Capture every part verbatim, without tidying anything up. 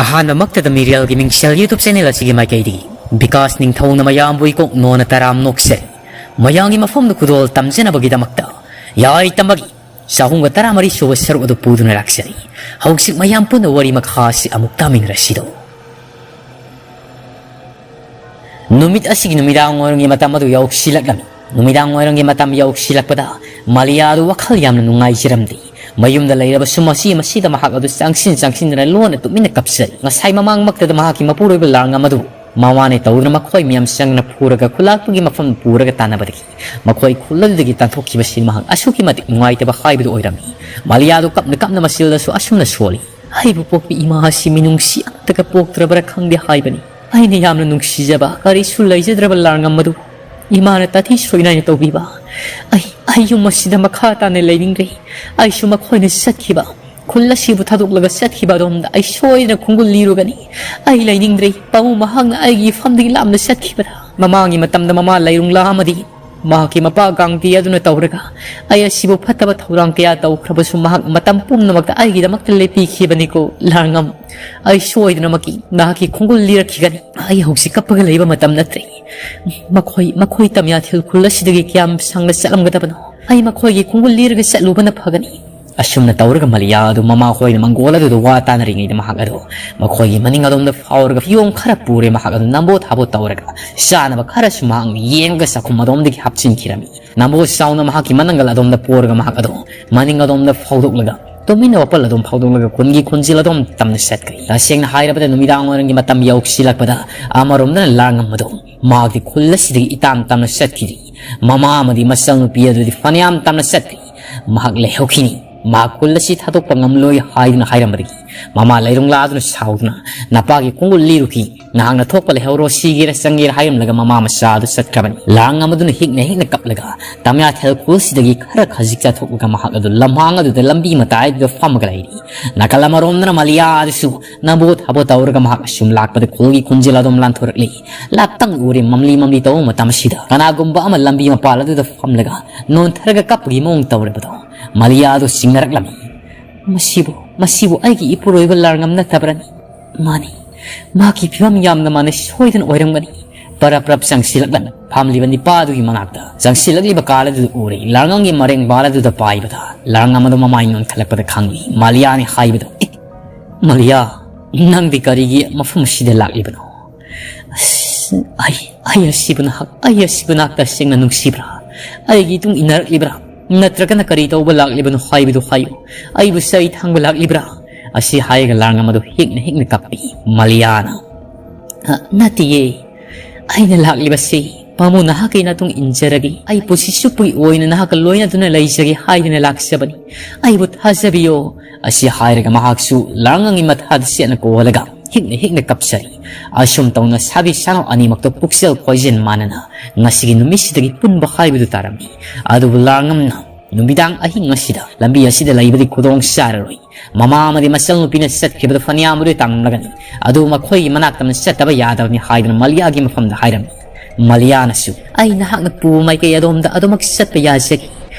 ꯑꯍꯥꯟꯕꯃꯛꯇꯗ ꯃꯤꯔꯦꯜꯒꯤ ꯃꯤꯡꯁꯦꯜ YouTube channel ꯑꯁꯤꯒꯤ ꯃꯥꯏꯀꯩꯗꯒꯤ ꯕꯤꯀꯥꯁ ꯅꯤꯡꯊꯧꯅ ꯃꯌꯥꯝꯕꯨ ꯏꯀꯣꯛ ꯅꯣꯟꯅ ꯇꯔꯥꯝ ꯅꯣꯛꯆꯔꯤ꯫ ꯃꯌꯥꯝꯒꯤ ꯃꯐꯝꯗ ꯈꯨꯗꯣꯜ ꯇꯝꯖꯅꯕꯒꯤꯗꯃꯛꯇ ꯌꯥꯏ ꯇꯝꯕꯒꯤ ꯆꯍꯨꯝꯒ ꯇꯔꯥꯃꯔꯤ ꯁꯨꯕ ꯁꯔꯨꯛ ꯑꯗꯨ ꯄꯨꯗꯨꯅ ꯂꯥꯛꯆꯔꯤ꯫ ꯍꯧꯖꯤꯛ ꯃꯌꯥꯝ ꯄꯨꯟꯅ ꯋꯥꯔꯤ ꯃꯈꯥ ꯑꯁꯤ ꯑꯃꯨꯛ ꯇꯥꯃꯤꯟꯅꯔꯁꯤꯗꯣ꯫ ꯅꯨꯃꯤꯠ ꯑꯁꯤꯒꯤ ꯅꯨꯃꯤꯗꯥꯡ ꯋꯥꯏꯔꯝꯒꯤ ꯃꯇꯝ ꯑꯗꯨ ꯌꯧꯁꯤꯜꯂꯛꯂꯝꯃꯤ꯫ ꯅꯨꯃꯤꯗꯥꯡ ꯋꯥꯏꯔꯝꯒꯤ ꯃꯇꯝ ꯌꯧꯁꯤꯜꯂꯛꯄꯗ ꯃꯥꯂꯤꯌꯥ ꯑꯗꯨ ꯋꯥꯈꯜ ꯌꯥꯝꯅ ꯅꯨꯡꯉꯥꯏꯖꯔꯝꯗꯦ꯫ ꯃꯌꯨꯝꯗ ꯂꯩꯔꯕꯁꯨ ꯃꯁꯤ ꯃꯁꯤꯗ ꯃꯍꯥꯛ ꯑꯗꯨ ꯆꯪꯁꯤꯟ ꯆꯪꯁꯤꯟꯗꯨꯅ ꯂꯣꯟꯅ ꯇꯨꯃꯤꯟꯅ ꯀꯞꯆꯔꯤ꯫ ꯉꯁꯥꯏ ꯃꯃꯥꯡꯃꯛꯇꯗ ꯃꯍꯥꯛꯀꯤ ꯃꯄꯨꯔꯣꯏꯕ ꯂꯥꯡꯉꯝ ꯑꯗꯨ ꯃꯃꯥꯅꯦ ꯇꯧꯗꯨꯅ ꯃꯈꯣꯏ ꯃꯌꯥꯝ ꯆꯪꯅ ꯐꯨꯔꯒ ꯈꯨꯂꯥꯛꯄꯒꯤ ꯃꯐꯝ ꯄꯨꯔꯒ ꯇꯥꯟꯅꯕꯗꯒꯤ ꯃꯈꯣꯏ ꯈꯨꯜ ꯑꯗꯨꯗꯒꯤ ꯇꯥꯟꯊꯣꯛꯈꯤꯕꯁꯤ ꯃꯍꯥꯛ ꯑꯁꯨꯛꯀꯤ ꯃꯇꯤꯛ ꯅꯨꯡꯉꯥꯏꯇꯕ ꯍꯥꯏꯕꯗꯨ ꯑꯣꯏꯔꯝꯃꯤ꯫ ꯃꯥꯂꯤꯌꯥ ꯑꯗꯨ ꯀꯞꯅ ꯀꯞꯅ ꯃꯆꯤꯜꯗꯁꯨ ꯑꯁꯨꯝꯅ ꯁꯣꯜꯂꯤ꯫ "ꯑꯩꯕꯨ ꯄꯣꯛꯄ ꯏꯃꯥ ꯑꯁꯤ ꯃꯤꯅꯨꯡꯁꯤ ꯑꯃꯠꯇꯒ ꯄꯣꯛꯇ꯭ꯔꯕ꯭ꯔꯥ ꯈꯪꯗꯦ ꯍꯥꯏꯕꯅꯤ꯫ ꯑꯩꯅ ꯌꯥꯝꯅ ꯅꯨꯡꯁꯤꯖꯕ ꯀꯔꯤꯁꯨ ꯂꯩꯖꯗ꯭ꯔꯕ ꯂꯥꯡꯉꯝ ꯑꯗꯨ ꯏꯃꯥꯅ ꯇꯥꯊꯤ ꯁꯣꯏꯅꯥꯏꯅ ꯇꯧꯕꯤꯕ꯫ ꯑꯩ, ꯑꯩ ꯌꯨꯝ ꯑꯁꯤꯗ ꯃꯈꯥ ꯇꯥꯅ ꯂꯩꯅꯤꯡꯗ꯭ꯔꯦ꯫ ꯑꯩꯁꯨ ꯃꯈꯣꯏꯅ ꯆꯠꯈꯤꯕ, ꯈꯨꯜ ꯑꯁꯤꯕꯨ ꯊꯥꯗꯣꯛꯂꯒ ꯆꯠꯈꯤꯕ ꯑꯗꯣꯝꯗ ꯑꯩ ꯁꯣꯏꯗꯅ ꯈꯣꯡꯒꯨꯜ ꯂꯤꯔꯨꯒꯅꯤ꯫ ꯑꯩ ꯂꯩꯅꯤꯡꯗ꯭ꯔꯦ꯫ ꯄꯥꯕꯨꯡ ꯃꯍꯥꯛꯅ ꯑꯩꯒꯤ ꯏꯐꯝꯗꯒꯤ ꯂꯥꯞꯅ ꯆꯠꯈꯤꯕꯗ ꯃꯃꯥꯡꯒꯤ ꯃꯇꯝꯗ ꯃꯃꯥ ꯂꯩꯔꯨꯡꯂꯥ ꯑꯃꯗꯤ ꯃꯍꯥꯛꯀꯤ ꯃꯄꯥ ꯒꯥꯡꯗꯤ ꯑꯗꯨꯅ ꯇꯧꯔꯒ ꯑꯩ ꯑꯁꯤꯕꯨ ꯐꯠꯇꯕ ꯊꯧꯔꯥꯡ ꯀꯌꯥ ꯇꯧꯈ꯭ꯔꯕꯁꯨ ꯃꯍꯥꯛ ꯃꯇꯝ ꯄꯨꯝꯅꯃꯛꯇ ꯑꯩꯒꯤꯗꯃꯛꯇ ꯂꯦꯞꯄꯤꯈꯤꯕꯅꯤꯀꯣ ꯂꯥꯡꯉꯝ꯫ ꯑꯩ ꯁꯣꯏꯗꯅꯃꯛꯀꯤ ꯅꯍꯥꯛꯀꯤ ꯈꯣꯡꯒꯨꯜ ꯂꯤꯔꯛꯈꯤꯒꯅꯤ꯫ ꯑꯩ ꯍꯧꯖꯤꯛ ꯀꯞꯄꯒ ꯂꯩꯕ ꯃꯇꯝ ꯅꯠꯇ꯭ꯔꯦ꯫ ꯃꯈꯣꯏ, ꯃꯈꯣꯏ ꯇꯝꯌꯥꯊꯦꯜ ꯈꯨꯜ ꯑꯁꯤꯗꯒꯤ ꯀꯌꯥꯝ ꯁꯥꯡꯅ ꯆꯠꯂꯝꯒꯗꯕꯅꯣ? ꯑꯩ ꯃꯈꯣꯏꯒꯤ ꯈꯣꯡꯒꯨꯜ ꯂꯤꯔꯒ ꯆꯠꯂꯨꯕꯅ ꯐꯒꯅꯤ꯫" ꯑꯁꯨꯝꯅ ꯇꯧꯔꯒ ꯃꯥꯂꯤꯌꯥ ꯑꯗꯨ ꯃꯃꯥ ꯍꯣꯏꯅ ꯃꯪꯒꯣꯜ ꯑꯗꯨꯗ ꯋꯥ ꯇꯥꯅꯔꯤꯉꯩꯗ ꯃꯍꯥꯛ ꯑꯗꯨ ꯃꯈꯣꯏꯒꯤ ꯃꯅꯤꯡ ꯑꯗꯣꯝꯗ ꯐꯥꯎꯔꯒ ꯐꯤꯌꯣꯡ ꯈꯔ ꯄꯨꯔꯦ꯫ ꯃꯍꯥꯛ ꯑꯗꯨ ꯅꯝꯕꯣ ꯊꯥꯕꯣ ꯇꯧꯔꯒ ꯆꯥꯅꯕ ꯈꯔꯁꯨ ꯃꯍꯥꯛꯅ ꯌꯦꯡꯉꯒ ꯆꯥꯛꯈꯨꯝ ꯑꯗꯣꯝꯗꯒꯤ ꯍꯥꯞꯆꯤꯟꯈꯤꯔꯝꯃꯤ꯫ ꯅꯝꯕꯣ ꯆꯥꯎꯅ ꯃꯍꯥꯛꯀꯤ ꯃꯅꯪꯒꯜ ꯑꯗꯣꯝꯗ ꯄꯣꯔꯒ ꯃꯍꯥꯛ ꯑꯗꯨ ꯃꯅꯤꯡ ꯑꯗꯣꯝꯗ ꯐꯥꯎꯗꯣꯛꯂꯒ ꯇꯨꯃꯤꯟꯅ ꯋꯥꯄꯜ ꯑꯗꯨꯝ ꯐꯥꯎꯗꯣꯛꯂꯒ ꯈꯨꯟꯒꯤ ꯈꯣꯟꯖꯦꯜ ꯑꯗꯨꯝ ꯇꯝꯅ ꯆꯠꯈ꯭ꯔꯦ꯫ ꯇꯁꯦꯡꯅ ꯍꯥꯏꯔꯕꯗ ꯅꯨꯃꯤꯗꯥꯡ ꯋꯥꯏꯔꯝꯒꯤ ꯃꯇꯝ ꯌꯧꯁꯤꯜꯂꯛꯄꯗ ꯑꯃꯔꯣꯝꯗꯅ ꯂꯥꯡꯉꯝ ꯑꯗꯨ ꯃꯍꯥꯛꯇꯤ ꯈꯨꯜ ꯑꯁꯤꯗꯒꯤ ꯏꯇꯥꯝ ꯇꯥꯝꯅ ꯆꯠꯈꯤꯔꯤ꯫ ꯃꯃꯥ ꯑꯃꯗꯤ ꯃꯆꯜꯅꯨꯄꯤ ꯑꯗꯨꯗꯤ ꯐꯅꯌꯥꯝ ꯇꯥꯝꯅ ꯆꯠꯈ꯭ꯔꯤ꯫ ꯃꯍꯥꯛ ꯂꯩꯍꯧꯈꯤꯅꯤ꯫ ꯃꯍꯥꯛ ꯈꯨꯜ ꯑꯁꯤ ꯊꯥꯗꯣꯛꯄ ꯉꯝꯂꯣꯏ ꯍꯥꯏꯗꯨꯅ ꯍꯥꯏꯔꯝꯕꯗꯒꯤ ꯃꯃꯥ ꯂꯩꯔꯨꯡꯂꯥꯗꯨꯅ ꯁꯥꯎꯗꯨꯅ, "ꯅꯄꯥꯒꯤ ꯈꯣꯡꯒꯨꯜ ꯂꯤꯔꯨꯈꯤ, ꯅꯍꯥꯛꯅ ꯊꯣꯛꯄ ꯂꯩꯍꯧꯔꯣ, ꯁꯤꯒꯦꯔꯥ ꯆꯪꯒꯦꯔꯥ" ꯍꯥꯏꯔꯝꯂꯒ ꯃꯃꯥ ꯃꯆꯥ ꯑꯗꯨ ꯆꯠꯈ꯭ꯔꯕꯅꯤ꯫ ꯂꯥꯡꯉꯝ ꯑꯗꯨꯅ ꯍꯤꯛꯅ ꯍꯤꯛꯅ ꯀꯞꯂꯒ ꯇꯝꯌꯥꯊꯦꯜ ꯈꯨꯜꯁꯤꯗꯒꯤ ꯈꯔ ꯈꯖꯤꯛ ꯆꯠꯊꯣꯛꯂꯒ ꯃꯍꯥꯛ ꯑꯗꯨ ꯂꯝꯍꯥꯡ ꯑꯗꯨꯗ ꯂꯝꯕꯤ ꯃꯇꯥꯏꯗꯨꯗ ꯐꯝꯃꯒ ꯂꯩꯔꯤ꯫ ꯅꯥꯀꯜ ꯑꯃꯔꯣꯝꯗꯅ ꯃꯥꯂꯤꯌꯥ ꯑꯗꯨꯁꯨ ꯅꯕꯣ ꯊꯥꯕꯣ ꯇꯧꯔꯒ ꯃꯍꯥꯛ ꯑꯁꯨꯝ ꯂꯥꯛꯄꯗ ꯈꯨꯜꯒꯤ ꯈꯣꯟꯖꯦꯜ ꯑꯗꯨꯝ ꯂꯥꯟꯊꯣꯔꯛꯂꯤ꯫ ꯂꯥꯞꯇꯪ ꯎꯔꯦ ꯃꯝꯂꯤ ꯃꯝꯂꯤ ꯇꯧꯕ ꯃꯇꯝ ꯑꯁꯤꯗ ꯀꯅꯥꯒꯨꯝꯕ ꯑꯃ ꯂꯝꯕꯤ ꯃꯄꯥꯜ ꯑꯗꯨꯗ ꯐꯝꯂꯒ ꯅꯣꯟꯊꯔꯒ ꯀꯞꯄꯒꯤ ꯃꯑꯣꯡ ꯇꯧꯔꯕꯗꯣ ꯃꯥꯂꯤꯌꯥ ꯑꯗꯨ ꯆꯤꯡꯅꯔꯛꯂꯝꯃꯤ꯫ "ꯃꯁꯤꯕꯨ, ꯃꯁꯤꯕꯨ ꯑꯩꯒꯤ ꯏꯄꯨꯔꯣꯏꯕ ꯂꯥꯡꯉꯝ ꯅꯠꯇꯕ꯭ꯔꯅꯤ?" ꯃꯥꯅꯤ, ꯃꯍꯥꯛꯀꯤ ꯐꯤꯕꯝ ꯌꯥꯝꯅ ꯃꯥꯅ ꯁꯣꯏꯗꯅ ꯑꯣꯏꯔꯝꯒꯅꯤ꯫ ꯄꯔꯞ ꯄꯔꯞ ꯆꯪꯁꯤꯜꯂꯛꯂꯒ ꯐꯝꯂꯤꯕ ꯅꯤꯄꯥ ꯑꯗꯨꯒꯤ ꯃꯅꯥꯛꯇ ꯆꯪꯁꯤꯜꯂꯛꯂꯤꯕ ꯀꯥꯜ ꯑꯗꯨꯗ ꯎꯔꯦ꯫ ꯂꯥꯔꯉꯝꯒꯤ ꯃꯔꯦꯡꯕꯥꯜ ꯑꯗꯨꯗ ꯄꯥꯏꯕꯗ ꯂꯥꯔꯉꯝ ꯑꯗꯨ ꯃꯃꯥꯏ ꯅꯣꯟꯈꯠꯂꯛꯄꯗ ꯈꯪꯂꯤ ꯃꯥꯂꯤꯌꯥꯅꯤ ꯍꯥꯏꯕꯗꯨ꯫ "ꯑꯦ, ꯃꯥꯂꯤꯌꯥ, ꯅꯪꯗꯤ ꯀꯔꯤꯒꯤ ꯃꯐꯝ ꯑꯁꯤꯗ ꯂꯥꯛꯂꯤꯕꯅꯣ?" "ꯑꯁ, ꯑꯩ, ꯑꯩ ꯑꯁꯤꯕꯨ ꯅꯍꯥꯛ, ꯑꯩ ꯑꯁꯤꯕꯨ ꯅꯍꯥꯛ ꯇꯁꯦꯡꯅ ꯅꯨꯡꯁꯤꯕ꯭ꯔꯥ? ꯑꯩꯒꯤ ꯏꯇꯨꯡ ꯏꯟꯅꯔꯛꯂꯤꯕ꯭ꯔꯥ? ꯅꯠꯇ꯭ꯔꯒꯅ ꯀꯔꯤ ꯇꯧꯕ ꯂꯥꯛꯂꯤꯕꯅꯣ ꯍꯥꯏꯕꯗꯨ ꯍꯥꯏꯌꯨ꯫ ꯑꯩꯕꯨ ꯆꯩ ꯊꯥꯡꯕ ꯂꯥꯛꯂꯤꯕ꯭ꯔꯥ?" ꯑꯁꯤ ꯍꯥꯏꯔꯒ ꯂꯥꯔꯉꯝ ꯑꯗꯨ ꯍꯤꯛꯅ ꯍꯤꯛꯅ ꯀꯞꯄꯤ꯫ ꯃꯥꯂꯤꯌꯥꯅ, "ꯑ, ꯅꯠꯇꯤꯌꯦ꯫ ꯑꯩꯅ ꯂꯥꯛꯂꯤꯕꯁꯤ ꯄꯥꯃꯨ ꯅꯍꯥꯛꯀꯤ ꯅꯇꯨꯡ ꯏꯟꯖꯔꯒꯦ꯫ ꯑꯩ ꯄꯨꯟꯁꯤ ꯆꯨꯞꯄꯒꯤ ꯑꯣꯏꯅ ꯅꯍꯥꯛꯀ ꯂꯣꯏꯅꯗꯨꯅ ꯂꯩꯖꯒꯦ ꯍꯥꯏꯗꯨꯅ ꯂꯥꯛꯆꯕꯅꯤ꯫ ꯑꯩꯕꯨ ꯊꯥꯖꯕꯤꯌꯣ꯫" ꯑꯁꯤ ꯍꯥꯏꯔꯒ ꯃꯍꯥꯛꯁꯨ ꯂꯥꯔꯉꯝꯒꯤ ꯃꯊꯥꯗ ꯆꯦꯠꯅ ꯀꯣꯜꯂꯒ ꯍꯤꯛꯅ ꯍꯤꯛꯅ ꯀꯞꯆꯔꯤ꯫ ꯑꯁꯨꯝ ꯇꯧꯅ ꯁꯥꯕꯤ ꯁꯥꯅꯧ ꯑꯅꯤꯃꯛꯇꯣ ꯄꯨꯛꯆꯦꯜ ꯈꯣꯏꯖꯦꯟ ꯃꯥꯟꯅꯅ ꯉꯁꯤꯒꯤ ꯅꯨꯃꯤꯠꯁꯤꯗꯒꯤ ꯄꯨꯟꯕ ꯍꯥꯏꯕꯗꯨ ꯇꯥꯔꯝꯃꯤ꯫ ꯑꯗꯨꯕꯨ ꯂꯥꯔꯉꯝꯅ ꯅꯨꯃꯤꯗꯥꯡ ꯑꯍꯤꯡ ꯑꯁꯤꯗ ꯂꯝꯕꯤ ꯑꯁꯤꯗ ꯂꯩꯕꯗꯤ ꯈꯨꯗꯣꯡ ꯆꯥꯔꯔꯣꯏ꯫ ꯃꯃꯥ ꯑꯃꯗꯤ ꯃꯆꯜꯅꯨꯄꯤꯅ ꯆꯠꯈꯤꯕꯗ ꯐꯅꯌꯥꯝꯕꯨꯗꯤ ꯇꯥꯡꯂꯝꯂꯒꯅꯤ, ꯑꯗꯨꯕꯨ ꯃꯈꯣꯏꯒꯤ ꯃꯅꯥꯛꯇ ꯆꯠꯇꯕ ꯌꯥꯗꯕꯅꯤ ꯍꯥꯏꯗꯨꯅ ꯃꯥꯂꯤꯌꯥꯒꯤ ꯃꯐꯝꯗ ꯍꯥꯏꯔꯝꯃꯤ꯫ ꯃꯥꯂꯤꯌꯥꯅꯁꯨ, "ꯑꯩ ꯅꯍꯥꯛꯅ ꯄꯨꯕ ꯃꯥꯏꯀꯩ ꯑꯗꯣꯝꯗ ꯑꯗꯨꯃꯛ ꯆꯠꯄ ꯌꯥꯖꯒꯦ,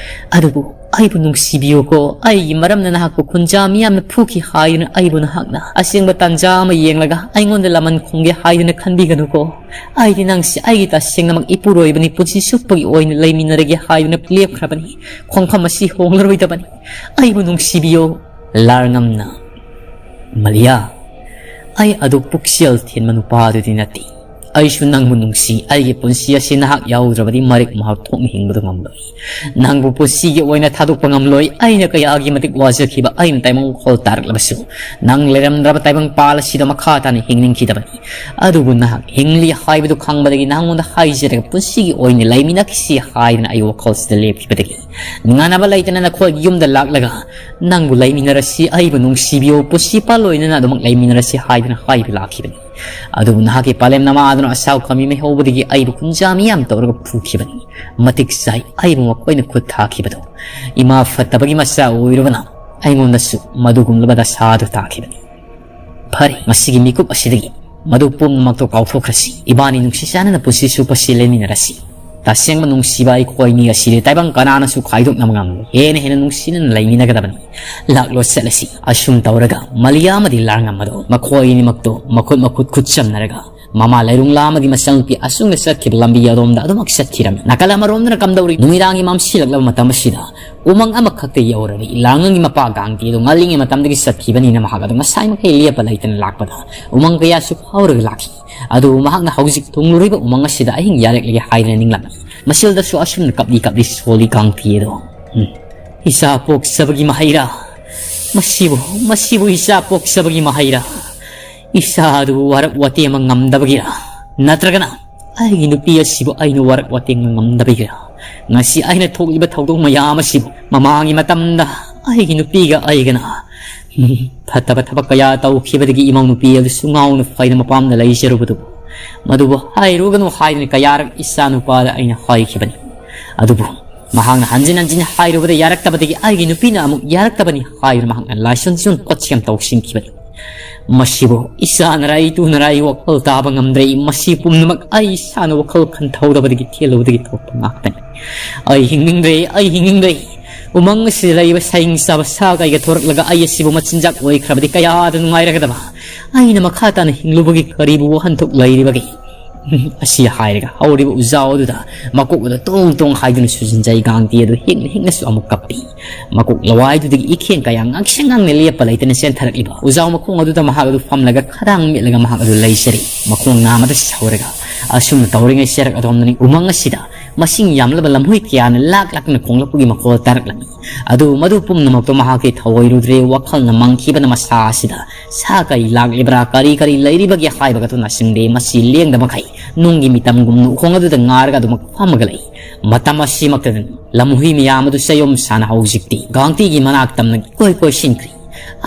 ꯑꯗꯨꯕꯨ ꯑꯩꯕꯨ ꯅꯨꯡꯁꯤꯕꯤꯌꯨꯀꯣ꯫ ꯑꯩꯒꯤ ꯃꯔꯝꯅ ꯅꯍꯥꯛꯄꯨ ꯈꯨꯟꯖꯥ ꯃꯤꯌꯥꯝꯅ ꯐꯨꯈꯤ ꯍꯥꯏꯗꯨꯅ ꯑꯩꯕꯨ ꯅꯍꯥꯛꯅ ꯑꯁꯦꯡꯕ ꯇꯥꯟꯖꯥ ꯑꯃ ꯌꯦꯡꯂꯒ ꯑꯩꯉꯣꯟꯗ ꯂꯃꯟ ꯈꯨꯝꯒꯦ ꯍꯥꯏꯗꯨꯅ ꯈꯟꯕꯤꯒꯅꯨꯀꯣ꯫ ꯑꯩꯗꯤ ꯅꯪꯁꯤ ꯑꯩꯒꯤ ꯇꯁꯦꯡꯅꯃꯛ ꯏꯄꯨꯔꯣꯏꯕꯅꯤ, ꯄꯨꯟꯁꯤ ꯆꯨꯞꯄꯒꯤ ꯑꯣꯏꯅ ꯂꯩꯃꯤꯟꯅꯔꯒꯦ ꯍꯥꯏꯗꯨꯅ ꯂꯦꯞꯈ꯭ꯔꯕꯅꯤ꯫ ꯈꯣꯡꯐꯝ ꯑꯁꯤ ꯍꯣꯡꯂꯔꯣꯏꯗꯕꯅꯤ꯫ ꯑꯩꯕꯨ ꯅꯨꯡꯁꯤꯕꯤꯌꯨ꯫" ꯂꯥꯔꯉꯝꯅ, "ꯃꯥꯂꯤꯌꯥ, ꯑꯩ ꯑꯗꯨ ꯄꯨꯛꯆꯦꯜ ꯊꯤꯟꯕ ꯅꯨꯄꯥꯗꯨꯗꯤ ꯅꯠꯇꯦ꯫ ꯑꯩꯁꯨ ꯅꯪꯕꯨ ꯅꯨꯡꯁꯤ꯫ ꯑꯩꯒꯤ ꯄꯨꯟꯁꯤ ꯑꯁꯤ ꯅꯍꯥꯛ ꯌꯥꯎꯗ꯭ꯔꯕꯗꯤ ꯃꯔꯤꯛ ꯃꯍꯥꯎ ꯊꯣꯛꯅ ꯍꯤꯡꯕꯗꯨ ꯉꯝꯂꯣꯏ꯫ ꯅꯪꯕꯨ ꯄꯨꯟꯁꯤꯒꯤ ꯑꯣꯏꯅ ꯊꯥꯗꯣꯛꯄ ꯉꯝꯂꯣꯏ꯫ ꯑꯩꯅ ꯀꯌꯥꯒꯤ ꯃꯇꯤꯛ ꯋꯥꯖꯈꯤꯕ, ꯑꯩꯅ ꯇꯥꯏꯕꯪ ꯋꯥꯈꯜ ꯇꯥꯔꯛꯂꯕꯁꯨ ꯅꯪ ꯂꯩꯔꯝꯗ꯭ꯔꯕ ꯇꯥꯏꯕꯪ ꯄꯥꯜ ꯑꯁꯤꯗ ꯃꯈꯥ ꯇꯥꯅ ꯍꯤꯡꯅꯤꯡꯈꯤꯗꯕꯅꯤ꯫ ꯑꯗꯨꯕꯨ ꯅꯍꯥꯛ ꯍꯤꯡꯂꯤ ꯍꯥꯏꯕꯗꯨ ꯈꯪꯕꯗꯒꯤ ꯅꯉꯣꯟꯗ ꯍꯥꯏꯖꯔꯒ ꯄꯨꯟꯁꯤꯒꯤ ꯑꯣꯏꯅ ꯂꯩꯃꯤꯟꯅꯈꯤꯁꯤ ꯍꯥꯏꯗꯨꯅ ꯑꯩ ꯋꯥꯈꯜꯁꯤꯗ ꯂꯦꯞꯈꯤꯕꯗꯒꯤ ꯉꯥꯅꯕ ꯂꯩꯇꯅ ꯅꯈꯣꯏꯒꯤ ꯌꯨꯝꯗ ꯂꯥꯛꯂꯒ ꯅꯪꯕꯨ ꯂꯩꯃꯤꯟꯅꯔꯁꯤ, ꯑꯩꯕꯨ ꯅꯨꯡꯁꯤꯕꯤꯌꯨ, ꯄꯨꯟꯁꯤ ꯄꯥꯜꯂꯣꯏꯅꯅ ꯑꯗꯨꯃꯛ ꯂꯩꯃꯤꯟꯅꯔꯁꯤ ꯍꯥꯏꯗꯨꯅ ꯍꯥꯏꯕ ꯂꯥꯛꯈꯤꯕꯅꯤ꯫ ꯑꯗꯨꯕꯨ ꯅꯍꯥꯛꯀꯤ ꯄꯥꯂꯦꯝ ꯅꯃꯥ ꯑꯗꯨꯅ ꯑꯁꯥꯎ ꯀꯃꯤ ꯃꯩ ꯍꯧꯕꯗꯒꯤ ꯑꯩꯕꯨ ꯈꯨꯟꯖꯥ ꯃꯤꯌꯥꯝ ꯇꯧꯔꯒ ꯐꯨꯈꯤꯕꯅꯤ꯫ ꯃꯇꯤꯛ ꯆꯥꯏ ꯑꯩꯕꯨ ꯃꯈꯣꯏꯅ ꯈꯨꯠ ꯊꯥꯈꯤꯕꯗꯣ꯫ ꯏꯃꯥ ꯐꯠꯇꯕꯒꯤ ꯃꯆꯥ ꯑꯣꯏꯔꯨꯕꯅ ꯑꯩꯉꯣꯟꯗꯁꯨ ꯃꯗꯨꯒꯨꯝꯂꯕ ꯗꯁꯥ ꯑꯗꯨ ꯇꯥꯈꯤꯕꯅꯤ꯫ ꯐꯔꯦ, ꯉꯁꯤꯒꯤ ꯃꯤꯀꯨꯞ ꯑꯁꯤꯗꯒꯤ ꯃꯗꯨ ꯄꯨꯝꯅꯃꯛꯇꯣ ꯀꯥꯎꯊꯣꯛꯈ꯭ꯔꯁꯤ꯫ ꯏꯕꯥꯅꯤ ꯅꯨꯡꯁꯤ ꯆꯥꯟꯅꯅ ꯄꯨꯟꯁꯤ ꯆꯨꯞꯄꯁꯤ ꯂꯩꯃꯤꯟꯅꯔꯁꯤ꯫ "ꯇꯁꯦꯡꯕ ꯅꯨꯡꯁꯤꯕ ꯑꯩꯈꯣꯏꯅꯤ ꯑꯁꯤꯗꯤ ꯇꯥꯏꯕꯪ ꯀꯅꯥꯅꯁꯨ ꯈꯥꯏꯗꯣꯛꯅꯕ ꯉꯝꯂꯣꯏ꯫ ꯍꯦꯟꯅ ꯍꯦꯟꯅ ꯅꯨꯡꯁꯤꯅꯅ ꯂꯩꯃꯤꯟꯅꯒꯗꯕꯅꯤ꯫ ꯂꯥꯛꯂꯣ ꯆꯠꯂꯁꯤ꯫" ꯑꯁꯨꯝ ꯇꯧꯔꯒ ꯃꯂꯤꯌꯥ ꯑꯃꯗꯤ ꯂꯥꯡꯉꯝ ꯑꯗꯣ ꯃꯈꯣꯏꯅꯤꯃꯛꯇꯣ ꯃꯈꯨꯠ ꯃꯈꯨꯠ ꯈꯨꯠ ꯆꯝꯅꯔꯒ ꯃꯃꯥ ꯂꯩꯔꯨꯡꯂꯥ ꯑꯃꯗꯤ ꯃꯆꯥꯅꯨꯄꯤ ꯑꯁꯨꯝꯅ ꯆꯠꯈꯤꯕ ꯂꯝꯕꯤ ꯑꯗꯣꯝꯗ ꯑꯗꯨꯃꯛ ꯆꯠꯈꯤꯔꯝꯃꯤ꯫ ꯅꯥꯀꯜ ꯑꯃꯔꯣꯝꯗꯅ ꯀꯝꯗꯧꯔꯤ? ꯅꯨꯃꯤꯗꯥꯡꯒꯤ ꯃꯝꯁꯤꯜꯂꯛꯂꯕ ꯃꯇꯝ ꯑꯁꯤꯗ ꯎꯃꯪ ꯑꯃꯈꯛꯇ ꯌꯧꯔꯕꯤ ꯂꯥꯡꯉꯪꯒꯤ ꯃꯄꯥ ꯒꯥꯡꯇꯤ ꯑꯗꯨ ꯉꯜꯂꯤꯉꯩ ꯃꯇꯝꯗꯒꯤ ꯆꯠꯈꯤꯕꯅꯤꯅ ꯃꯍꯥꯛ ꯑꯗꯨ ꯉꯁꯥꯏꯃꯈꯩ ꯂꯦꯞꯄ ꯂꯩꯇꯅ ꯂꯥꯛꯄꯗ ꯎꯃꯪ ꯀꯌꯥꯁꯨ ꯐꯥꯎꯔꯒ ꯂꯥꯛꯈꯤ꯫ ꯑꯗꯨꯕꯨ ꯃꯍꯥꯛꯅ ꯍꯧꯖꯤꯛ ꯊꯨꯡꯂꯨꯔꯤꯕ ꯎꯃꯪ ꯑꯁꯤꯗ ꯑꯍꯤꯡ ꯌꯥꯔꯦꯛꯂꯒꯦ ꯍꯥꯏꯗꯅ ꯅꯤꯡꯂꯝꯃꯤ꯫ ꯃꯁꯤꯗꯁꯨ ꯑꯁꯨꯝꯅ ꯀꯞꯂꯤ ꯀꯞꯂꯤ ꯁꯣꯜꯂꯤ ꯒꯥꯡꯇꯤ ꯑꯗꯣ꯫ ꯎꯝ꯫ "ꯏꯆꯥ ꯄꯣꯛꯆꯕꯒꯤ ꯃꯍꯩꯔꯥ? ꯃꯁꯤꯕꯨ, ꯃꯁꯤꯕꯨ ꯏꯆꯥ ꯄꯣꯛꯆꯕꯒꯤ ꯃꯍꯩꯔꯥ? ꯏꯆꯥ ꯑꯗꯨꯕꯨ ꯋꯥꯔꯛ ꯋꯥꯇꯦꯝꯕ ꯉꯝꯗꯕꯒꯤꯔꯥ? ꯅꯠꯇ꯭ꯔꯒꯅ ꯑꯩꯒꯤ ꯅꯨꯄꯤ ꯑꯁꯤꯕꯨ ꯑꯩꯅ ꯋꯥꯔꯛ ꯋꯥꯇꯦꯝꯕ ꯉꯝꯗꯕꯒꯤꯔꯥ? ꯉꯁꯤ ꯑꯩꯅ ꯊꯣꯛꯂꯤꯕ ꯊꯧꯗꯣꯛ ꯃꯌꯥꯝ ꯑꯁꯤꯕꯨ ꯃꯃꯥꯡꯒꯤ ꯃꯇꯝꯗ ꯑꯩꯒꯤ ꯅꯨꯄꯤꯒ ꯑꯩꯒꯅ ꯐꯠꯇꯕ ꯊꯕꯛ ꯀꯌꯥ ꯇꯧꯈꯤꯕꯗꯒꯤ ꯏꯃꯧ ꯅꯨꯄꯤ ꯑꯗꯨꯁꯨ ꯉꯥꯎꯅ ꯐꯩꯅ ꯃꯄꯥꯝꯗ ꯂꯩꯖꯔꯨꯕꯗꯨꯕꯨ, ꯃꯗꯨꯕꯨ ꯍꯥꯏꯔꯨꯒꯅꯨ ꯍꯥꯏꯗꯨꯅ ꯀꯌꯥꯔꯛ ꯏꯆꯥ ꯅꯨꯄꯥꯗ ꯑꯩꯅ ꯍꯥꯏꯈꯤꯕꯅꯤ꯫ ꯑꯗꯨꯕꯨ ꯃꯍꯥꯛꯅ ꯍꯟꯖꯤꯟ ꯍꯟꯖꯤꯟ ꯍꯥꯏꯔꯨꯕꯗ ꯌꯥꯔꯛꯇꯕꯗꯒꯤ ꯑꯩꯒꯤ ꯅꯨꯄꯤꯅ ꯑꯃꯨꯛ ꯌꯥꯔꯛꯇꯕꯅꯤ ꯍꯥꯏꯗꯨꯅ ꯃꯍꯥꯛꯅ ꯂꯥꯏꯁꯣꯟ ꯆꯨꯟ ꯀꯣꯠꯁꯤ ꯌꯥꯝ ꯇꯧꯁꯤꯟꯈꯤꯕꯅꯤ꯫ ꯃꯁꯤꯕꯨ ꯏꯆꯥꯅꯔꯥ ꯏꯇꯨꯅꯔꯥ ꯑꯩ ꯋꯥꯈꯜ ꯇꯥꯕ ꯉꯝꯗ꯭ꯔꯦ꯫ ꯃꯁꯤ ꯄꯨꯝꯅꯃꯛ ꯑꯩ ꯏꯁꯥꯅ ꯋꯥꯈꯜ ꯈꯟꯊꯍꯧꯗꯕꯗꯒꯤ ꯊꯦꯜꯂꯨꯕꯗꯒꯤ ꯊꯣꯛꯄ ꯉꯥꯛꯇꯅꯤ꯫ ꯑꯩ ꯍꯤꯡꯅꯤꯡꯗ꯭ꯔꯦ, ꯑꯩ ꯍꯤꯡꯅꯤꯡꯗ꯭ꯔꯦ꯫ ꯎꯃꯪ ꯑꯁꯤꯗ ꯂꯩꯕ ꯁꯥꯍꯤꯡ ꯆꯥꯕ ꯁꯥ ꯀꯩꯒ ꯊꯣꯔꯛꯂꯒ ꯑꯩ ꯑꯁꯤꯕꯨ ꯃꯆꯤꯟꯖꯥꯛ ꯑꯣꯏꯈ꯭ꯔꯕꯗꯤ ꯀꯌꯥꯗ ꯅꯨꯡꯉꯥꯏꯔꯒꯗꯕ꯫ ꯑꯩꯅ ꯃꯈꯥ ꯇꯥꯅ ꯍꯤꯡꯂꯨꯕꯒꯤ ꯀꯔꯤꯕꯨ ꯋꯥꯍꯟꯊꯣꯛ ꯂꯩꯔꯤꯕꯒꯦ? ꯑꯁꯤ ꯍꯥꯏꯔꯒ ꯍꯧꯔꯤꯕ ꯎꯖꯥꯎ ꯑꯗꯨꯗ ꯃꯀꯣꯛ ꯑꯗꯨ ꯇꯣꯡ ꯇꯣꯡ ꯍꯥꯏꯗꯨꯅ ꯁꯨꯖꯤꯟꯖꯩ꯫ ꯒꯥꯡꯇꯤ ꯑꯗꯨ ꯍꯤꯡꯅ ꯍꯤꯡꯅꯁꯨ ꯑꯃꯨꯛ ꯀꯞꯄꯤ꯫ ꯃꯀꯣꯛ ꯂꯋꯥꯏꯗꯨꯗꯒꯤ ꯏꯈꯦꯡ ꯀꯌꯥ ꯉꯥꯡꯁꯪ ꯉꯥꯡꯅ ꯂꯦꯞꯄ ꯂꯩꯇꯅ ꯆꯦꯟꯊꯔꯛꯂꯤꯕ ꯎꯖꯥꯎ ꯃꯈꯣꯡ ꯑꯗꯨꯗ ꯃꯍꯥꯛ ꯑꯗꯨ ꯐꯝꯂꯒ ꯈꯗꯥꯡ ꯃꯦꯠꯂꯒ ꯃꯍꯥꯛ ꯑꯗꯨ ꯂꯩꯖꯔꯤ꯫ ꯃꯈꯣꯡ ꯅꯥꯝꯃꯗ ꯁꯧꯔꯒ ꯑꯁꯨꯝꯅ ꯇꯧꯔꯤꯉꯩ ꯆꯦꯔꯛ ꯑꯗꯣꯝꯗꯅꯤ ꯎꯃꯪ ꯑꯁꯤꯗ ꯃꯁꯤꯡ ꯌꯥꯝꯂꯕ ꯂꯝꯍꯨꯏ ꯀꯌꯥꯅ ꯂꯥꯛ ꯂꯥꯛꯇꯨꯅ ꯈꯣꯡꯂꯛꯄꯒꯤ ꯃꯈꯣꯜ ꯇꯥꯔꯛꯂꯝꯃꯤ꯫ ꯑꯗꯨ ꯃꯗꯨ ꯄꯨꯝꯅꯃꯛꯇꯣ ꯃꯍꯥꯛꯇꯤ ꯊꯑꯣꯏꯔꯨꯗ꯭ꯔꯦ꯫ ꯋꯥꯈꯜꯅ ꯃꯪꯈꯤꯕꯅ ꯃꯁꯥ ꯑꯁꯤꯗ ꯁꯥ ꯀꯔꯤ ꯂꯥꯛꯂꯤꯕ꯭ꯔꯥ, ꯀꯔꯤ ꯀꯔꯤ ꯂꯩꯔꯤꯕꯒꯦ ꯍꯥꯏꯕꯒꯗꯨ ꯅꯆꯤꯡꯗꯦ꯫ ꯃꯁꯤ ꯂꯦꯡꯗ ꯃꯈꯩ ꯅꯨꯡꯒꯤ ꯃꯤꯇꯝꯒꯨꯝꯅ ꯎꯈꯣꯡ ꯑꯗꯨꯗ ꯉꯥꯔꯒ ꯑꯗꯨꯃꯛ ꯐꯝꯃꯒ ꯂꯩ꯫ ꯃꯇꯝ ꯑꯁꯤꯃꯛꯇꯗꯅꯤ ꯂꯝꯍꯨꯏ ꯃꯌꯥꯝ ꯑꯗꯨ ꯆꯌꯣꯝ ꯁꯥꯅ ꯍꯧꯖꯤꯛꯇꯤ ꯒꯥꯡꯇꯤꯒꯤ ꯃꯅꯥꯛ ꯇꯝꯅ ꯏꯀꯣꯏ ꯀꯣꯏꯁꯤꯟꯈ꯭ꯔꯤ꯫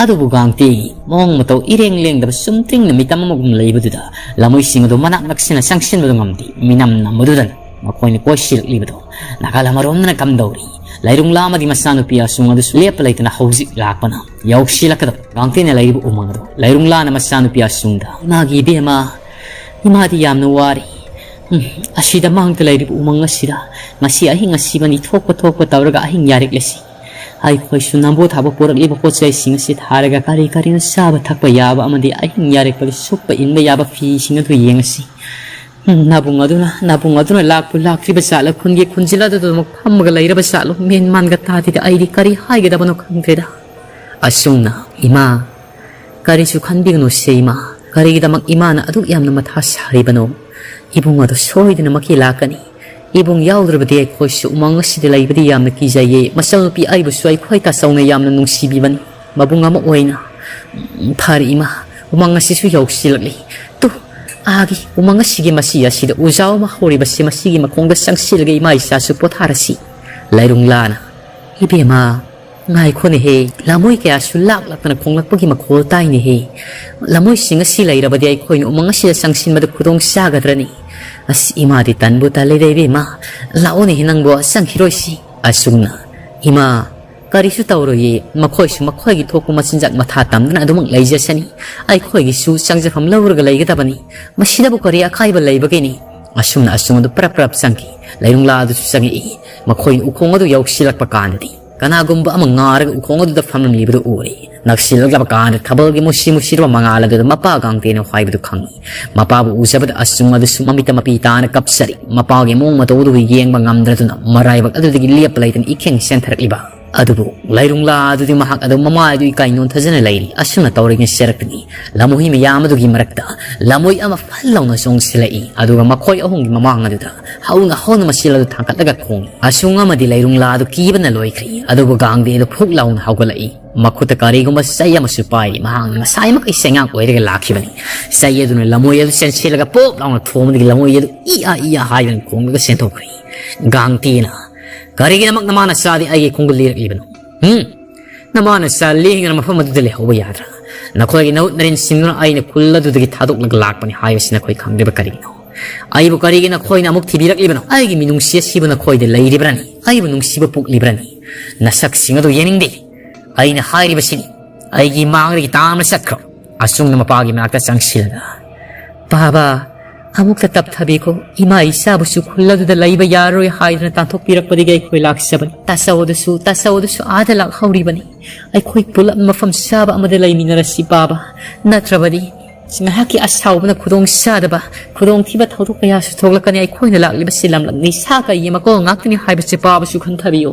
ꯑꯗꯨꯕꯨ ꯒꯥꯡꯇꯤꯒꯤ ꯃꯑꯣꯡ ꯃꯇꯧ ꯏꯔꯦꯡ ꯂꯦꯡꯗꯕ ꯆꯨꯝꯗ꯭ꯔꯤꯡꯅ ꯃꯤꯇꯝ ꯑꯃꯒꯨꯝ ꯂꯩꯕꯗꯨꯗ ꯂꯝꯍꯨꯏꯁꯤꯡ ꯑꯗꯨ ꯃꯅꯥꯛ ꯅꯛꯁꯤꯟꯅ ꯆꯪꯁꯤꯟꯕꯗꯨ ꯉꯝꯗꯦ꯫ ꯃꯤꯅꯝ ꯅꯝꯕꯗꯨꯗꯅꯤ ꯃꯈꯣꯏꯅ ꯀꯣꯏꯁꯤꯜꯂꯛꯂꯤꯕꯗꯣ꯫ ꯅꯥꯀꯜ ꯑꯃꯔꯣꯝꯗꯅ ꯀꯝꯗꯧꯔꯤ? ꯂꯩꯔꯨꯡꯂꯥ ꯑꯃꯗꯤ ꯃꯆꯥꯅꯨꯄꯤ ꯑꯁꯨꯡ ꯑꯗꯨꯁꯨ ꯂꯦꯞꯄ ꯂꯩꯇꯅ ꯍꯧꯖꯤꯛ ꯂꯥꯛꯄꯅ ꯌꯧꯁꯤꯜꯂꯛꯀꯗꯕ ꯒꯥꯡꯇꯤꯅ ꯂꯩꯔꯤꯕ ꯎꯃꯪ ꯑꯗꯨ ꯂꯩꯔꯨꯡꯂꯥꯅ ꯃꯆꯥꯅꯨꯄꯤ ꯑꯁꯨꯡꯗ, "ꯏꯃꯥꯒꯤ ꯏꯕꯦꯝꯃ, ꯏꯃꯥꯗꯤ ꯌꯥꯝꯅ ꯋꯥꯔꯤ꯫ ꯎꯝ, ꯑꯁꯤꯗ ꯃꯥꯡꯗ ꯂꯩꯔꯤꯕ ꯎꯃꯪ ꯑꯁꯤꯗ ꯉꯁꯤ ꯑꯍꯤꯡ ꯑꯁꯤꯕꯅꯤ ꯊꯣꯛꯄ ꯊꯣꯛꯄ ꯇꯧꯔꯒ ꯑꯍꯤꯡ ꯌꯥꯔꯦꯛꯂꯁꯤ꯫ ꯑꯩꯈꯣꯏꯁꯨ ꯅꯝꯕꯣ ꯊꯥꯕ ꯄꯨꯔꯛꯂꯤꯕ ꯄꯣꯠ ꯆꯩꯁꯤꯡ ꯑꯁꯤ ꯊꯥꯔꯒ ꯀꯔꯤ ꯀꯔꯤꯅꯣ ꯆꯥꯕ ꯊꯛꯄ ꯌꯥꯕ ꯑꯃꯗꯤ ꯑꯍꯤꯡ ꯌꯥꯔꯦꯛꯄꯒꯤ ꯁꯨꯞꯄ ꯏꯟꯕ ꯌꯥꯕ ꯐꯤꯁꯤꯡ ꯑꯗꯨ ꯌꯦꯡꯉꯁꯤ꯫ ꯎꯝ, ꯅꯥꯕꯨꯡ ꯑꯗꯨꯅ, ꯅꯥꯕꯨꯡ ꯑꯗꯨꯅ ꯂꯥꯛꯄꯨ ꯂꯥꯛꯇ꯭ꯔꯤꯕ ꯖꯥꯠꯂ, ꯈꯨꯟꯒꯤ ꯈꯨꯟꯖꯤꯜ ꯑꯗꯨꯗ ꯑꯗꯨꯃꯛ ꯐꯝꯃꯒ ꯂꯩꯔꯕ ꯖꯥꯠꯂꯣ, ꯃꯦꯟ ꯃꯥꯟꯒ ꯇꯥꯗꯦꯗ꯫ ꯑꯩꯗꯤ ꯀꯔꯤ ꯍꯥꯏꯒꯗꯕꯅꯣ ꯈꯪꯗ꯭ꯔꯦꯗ꯫ ꯑꯁꯨꯝꯅ, ꯏꯃꯥ, ꯀꯔꯤꯁꯨ ꯈꯟꯕꯤꯒꯅꯨꯁꯦ ꯏꯃꯥ, ꯀꯔꯤꯒꯤꯗꯃꯛ ꯏꯃꯥꯅ ꯑꯗꯨꯛ ꯌꯥꯝꯅ ꯃꯊꯥ ꯁꯥꯔꯤꯕꯅꯣ? ꯏꯕꯨꯡ ꯑꯗꯨ ꯁꯣꯏꯗꯅꯃꯛꯀꯤ ꯂꯥꯛꯀꯅꯤ꯫ ꯏꯕꯨꯡ ꯌꯥꯎꯗ꯭ꯔꯕꯗꯤ ꯑꯩꯈꯣꯏꯁꯨ ꯎꯃꯪ ꯑꯁꯤꯗ ꯂꯩꯕꯗꯤ ꯌꯥꯝꯅ ꯀꯤꯖꯩꯌꯦ꯫ ꯃꯆꯜꯅꯨꯄꯤ ꯑꯩꯕꯨꯁꯨ ꯑꯩꯈꯣꯏ ꯇꯥꯆꯧꯅ ꯌꯥꯝꯅ ꯅꯨꯡꯁꯤꯕꯤꯕꯅꯤ꯫ ꯃꯕꯨꯡ ꯑꯃ ꯑꯣꯏꯅ, "ꯎꯝ, ꯐꯔꯦ ꯏꯃꯥ, ꯎꯃꯪ ꯑꯁꯤꯁꯨ ꯌꯧꯁꯤꯜꯂꯛꯂꯤ꯫ ꯇꯨ, ꯑꯥꯒꯤ ꯎꯃꯪ ꯑꯁꯤꯒꯤ ꯃꯁꯤ ꯑꯁꯤꯗ ꯎꯖꯥꯎ ꯑꯃ ꯍꯧꯔꯤꯕꯁꯤ, ꯃꯁꯤꯒꯤ ꯃꯈꯣꯡꯗ ꯆꯪꯁꯤꯜꯂꯒ ꯏꯃꯥ ꯏꯆꯥꯁꯨ ꯄꯣꯊꯥꯔꯁꯤ꯫" ꯂꯩꯔꯨꯡꯂꯥꯅ, "ꯏꯕꯦꯝꯃ, ꯉꯥꯏꯈꯣꯅꯦꯍꯦ, ꯂꯃꯣꯏ ꯀꯌꯥꯁꯨ ꯂꯥꯛ ꯂꯥꯛꯇꯅ ꯈꯣꯡꯂꯛꯄꯒꯤ ꯃꯈꯣꯜ ꯇꯥꯏꯅꯦꯍꯦ꯫ ꯂꯃꯣꯏꯁꯤꯡ ꯑꯁꯤ ꯂꯩꯔꯕꯗꯤ ꯑꯩꯈꯣꯏꯅ ꯎꯃꯪ ꯑꯁꯤꯗ ꯆꯪꯁꯤꯟꯕꯗ ꯈꯨꯗꯣꯡ ꯆꯥꯒꯗ꯭ꯔꯅꯤ? ꯑꯁ, ꯏꯃꯥꯗꯤ ꯇꯟꯕꯨ ꯇꯜꯂꯦꯗ ꯏꯕꯦꯝꯃ꯫ ꯂꯥꯛꯑꯣꯅꯦꯍꯦ ꯅꯪꯕꯣ, ꯆꯪꯈꯤꯔꯣꯏꯁꯤ꯫" ꯑꯁꯨꯝꯅ, "ꯏꯃꯥ, ꯀꯔꯤꯁꯨ ꯇꯧꯔꯣꯏꯌꯦ, ꯃꯈꯣꯏꯁꯨ ꯃꯈꯣꯏꯒꯤ ꯊꯣꯛꯄ ꯃꯆꯤꯟꯖꯥꯛ ꯃꯊꯥ ꯇꯝꯗꯅ ꯑꯗꯨꯃꯛ ꯂꯩꯖꯁꯅꯤ꯫ ꯑꯩꯈꯣꯏꯒꯤꯁꯨ ꯆꯪꯖꯐꯝ ꯂꯧꯔꯒ ꯂꯩꯒꯗꯕꯅꯤ꯫ ꯃꯁꯤꯗꯕꯨ ꯀꯔꯤ ꯑꯀꯥꯏꯕ ꯂꯩꯕꯒꯦꯅꯤ?" ꯑꯁꯨꯝꯅ ꯑꯁꯨꯝ ꯑꯗꯨ ꯄ꯭ꯔꯞ ꯄ꯭ꯔꯞ ꯆꯪꯈꯤ꯫ ꯂꯩꯔꯨꯡꯂꯥ ꯑꯗꯨꯁꯨ ꯆꯪꯉꯛꯏ꯫ ꯃꯈꯣꯏꯅ ꯎꯈꯣꯡ ꯑꯗꯨ ꯌꯧꯁꯤꯜꯂꯛꯄ ꯀꯥꯟꯗꯗꯤ ꯀꯅꯥꯒꯨꯝꯕ ꯑꯃ ꯉꯥꯔꯒ ꯎꯈꯣꯡ ꯑꯗꯨꯗ ꯐꯝꯂꯝꯂꯤꯕꯗꯨ ꯎꯔꯦ꯫ ꯅꯛꯁꯤꯜꯂꯛꯂꯕ ꯀꯥꯟꯗ ꯊꯥꯕꯜꯒꯤ ꯃꯨꯁꯤ ꯃꯨꯁꯤꯔꯕ ꯃꯉꯥꯜ ꯑꯗꯨꯗ ꯃꯄꯥ ꯒꯥꯡꯇꯦꯅ ꯍꯥꯏꯕꯗꯨ ꯈꯪꯏ꯫ ꯃꯄꯥꯕꯨ ꯎꯖꯕꯗ ꯑꯁꯨꯝ ꯑꯗꯨꯁꯨ ꯃꯃꯤꯠꯇ ꯃꯄꯤ ꯇꯥꯅ ꯀꯞꯆꯔꯤ꯫ ꯃꯄꯥꯒꯤ ꯃꯑꯣꯡ ꯃꯇꯧ ꯑꯗꯨꯕꯨ ꯌꯦꯡꯕ ꯉꯝꯗ꯭ꯔꯗꯨꯅ ꯃꯔꯥꯏꯕꯛ ꯑꯗꯨꯗꯒꯤ ꯂꯦꯞꯄ ꯂꯩꯇꯅ ꯏꯈꯦꯡ ꯆꯦꯟꯊꯔꯛꯂꯤꯕ꯫ ꯑꯗꯨꯕꯨ ꯂꯩꯔꯨꯡꯂꯥ ꯑꯗꯨꯗꯤ ꯃꯍꯥꯛ ꯑꯗꯨ ꯃꯃꯥꯏꯗꯨ ꯏꯀꯥꯏ ꯅꯣꯟꯊꯖꯅ ꯂꯩꯔꯤ꯫ ꯑꯁꯨꯝꯅ ꯇꯧꯔꯤꯉꯩ ꯆꯦꯔꯛꯇꯅꯤ ꯂꯝꯍꯨꯏ ꯃꯌꯥꯝ ꯑꯗꯨꯒꯤ ꯃꯔꯛꯇ ꯂꯝꯍꯨꯏ ꯑꯃ ꯐꯜ ꯂꯥꯎꯅ ꯆꯣꯡꯁꯤꯜꯂꯛꯏ꯫ ꯑꯗꯨꯒ ꯃꯈꯣꯏ ꯑꯍꯨꯝꯒꯤ ꯃꯃꯥꯡ ꯑꯗꯨꯗ ꯍꯧꯅ ꯍꯧꯅ ꯃꯆꯤꯜ ꯑꯗꯨ ꯊꯥꯡꯒꯠꯂꯒ ꯈꯣꯡꯏ꯫ ꯑꯁꯨꯡ ꯑꯃꯗꯤ ꯂꯩꯔꯨꯡꯂꯥ ꯑꯗꯨ ꯀꯤꯕꯅ ꯂꯣꯏꯈ꯭ꯔꯦ꯫ ꯑꯗꯨꯕꯨ ꯒꯥꯡꯗꯤ ꯑꯗꯨ ꯐꯨꯛ ꯂꯥꯎꯅ ꯍꯧꯒꯠꯂꯛꯏ꯫ ꯃꯈꯨꯠꯇ ꯀꯔꯤꯒꯨꯝꯕ ꯆꯩ ꯑꯃꯁꯨ ꯄꯥꯏꯔꯤ꯫ ꯃꯍꯥꯛꯅ ꯉꯁꯥꯏꯃꯛ ꯑꯩ ꯆꯩꯉꯥꯛ ꯑꯣꯏꯔꯒ ꯂꯥꯛꯈꯤꯕꯅꯤ꯫ ꯆꯩ ꯑꯗꯨꯅ ꯂꯃꯣꯏ ꯑꯗꯨ ꯆꯦꯟꯁꯤꯜꯂꯒ ꯄꯣꯞ ꯂꯥꯎꯅ ꯊꯣꯝꯕꯗꯒꯤ ꯂꯃꯣꯏ ꯑꯗꯨ ꯏ ꯑꯥ ꯏ ꯑꯥ ꯍꯥꯏꯗꯨꯅ ꯈꯣꯡꯂꯒ ꯆꯦꯟꯊꯣꯛꯈ꯭ꯔꯦ꯫ ꯒꯥꯡꯇꯤꯅ, "ꯀꯔꯤꯒꯤꯗꯃꯛ ꯅꯃꯥ ꯅꯆꯥꯗꯤ ꯑꯩꯒꯤ ꯈꯣꯡꯗ ꯂꯤꯔꯛꯂꯤꯕꯅꯣ? ꯍꯨꯝ? ꯅꯃꯥ ꯅꯆꯥ ꯂꯦꯡꯗꯅ ꯃꯐꯝ ꯑꯗꯨꯗ ꯂꯩꯍꯧꯕ ꯌꯥꯗ꯭ꯔꯥ? ꯅꯈꯣꯏꯒꯤ ꯅꯍꯨꯠ ꯅꯔꯤꯟꯁꯤꯡꯗꯨꯅ ꯑꯩꯅ ꯈꯨꯜ ꯑꯗꯨꯗꯒꯤ ꯊꯥꯗꯣꯛꯂꯒ ꯂꯥꯛꯄꯅꯤ ꯍꯥꯏꯕꯁꯤ ꯅꯈꯣꯏ ꯈꯪꯗ꯭ꯔꯤꯕ ꯀꯔꯤꯒꯤꯅꯣ? ꯑꯩꯕꯨ ꯀꯔꯤꯒꯤ ꯅꯈꯣꯏꯅ ꯑꯃꯨꯛ ꯊꯤꯕꯤꯔꯛꯂꯤꯕꯅꯣ? ꯑꯩꯒꯤ ꯃꯤꯅꯨꯡꯁꯤ ꯑꯁꯤꯕꯨ ꯅꯈꯣꯏꯗ ꯂꯩꯔꯤꯕ꯭ꯔꯅꯤ? ꯑꯩꯕꯨ ꯅꯨꯡꯁꯤꯕ ꯄꯣꯛꯂꯤꯕ꯭ꯔꯅꯤ? ꯅꯁꯛꯁꯤꯡ ꯑꯗꯨ ꯌꯦꯡꯅꯤꯡꯗꯦ꯫ ꯑꯩꯅ ꯍꯥꯏꯔꯤꯕꯁꯤꯅꯤ, ꯑꯩꯒꯤ ꯃꯥꯡꯗꯒꯤ ꯇꯥꯝꯅ ꯆꯠꯈ꯭ꯔꯣ꯫" ꯑꯁꯨꯝꯅ ꯃꯄꯥꯒꯤ ꯃꯅꯥꯛꯇ ꯆꯪꯁꯤꯜꯂꯒ, "ꯄꯥꯕ, ꯑꯃꯨꯛꯇ ꯇꯞꯊꯕꯤꯈꯣ꯫ ꯏꯃꯥ ꯏꯆꯥꯕꯨꯁꯨ ꯈꯨꯜ ꯑꯗꯨꯗ ꯂꯩꯕ ꯌꯥꯔꯔꯣꯏ ꯍꯥꯏꯗꯨꯅ ꯇꯥꯟꯊꯣꯛꯄꯤꯔꯛꯄꯗꯒꯤ ꯑꯩꯈꯣꯏ ꯂꯥꯛꯆꯕꯅꯤ꯫ ꯇꯥꯆꯧ ꯑꯗꯨꯁꯨ, ꯇꯥꯆꯧ ꯑꯗꯨꯁꯨ ꯑꯥꯗ ꯂꯥꯛꯍꯧꯔꯤꯕꯅꯤ꯫ ꯑꯩꯈꯣꯏ ꯄꯨꯂꯞ ꯃꯐꯝ ꯆꯥꯕ ꯑꯃꯗ ꯂꯩꯃꯤꯟꯅꯔꯁꯤ ꯄꯥꯕ꯫ ꯅꯠꯇ꯭ꯔꯕꯗꯤ ꯉꯥꯏꯍꯥꯛꯀꯤ ꯑꯁꯥꯎꯕꯅ ꯈꯨꯗꯣꯡ ꯆꯥꯗꯕ, ꯈꯨꯗꯣꯡꯊꯤꯕ ꯊꯧꯗꯣꯛ ꯀꯌꯥꯁꯨ ꯊꯣꯛꯂꯛꯀꯅꯤ꯫ ꯑꯩꯈꯣꯏꯅ ꯂꯥꯛꯂꯤꯕꯁꯤ ꯂꯝꯂꯛꯅꯤ, ꯁꯥ ꯀꯩꯒꯤ ꯃꯀꯣꯜ ꯉꯥꯛꯇꯅꯤ ꯍꯥꯏꯕꯁꯤ ꯄꯥꯕꯁꯨ ꯈꯟꯊꯕꯤꯌꯨ꯫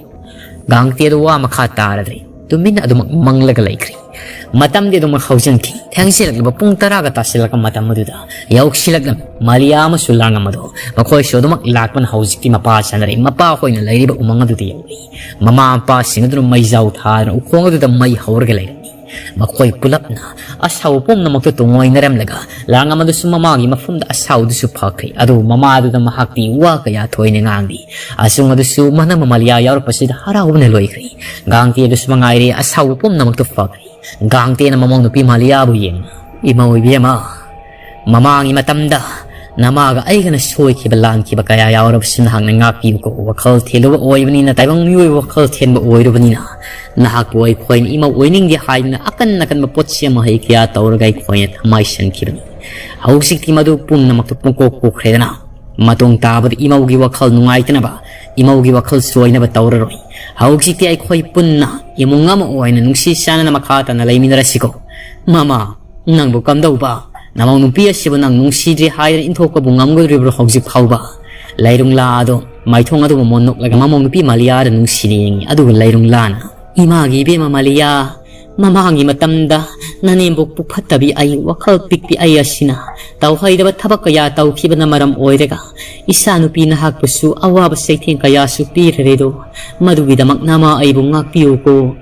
ꯒꯥꯡꯇꯦ ꯑꯗꯨ ꯋꯥ ꯃꯈꯥ ꯇꯥꯔꯗ꯭ꯔꯦ꯫ ꯇꯨꯃꯤꯟꯅ ꯑꯗꯨꯃꯛ ꯃꯪꯂꯒ ꯂꯩꯈ꯭ꯔꯦ꯫ ꯃꯇꯝꯗꯤ ꯑꯗꯨꯃꯛ ꯍꯧꯖꯤꯟꯈꯤ꯫ ꯊꯦꯡꯖꯤꯜꯂꯛꯂꯕ ꯄꯨꯡ ꯇꯔꯥꯒ ꯇꯥꯁꯤꯜꯂꯛꯄ ꯃꯇꯝ ꯑꯗꯨꯗ ꯌꯧꯁꯤꯜꯂꯛꯂꯝꯃꯤ꯫ ꯃꯥꯂꯤꯌꯥ ꯑꯃꯁꯨ ꯂꯥꯡꯉꯝ ꯑꯗꯣ ꯃꯈꯣꯏꯁꯨ ꯑꯗꯨꯃꯛ ꯂꯥꯛꯄꯅ ꯍꯧꯖꯤꯛꯇꯤ ꯃꯄꯥ ꯆꯥꯅꯔꯦ꯫ ꯃꯄꯥ ꯍꯣꯏꯅ ꯂꯩꯔꯤꯕ ꯎꯃꯪ ꯑꯗꯨꯗ ꯌꯧꯔꯛꯏ꯫ ꯃꯃꯥ ꯃꯄꯥꯁꯤꯡ ꯑꯗꯨꯅ ꯃꯩꯖꯥꯎ ꯊꯥꯗꯨꯅ ꯎꯈꯣꯡ ꯑꯗꯨꯗ ꯃꯩ ꯍꯧꯔꯒ ꯂꯩꯔꯝꯃꯤ꯫ ꯃꯈꯣꯏ ꯄꯨꯂꯞꯅ ꯑꯁꯥꯎꯕ ꯄꯨꯝꯅꯃꯛꯇꯨ ꯇꯨꯡꯑꯣꯏꯅꯔꯝꯂꯒ ꯂꯥꯡꯉꯝ ꯑꯗꯨꯁꯨ ꯃꯃꯥꯒꯤ ꯃꯐꯝꯗ ꯑꯁꯥꯎꯗꯨꯁꯨ ꯐꯈ꯭ꯔꯦ꯫ ꯑꯗꯨꯕꯨ ꯃꯃꯥꯗꯨꯗ ꯃꯍꯥꯛꯇꯤ ꯋꯥ ꯀꯌꯥ ꯊꯣꯏꯅ ꯉꯥꯡꯂꯤ꯫ ꯑꯁꯨꯝ ꯑꯗꯨꯁꯨ ꯃꯅꯝ ꯃꯃꯥꯂꯤꯌꯥ ꯌꯥꯎꯔꯛꯄꯁꯤꯗ ꯍꯔꯥꯎꯕꯅ ꯂꯣꯏꯈ꯭ꯔꯦ꯫ ꯒꯥꯡꯇꯦ ꯑꯗꯨꯁꯨ ꯃꯉꯥꯏꯔꯦ, ꯑꯁꯥꯎꯕ ꯄꯨꯝꯅꯃꯛꯇꯨ ꯐꯈ꯭ꯔꯦ꯫ ꯒꯥꯡꯇꯦꯅ ꯃꯃꯧ ꯅꯨꯄꯤ ꯃꯥꯂꯤꯌꯥꯕꯨ ꯌꯦꯡꯅ, "ꯏꯃꯧ ꯏꯕꯦꯝꯃ, ꯃꯃꯥꯡꯒꯤ ꯃꯇꯝꯗ ꯅꯃꯥꯒ ꯑꯩꯒꯅ ꯁꯣꯏꯈꯤꯕ ꯂꯥꯟꯈꯤꯕ ꯀꯌꯥ ꯌꯥꯎꯔꯕꯁꯨ ꯅꯍꯥꯛꯅ ꯉꯥꯛꯄꯤꯌꯨꯀꯣ꯫ ꯋꯥꯈꯜ ꯊꯦꯜꯂꯨꯕ ꯑꯣꯏꯕꯅꯤꯅ, ꯇꯥꯏꯕꯪ ꯃꯤꯑꯣꯏꯕ ꯋꯥꯈꯜ ꯊꯦꯟꯕ ꯑꯣꯏꯔꯨꯕꯅꯤꯅ, ꯅꯍꯥꯛꯄꯨ ꯑꯩꯈꯣꯏꯅ ꯏꯃꯧ ꯑꯣꯏꯅꯤꯡꯗꯦ ꯍꯥꯏꯗꯨꯅ ꯑꯀꯟ ꯑꯀꯟꯕ ꯄꯣꯠꯁꯤ ꯑꯃ ꯍꯩ ꯀꯌꯥ ꯇꯧꯔꯒ ꯑꯩꯈꯣꯏꯅ ꯊꯃꯥꯏ ꯁꯟꯈꯤꯕꯅꯤ꯫ ꯍꯧꯖꯤꯛꯇꯤ ꯃꯗꯨ ꯄꯨꯝꯅꯃꯛꯇꯨ ꯄꯨꯡꯀꯣꯛ ꯀꯣꯛꯈ꯭ꯔꯦꯗꯅ꯫ ꯃꯇꯨꯡ ꯇꯥꯕꯗ ꯏꯃꯧꯒꯤ ꯋꯥꯈꯜ ꯅꯨꯡꯉꯥꯏꯇꯅꯕ, ꯏꯃꯧꯒꯤ ꯋꯥꯈꯜ ꯆꯣꯏꯅꯕ ꯇꯧꯔꯔꯣꯏ꯫ ꯍꯧꯖꯤꯛꯇꯤ ꯑꯩꯈꯣꯏ ꯄꯨꯟꯅ ꯏꯃꯨꯡ ꯑꯃ ꯑꯣꯏꯅ ꯅꯨꯡꯁꯤ ꯆꯥꯟꯅꯅ ꯃꯈꯥ ꯇꯥꯅ ꯂꯩꯃꯤꯟꯅꯔꯁꯤꯀꯣ꯫ ꯃꯃꯥ, ꯅꯪꯕꯨ ꯀꯝꯗꯧꯕ? ꯅꯃꯧ ꯅꯨꯄꯤ ꯑꯁꯤꯕꯨ ꯅꯪ ꯅꯨꯡꯁꯤꯗ꯭ꯔꯦ ꯍꯥꯏꯗꯅ ꯏꯟꯊꯣꯛꯄꯕꯨ ꯉꯝꯒꯗꯧꯔꯤꯕ꯭ꯔꯣ ꯍꯧꯖꯤꯛ ꯐꯥꯎꯕ?" ꯂꯩꯔꯨꯡꯂꯥ ꯑꯗꯣ ꯃꯥꯏꯊꯣꯡ ꯑꯗꯨꯕꯨ ꯃꯣꯟ ꯅꯣꯛꯂꯒ ꯃꯃꯧ ꯅꯨꯄꯤ ꯃꯥꯂꯤꯌꯥꯗ ꯅꯨꯡꯁꯤꯅ ꯌꯦꯡꯉꯤ꯫ ꯑꯗꯨꯒ ꯂꯩꯔꯨꯡꯂꯥꯅ, "ꯏꯃꯥꯒꯤ ꯏꯕꯦꯝꯃ ꯃꯥꯂꯤꯌꯥ, ꯃꯃꯥꯡꯒꯤ ꯃꯇꯝꯗ ꯅꯅꯦꯝꯕꯣꯛꯄꯨ ꯐꯠꯇꯕꯤ ꯑꯩ, ꯋꯥꯈꯜ ꯄꯤꯛꯄꯤ ꯑꯩ ꯑꯁꯤꯅ ꯇꯧꯍꯩꯗꯕ ꯊꯕꯛ ꯀꯌꯥ ꯇꯧꯈꯤꯕꯅ ꯃꯔꯝ ꯑꯣꯏꯔꯒ ꯏꯆꯥꯅꯨꯄꯤ ꯅꯍꯥꯛꯄꯨꯁꯨ ꯑꯋꯥꯕ ꯆꯩꯊꯦꯡ ꯀꯌꯥꯁꯨ ꯄꯤꯈ꯭ꯔꯦꯗꯣ꯫ ꯃꯗꯨꯒꯤꯗꯃꯛ ꯅꯃꯥ ꯑꯩꯕꯨ ꯉꯥꯛꯄꯤꯌꯨꯀꯣ꯫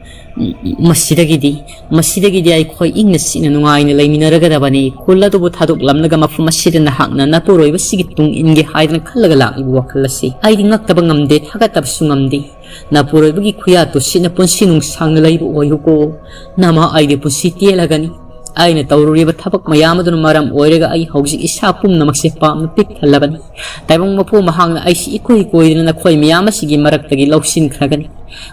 ꯃꯁꯤꯗꯒꯤꯗꯤ, ꯃꯁꯤꯗꯒꯤꯗꯤ ꯑꯩꯈꯣꯏ ꯏꯪꯅ ꯆꯤꯛꯅ ꯅꯨꯡꯉꯥꯏꯅ ꯂꯩꯃꯤꯟꯅꯔꯒꯗꯕꯅꯤ꯫ ꯈꯨꯜ ꯑꯗꯨꯕꯨ ꯊꯥꯗꯣꯛꯂꯝꯂꯒ ꯃꯐꯝ ꯑꯁꯤꯗ ꯅꯍꯥꯛꯅ ꯅꯄꯨꯔꯣꯏꯕꯁꯤꯒꯤ ꯇꯨꯡ ꯏꯟꯒꯦ ꯍꯥꯏꯗꯅ ꯈꯜꯂꯒ ꯂꯥꯛꯂꯤꯕ ꯋꯥꯈꯜ ꯑꯁꯤ ꯑꯩꯗꯤ ꯉꯛꯇꯕ ꯉꯝꯗꯦ, ꯊꯥꯒꯠꯇꯕꯁꯨ ꯉꯝꯗꯦ꯫ ꯅꯄꯨꯔꯣꯏꯕꯒꯤ ꯈꯨꯌꯥ ꯇꯨꯁꯤꯠꯅ ꯄꯨꯟꯁꯤ ꯅꯨꯡꯁꯥꯡꯅ ꯂꯩꯕ ꯑꯣꯏꯌꯨꯀꯣ꯫ ꯅꯃꯥ ꯑꯩꯗꯤ ꯄꯨꯟꯁꯤ ꯇꯦꯜꯂꯒꯅꯤ꯫ ꯑꯩꯅ ꯇꯧꯔꯨꯔꯤꯕ ꯊꯕꯛ ꯃꯌꯥꯝ ꯑꯗꯨꯅ ꯃꯔꯝ ꯑꯣꯏꯔꯒ ꯑꯩ ꯍꯧꯖꯤꯛ ꯏꯁꯥ ꯄꯨꯝꯅꯃꯛꯁꯦ ꯄꯥꯞꯅ ꯄꯤꯛ ꯊꯜꯂꯕꯅꯤ꯫ ꯇꯥꯏꯕꯪ ꯃꯄꯨ ꯃꯍꯥꯛꯅ ꯑꯩꯁꯤ ꯏꯀꯣꯏ ꯀꯣꯏꯗꯅ ꯅꯈꯣꯏ ꯃꯌꯥꯝ ꯑꯁꯤꯒꯤ ꯃꯔꯛꯇꯒꯤ ꯂꯧꯁꯤꯟꯈ꯭ꯔꯒꯅꯤ꯫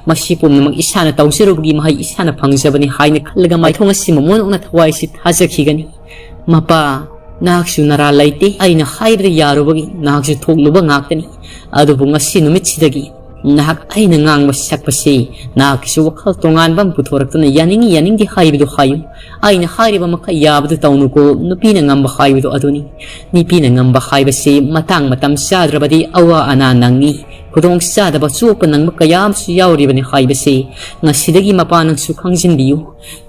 ꯃꯁꯤ ꯄꯨꯝꯅꯃꯛ ꯏꯁꯥꯅ ꯇꯧꯖꯔꯨꯕꯒꯤ ꯃꯍꯩ ꯏꯁꯥꯅ ꯐꯪꯖꯕꯅꯤ ꯍꯥꯏꯅ ꯈꯜꯂꯒ ꯃꯥꯏꯊꯣꯡ ꯑꯁꯤ ꯃꯃꯣꯟ ꯑꯣꯛꯅ ꯊꯋꯥꯏꯁꯤ ꯊꯥꯖꯈꯤꯒꯅꯤ꯫ ꯃꯄꯥ, ꯅꯍꯥꯛꯁꯨ ꯅꯔꯥ ꯂꯩꯇꯦ, ꯑꯩꯅ ꯍꯥꯏꯕꯗ ꯌꯥꯔꯨꯕꯒꯤ ꯅꯍꯥꯛꯁꯨ ꯊꯣꯛꯂꯨꯕ ꯉꯥꯛꯇꯅꯤ꯫ ꯑꯗꯨꯕꯨ ꯉꯁꯤ ꯅꯨꯃꯤꯠꯁꯤꯗꯒꯤ ꯅꯍꯥꯛ ꯑꯩꯅ ꯉꯥꯡꯕ ꯁꯛꯄꯁꯤ ꯅꯍꯥꯛꯀꯤꯁꯨ ꯋꯥꯈꯜ ꯇꯣꯉꯥꯟꯕ ꯑꯃ ꯄꯨꯊꯣꯔꯛꯇꯨꯅ ꯌꯥꯅꯤꯡꯏ ꯌꯥꯅꯤꯡꯗꯦ ꯍꯥꯏꯕꯗꯨ ꯍꯥꯏꯌꯨ꯫ ꯑꯩꯅ ꯍꯥꯏꯔꯤꯕ ꯃꯈꯩ ꯌꯥꯕꯗꯨ ꯇꯧꯅꯨꯀꯣ꯫ ꯅꯨꯄꯤꯅ ꯉꯝꯕ ꯍꯥꯏꯕꯗꯨ ꯑꯗꯨꯅꯤ꯫ ꯅꯨꯄꯤꯅ ꯉꯝꯕ ꯍꯥꯏꯕꯁꯤ ꯃꯇꯥꯡ ꯃꯇꯝ ꯆꯥꯗ꯭ꯔꯕꯗꯤ ꯑꯋꯥ ꯑꯅꯥ ꯅꯪꯏ꯫ ꯈꯨꯗꯣꯡ ꯆꯥꯗꯕ ꯆꯣꯛꯄ ꯅꯪꯕ ꯀꯌꯥ ꯑꯃꯁꯨ ꯌꯥꯎꯔꯤꯕꯅꯤ ꯍꯥꯏꯕꯁꯤ ꯉꯁꯤꯗꯒꯤ ꯃꯄꯥ ꯅꯪꯁꯨ ꯈꯪꯖꯤꯟꯕꯤꯌꯨ꯫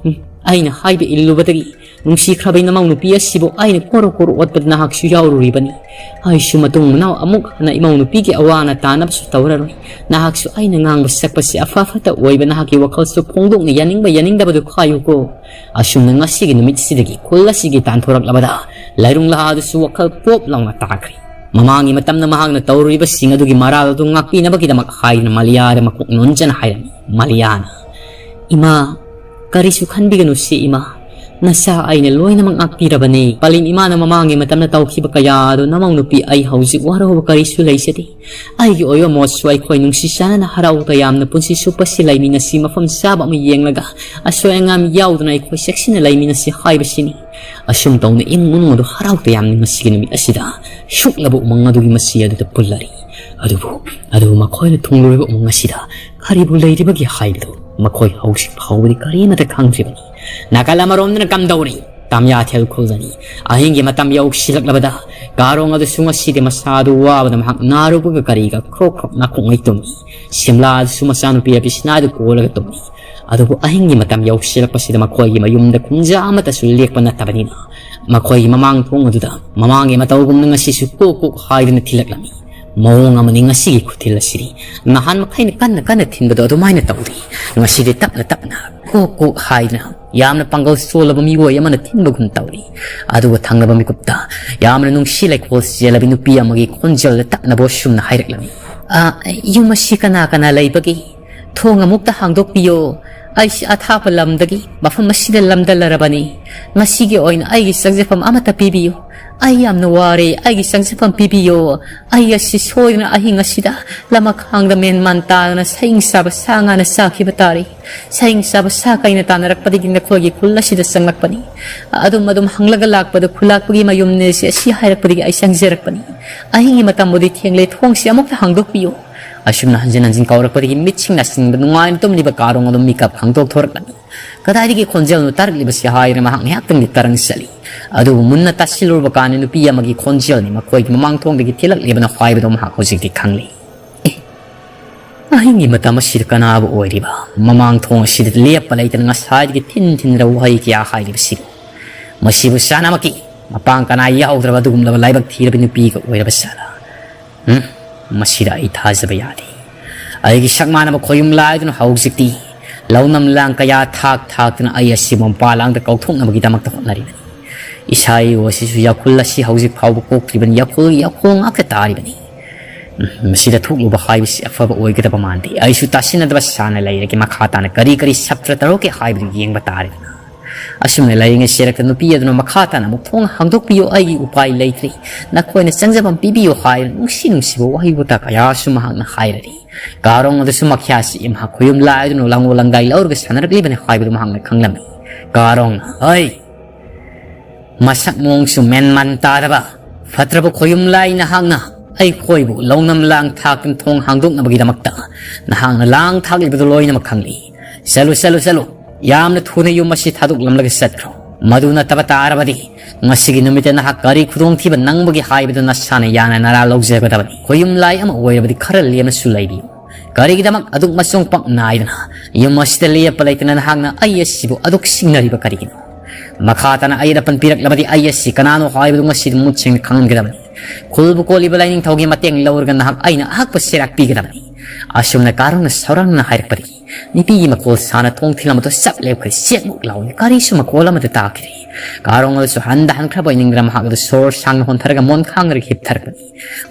ꯎꯝ, ꯑꯩꯅ ꯍꯥꯏꯕ ꯏꯜꯂꯨꯕꯗꯒꯤ ꯅꯨꯡꯁꯤꯈ꯭ꯔꯕ ꯏꯅꯃꯧ ꯅꯨꯄꯤ ꯑꯁꯤꯕꯨ ꯑꯩꯅ ꯀꯣꯔꯣ ꯀꯣꯔꯣ ꯑꯣꯠꯄꯗ ꯅꯍꯥꯛꯁꯨ ꯌꯥꯎꯔꯨꯔꯤꯕꯅꯤ꯫ ꯑꯩꯁꯨ ꯃꯇꯨꯡ ꯃꯅꯥꯎ ꯑꯃꯨꯛ ꯍꯟꯅ ꯏꯃꯧ ꯅꯨꯄꯤꯒꯤ ꯑꯋꯥ ꯑꯅꯥ ꯇꯥꯅꯕꯁꯨ ꯇꯧꯔꯔꯣꯏ꯫ ꯅꯍꯥꯛꯁꯨ ꯑꯩꯅ ꯉꯥꯡꯕ ꯁꯛꯄꯁꯤ ꯑꯐ ꯐꯠꯇ ꯑꯣꯏꯕ ꯅꯍꯥꯛꯀꯤ ꯋꯥꯈꯜꯁꯨ ꯐꯣꯡꯗꯣꯛꯅ ꯌꯥꯅꯤꯡꯕ ꯌꯥꯅꯤꯡꯗꯕꯗꯨ ꯈꯥꯏꯌꯨꯀꯣ꯫ ꯑꯁꯨꯝꯅ ꯉꯁꯤꯒꯤ ꯅꯨꯃꯤꯠꯁꯤꯗꯒꯤ ꯈꯨꯜ ꯑꯁꯤꯒꯤ ꯇꯥꯟꯊꯣꯔꯛꯂꯕꯗ ꯂꯥꯏꯔꯨꯡ ꯂꯍꯥꯗꯨꯁꯨ ꯋꯥꯈꯜ ꯄꯣꯞ ꯂꯥꯎꯅ ꯇꯥꯈ꯭ꯔꯦ꯫ ꯃꯃꯥꯡꯒꯤ ꯃꯇꯝꯗ ꯃꯍꯥꯛꯅ ꯇꯧꯔꯨꯔꯤꯕꯁꯤꯡ ꯑꯗꯨꯒꯤ ꯃꯔꯥꯜ ꯑꯗꯨ ꯉꯥꯛꯄꯤꯅꯕꯒꯤꯗꯃꯛ ꯍꯥꯏꯗꯨꯅ ꯃꯂꯤꯌꯥꯗ ꯃꯀꯣꯛ ꯅꯣꯟꯖꯅ ꯍꯥꯏꯔꯝꯃꯤ꯫ ꯃꯂꯤꯌꯥꯅ, "ꯏꯃꯥ, ꯀꯔꯤꯁꯨ ꯈꯟꯕꯤꯒꯅꯨꯁꯤ ꯏꯃꯥ, ꯅꯆꯥ ꯑꯩꯅ ꯂꯣꯏꯅꯃꯛ ꯉꯥꯛꯄꯤꯔꯕꯅꯤ꯫ ꯄꯂꯤꯟ ꯏꯃꯥꯅ ꯃꯃꯥꯡꯒꯤ ꯃꯇꯝꯗ ꯇꯧꯈꯤꯕ ꯀꯌꯥ ꯑꯗꯨ ꯅꯃꯧ ꯅꯨꯄꯤ ꯑꯩ ꯍꯧꯖꯤꯛ ꯋꯥꯔꯧꯕ ꯀꯔꯤꯁꯨ ꯂꯩꯖꯗꯦ꯫ ꯑꯩꯒꯤ ꯑꯣꯏꯕ ꯃꯣꯠꯁꯨ ꯑꯩꯈꯣꯏ ꯅꯨꯡꯁꯤ ꯆꯥꯟꯅꯅ ꯍꯔꯥꯎ ꯇꯌꯥꯝꯅ ꯄꯨꯟꯁꯤ ꯆꯨꯞꯄꯁꯤ ꯂꯩꯃꯤꯟꯅꯁꯤ, ꯃꯐꯝ ꯆꯥꯕ ꯑꯃ ꯌꯦꯡꯂꯒ ꯑꯁꯣꯏ ꯑꯉꯥꯝ ꯌꯥꯎꯗꯅ ꯑꯩꯈꯣꯏ ꯆꯦꯛꯁꯤꯟꯅ ꯂꯩꯃꯤꯟꯅꯁꯤ ꯍꯥꯏꯕꯁꯤꯅꯤ꯫" ꯑꯁꯨꯝ ꯇꯧꯅ ꯏꯃꯨꯡ ꯃꯅꯨꯡ ꯑꯗꯨ ꯍꯔꯥꯎ ꯇꯌꯥꯝꯅ ꯉꯁꯤꯒꯤ ꯅꯨꯃꯤꯠ ꯑꯁꯤꯗ ꯁꯨꯛꯂꯕ ꯎꯃꯪ ꯑꯗꯨꯒꯤ ꯃꯁꯤ ꯑꯗꯨꯗ ꯄꯨꯜꯂꯔꯤ꯫ ꯑꯗꯨꯕꯨ, ꯑꯗꯨꯕꯨ ꯃꯈꯣꯏꯅ ꯊꯨꯡꯂꯨꯔꯤꯕ ꯎꯃꯪ ꯑꯁꯤꯗ ꯀꯔꯤꯕꯨ ꯂꯩꯔꯤꯕꯒꯤ ꯍꯥꯏꯕꯗꯨ ꯃꯈꯣꯏ ꯍꯧꯖꯤꯛ ꯐꯥꯎꯕꯗꯤ ꯀꯔꯤꯃꯠꯇ ꯈꯪꯗ꯭ꯔꯤꯕꯅꯤ꯫ ꯅꯥꯀꯜ ꯑꯃꯔꯣꯝꯗꯅ ꯀꯝꯗꯧꯔꯤ? ꯇꯥꯃꯤꯌꯥꯊꯦꯜ ꯈꯨꯜꯗꯅꯤ꯫ ꯑꯍꯤꯡꯒꯤ ꯃꯇꯝ ꯌꯧꯁꯤꯜꯂꯛꯂꯕꯗ ꯀꯥꯔꯣꯡ ꯑꯗꯨꯁꯨ ꯉꯁꯤꯗꯤ ꯃꯁꯥꯗꯨ ꯋꯥꯕꯗ ꯃꯍꯥꯛ ꯅꯥꯔꯨꯕꯒ ꯀꯔꯤꯒ ꯈ꯭ꯔꯣꯛ ꯈ꯭ꯔꯣꯛ ꯅꯥꯈꯣꯡꯉꯩ ꯇꯨꯝꯃꯤ꯫ ꯁꯤꯝꯂꯥ ꯑꯗꯨꯁꯨ ꯃꯆꯥꯅꯨꯄꯤ ꯑꯕꯤꯁꯅꯥꯗꯨ ꯀꯣꯜꯂꯒ ꯇꯨꯝꯃꯤ꯫ ꯑꯗꯨꯕꯨ ꯑꯍꯤꯡꯒꯤ ꯃꯇꯝ ꯌꯧꯁꯤꯜꯂꯛꯄꯁꯤꯗ ꯃꯈꯣꯏꯒꯤ ꯃꯌꯨꯝꯗ ꯈꯨꯟꯖꯥ ꯑꯃꯠꯇꯁꯨ ꯂꯦꯛꯄ ꯅꯠꯇꯕꯅꯤꯅ ꯃꯈꯣꯏꯒꯤ ꯃꯃꯥꯡ ꯊꯣꯡ ꯑꯗꯨꯗ ꯃꯃꯥꯡꯒꯤ ꯃꯇꯧꯒꯨꯝꯅ ꯉꯁꯤꯁꯨ ꯀꯣꯛ ꯀꯣꯛ ꯍꯥꯏꯗꯨꯅ ꯊꯤꯜꯂꯛꯂꯝꯃꯤ꯫ ꯃꯑꯣꯡ ꯑꯃꯅꯤ ꯉꯁꯤꯒꯤ ꯈꯨꯊꯤꯜ ꯑꯁꯤꯗꯤ꯫ ꯅꯍꯥꯟ ꯃꯈꯩꯅ ꯀꯟꯅ ꯀꯟꯅ ꯊꯤꯟꯕꯗꯣ ꯑꯗꯨꯃꯥꯏꯅ ꯇꯧꯗꯦ꯫ ꯉꯁꯤꯗꯤ ꯇꯞꯅ ꯇꯞꯅ ꯀꯣꯛ ꯀꯣꯛ ꯍꯥꯏꯗꯨꯅ ꯌꯥꯝꯅ ꯄꯥꯡꯒꯜ ꯁꯣꯜꯂꯕ ꯃꯤꯑꯣꯏ ꯑꯃꯅ ꯊꯤꯟꯕꯒꯨꯝ ꯇꯧꯔꯤ꯫ ꯑꯗꯨꯒ ꯊꯪꯅꯕ ꯃꯤꯀꯨꯞꯇ ꯌꯥꯝꯅ ꯅꯨꯡꯁꯤ ꯂꯩꯈꯣꯜ ꯆꯦꯜꯂꯕꯤ ꯅꯨꯄꯤ ꯑꯃꯒꯤ ꯈꯣꯟꯖꯦꯜꯗ ꯇꯞꯅꯕ ꯑꯁꯨꯝꯅ ꯍꯥꯏꯔꯛꯂꯝꯃꯤ꯫ "ꯑ, ꯌꯨꯝ ꯑꯁꯤ ꯀꯅꯥ ꯀꯅꯥ ꯂꯩꯕꯒꯦ? ꯊꯣꯡ ꯑꯃꯨꯛꯇ ꯍꯥꯡꯗꯣꯛꯄꯤꯌꯣ꯫ ꯑꯩꯁꯤ ꯑꯊꯥꯞꯄ ꯂꯝꯗꯒꯤ ꯃꯐꯝ ꯑꯁꯤꯗ ꯂꯝꯗꯝꯂꯔꯕꯅꯤ꯫ ꯉꯁꯤꯒꯤ ꯑꯣꯏꯅ ꯑꯩꯒꯤ ꯆꯪꯖꯐꯝ ꯑꯃꯠꯇ ꯄꯤꯕꯤꯌꯨ꯫ ꯑꯩ ꯌꯥꯝꯅ ꯋꯥꯔꯦ, ꯑꯩꯒꯤ ꯆꯪꯖꯐꯝ ꯄꯤꯕꯤꯌꯨ꯫ ꯑꯩ ꯑꯁꯤ ꯁꯣꯏꯗꯅ ꯑꯍꯤꯡ ꯑꯁꯤꯗ ꯂꯃꯈꯥꯡꯗ ꯃꯦꯟꯃꯥꯟ ꯇꯥꯗꯅ ꯁꯍꯤꯡ ꯆꯥꯕ ꯁꯥ ꯉꯥꯅ ꯆꯥꯈꯤꯕ ꯇꯥꯔꯦ꯫ ꯁꯍꯤꯡ ꯆꯥꯕ ꯁꯥ ꯀꯩꯅ ꯇꯥꯟꯅꯔꯛꯄꯗꯒꯤ ꯅꯈꯣꯏꯒꯤ ꯈꯨꯜ ꯑꯁꯤꯗ ꯆꯪꯂꯛꯄꯅꯤ꯫ ꯑꯗꯨꯝ ꯑꯗꯨꯝ ꯍꯪꯂꯒ ꯂꯥꯛꯄꯗ ꯈꯨꯂꯥꯛꯄꯒꯤ ꯃꯌꯨꯝꯅꯦ ꯁꯤ ꯑꯁꯤ ꯍꯥꯏꯔꯛꯄꯗꯒꯤ ꯑꯩ ꯆꯪꯖꯔꯛꯄꯅꯤ꯫ ꯑꯍꯤꯡꯒꯤ ꯃꯇꯝꯕꯨꯗꯤ ꯊꯦꯡꯂꯦ, ꯊꯣꯡꯁꯤ ꯑꯃꯨꯛꯇ ꯍꯥꯡꯗꯣꯛꯄꯤꯌꯨ꯫ ꯑꯁꯨꯝꯅ ꯍꯟꯖꯤꯟ ꯍꯟꯖꯤꯟ ꯀꯧꯔꯛꯄꯗꯒꯤ ꯃꯤꯠꯁꯤꯡ ꯅꯥꯁꯤꯡꯕ ꯅꯨꯡꯉꯥꯏꯅ ꯇꯨꯝꯂꯤꯕ ꯀꯥꯔꯣꯡ ꯑꯗꯨꯝ ꯃꯤꯀꯞ ꯈꯪꯗꯣꯛꯊꯣꯔꯛꯂꯝꯃꯤ꯫ ꯀꯗꯥꯏꯗꯒꯤ ꯈꯣꯟꯖꯦꯜꯅꯣ ꯇꯥꯔꯛꯂꯤꯕꯁꯤ ꯍꯥꯏꯗꯨꯅ ꯃꯍꯥꯛ ꯉꯥꯏꯍꯥꯛꯇꯪꯗꯤ ꯇꯔꯪ ꯆꯠꯂꯤ꯫ ꯑꯗꯨꯕꯨ ꯃꯨꯟꯅ ꯇꯥꯁꯤꯜꯂꯨꯔꯕ ꯀꯥꯟꯗ ꯅꯨꯄꯤ ꯑꯃꯒꯤ ꯈꯣꯟꯖꯦꯜꯅꯤ ꯃꯈꯣꯏꯒꯤ ꯃꯃꯥꯡ ꯊꯣꯡꯗꯒꯤ ꯊꯤꯜꯂꯛꯂꯤꯕꯅ ꯍꯥꯏꯕꯗꯨ ꯃꯍꯥꯛ ꯍꯧꯖꯤꯛꯇꯤ ꯈꯪꯂꯤ꯫ ꯑꯦ, ꯑꯍꯤꯡꯒꯤ ꯃꯇꯝ ꯑꯁꯤꯗ ꯀꯅꯥꯕꯨ ꯑꯣꯏꯔꯤꯕ? ꯃꯃꯥꯡ ꯊꯣꯡ ꯑꯁꯤꯗ ꯂꯦꯞꯄ ꯂꯩꯇꯅ ꯉꯁꯥꯏꯗꯒꯤ ꯊꯤꯟ ꯊꯤꯟꯗ꯭ꯔꯕ ꯋꯥꯍꯩ ꯀꯌꯥ ꯍꯥꯏꯔꯤꯕꯁꯤꯕꯨ? ꯃꯁꯤꯕꯨ ꯆꯥꯅꯃꯛꯀꯤ ꯃꯄꯥꯡ ꯀꯅꯥ ꯌꯥꯎꯗ꯭ꯔꯕ ꯑꯗꯨꯒꯨꯝꯂꯕ ꯂꯥꯏꯕꯛ ꯊꯤꯔꯕ ꯅꯨꯄꯤꯒ ꯑꯣꯏꯔꯕ ꯖꯥꯠꯂꯥ? ꯎꯝ, ꯃꯁꯤꯗ ꯑꯩ ꯊꯥꯖꯕ ꯌꯥꯗꯦ꯫ ꯑꯩꯒꯤ ꯁꯛ ꯃꯥꯟꯅꯕ ꯈꯣꯌꯨꯝ ꯂꯥꯏꯗꯨꯅ ꯍꯧꯖꯤꯛꯇꯤ ꯂꯧꯅꯝ ꯂꯥꯡ ꯀꯌꯥ ꯊꯥꯛ ꯊꯥꯛꯇꯨꯅ ꯑꯩ ꯑꯁꯤꯕꯨ ꯃꯄꯥꯟ ꯂꯥꯡꯗ ꯀꯧꯊꯣꯛꯅꯕꯒꯤꯗꯃꯛꯇ ꯍꯣꯠꯅꯔꯤꯕꯅꯤ꯫ ꯏꯁꯥ ꯏꯌꯨ ꯑꯁꯤꯁꯨ ꯌꯥꯈꯨꯜ ꯑꯁꯤ ꯍꯧꯖꯤꯛ ꯐꯥꯎꯕ ꯀꯣꯛꯇ꯭ꯔꯤꯕꯅꯤ, ꯌꯥꯈꯨꯜ ꯌꯥꯈꯣꯡ ꯉꯥꯛꯇ ꯇꯥꯔꯤꯕꯅꯤ꯫ ꯎꯝ, ꯃꯁꯤꯗ ꯊꯣꯛꯂꯨꯕ ꯍꯥꯏꯕꯁꯤ ꯑꯐꯕ ꯑꯣꯏꯒꯗꯕ ꯃꯥꯟꯗꯦ꯫ ꯑꯩꯁꯨ ꯇꯥꯁꯤꯟꯅꯗꯕ ꯁꯥꯅ ꯂꯩꯔꯒꯦ, ꯃꯈꯥ ꯇꯥꯅ ꯀꯔꯤ ꯀꯔꯤ ꯁꯞꯇ꯭ꯔ ꯇꯧꯔꯛꯀꯦ ꯍꯥꯏꯕꯗꯨ ꯌꯦꯡꯕ ꯇꯥꯔꯦꯗꯅ꯫ ꯑꯁꯨꯝꯅ ꯂꯩꯔꯤꯉꯩ ꯆꯦꯔꯛꯇ ꯅꯨꯄꯤ ꯑꯗꯨꯅ ꯃꯈꯥ ꯇꯥꯅ ꯑꯃꯨꯛ ꯊꯣꯡ ꯍꯥꯡꯗꯣꯛꯄꯤꯌꯨ, ꯑꯩꯒꯤ ꯎꯄꯥꯏ ꯂꯩꯇ꯭ꯔꯦ, ꯅꯈꯣꯏꯅ ꯆꯪꯖꯐꯝ ꯄꯤꯕꯤꯌꯨ ꯍꯥꯏꯔ ꯅꯨꯡꯁꯤ ꯅꯨꯡꯁꯤꯕ ꯋꯥꯍꯩ ꯋꯥꯇꯥ ꯀꯌꯥꯁꯨ ꯃꯍꯥꯛꯅ ꯍꯥꯏꯔꯔꯤ꯫ ꯀꯥꯔꯣꯡ ꯑꯗꯨꯁꯨ ꯃꯈ꯭ꯌꯥꯁꯤ ꯃꯍꯥꯛ ꯈꯣꯌꯨꯝ ꯂꯥꯏꯗꯨꯅ ꯂꯪꯉꯨ ꯂꯪꯗꯥꯏ ꯂꯧꯔꯒ ꯁꯥꯟꯅꯔꯛꯂꯤꯕꯅꯤ ꯍꯥꯏꯕꯗꯨ ꯃꯍꯥꯛꯅ ꯈꯪꯂꯝꯃꯤ꯫ ꯀꯥꯔꯣꯡꯅ, "ꯍꯩ! ꯃꯁꯛ ꯃꯑꯣꯡꯁꯨ ꯃꯦꯟ ꯃꯥꯟ ꯇꯥꯗꯕ ꯐꯠꯇ꯭ꯔꯕ ꯈꯣꯌꯨꯝ ꯂꯥꯏ ꯅꯍꯥꯛꯅ ꯑꯩꯈꯣꯏꯕꯨ ꯂꯧꯅꯝ ꯂꯥꯡ ꯊꯥꯛꯇꯨꯅ ꯊꯣꯡ ꯍꯥꯡꯗꯣꯛꯅꯕꯒꯤꯗꯃꯛꯇ ꯅꯍꯥꯛꯅ ꯂꯥꯡ ꯊꯥꯛꯂꯤꯕꯗꯨ ꯂꯣꯏꯅꯃꯛ ꯈꯪꯂꯤ꯫ ꯆꯠꯂꯨ, ꯆꯠꯂꯨ, ꯆꯠꯂꯨ꯫ ꯌꯥꯝꯅ ꯊꯨꯅ ꯌꯨꯝ ꯑꯁꯤ ꯊꯥꯗꯣꯛꯂꯝꯂꯒ ꯆꯠꯈ꯭ꯔꯣ꯫ ꯃꯗꯨ ꯅꯠꯇꯕ ꯇꯥꯔꯕꯗꯤ ꯉꯁꯤꯒꯤ ꯅꯨꯃꯤꯠꯇ ꯅꯍꯥꯛ ꯀꯔꯤ ꯈꯨꯗꯣꯡꯊꯤꯕ ꯅꯪꯕꯒꯦ ꯍꯥꯏꯕꯗꯨ ꯅꯁꯥꯅ ꯌꯥꯅ ꯅꯔꯥ ꯂꯧꯖꯒꯗꯕꯅꯤ꯫ ꯈꯣꯌꯨꯝ ꯂꯥꯏ ꯑꯃ ꯑꯣꯏꯔꯕꯗꯤ ꯈꯔ ꯂꯦꯝꯅꯁꯨ ꯂꯩꯕꯤꯌꯨ꯫ ꯀꯔꯤꯒꯤꯗꯃꯛ ꯑꯗꯨꯛ ꯃꯆꯣꯡ ꯄꯛ ꯅꯥꯏꯗꯅ ꯌꯨꯝ ꯑꯁꯤꯗ ꯂꯦꯞꯄ ꯂꯩꯇꯅ ꯅꯍꯥꯛꯅ ꯑꯩ ꯑꯁꯤꯕꯨ ꯑꯗꯨꯛ ꯁꯤꯡꯅꯔꯤꯕ ꯀꯔꯤꯒꯤꯅꯣ? ꯃꯈꯥ ꯇꯥꯅ ꯑꯩ ꯑꯄꯟ ꯄꯤꯔꯛꯂꯕꯗꯤ ꯑꯩ ꯑꯁꯤ ꯀꯅꯥꯅꯣ ꯍꯥꯏꯕꯗꯨ ꯉꯁꯤꯗꯤ ꯃꯨꯠ ꯁꯦꯡꯅ ꯈꯪꯍꯟꯒꯗꯕꯅꯤ꯫ ꯈꯨꯜꯕꯨ ꯀꯣꯜꯂꯤꯕ ꯂꯥꯏꯅꯤꯡꯊꯧꯒꯤ ꯃꯇꯦꯡ ꯂꯧꯔꯒ ꯅꯍꯥꯛ ꯑꯩꯅ ꯑꯍꯛꯄ ꯆꯩꯔꯥꯛ ꯄꯤꯒꯗꯕꯅꯤ꯫" ꯑꯁꯨꯝꯅ ꯀꯥꯔꯣꯡꯅ ꯁꯧꯔꯥꯡꯅ ꯍꯥꯏꯔꯛꯄꯗꯒꯤ ꯅꯨꯄꯤꯒꯤ ꯃꯈꯣꯜ ꯁꯥꯅ ꯊꯣꯡ ꯊꯤꯜꯂꯝꯕꯗꯨ ꯆꯞ ꯂꯦꯞꯈ꯭ꯔꯦ꯫ ꯆꯦꯛꯃꯨꯛ ꯂꯥꯎꯅ ꯀꯔꯤꯁꯨ ꯃꯈꯣꯜ ꯑꯃꯠꯇ ꯇꯥꯈꯤꯗ꯭ꯔꯦ꯫ ꯀꯥꯔꯣꯡ ꯑꯗꯨꯁꯨ ꯍꯟꯗ ꯍꯟꯈ꯭ꯔꯕ ꯑꯣꯏꯅꯤꯡꯗꯅ ꯃꯍꯥꯛ ꯑꯗꯨ ꯁꯣꯔ ꯁꯥꯡꯅ ꯍꯣꯟꯊꯔꯒ ꯃꯣꯟ ꯈꯥꯡꯗ꯭ꯔꯒ ꯍꯤꯞꯊꯔꯛꯄꯅꯤ꯫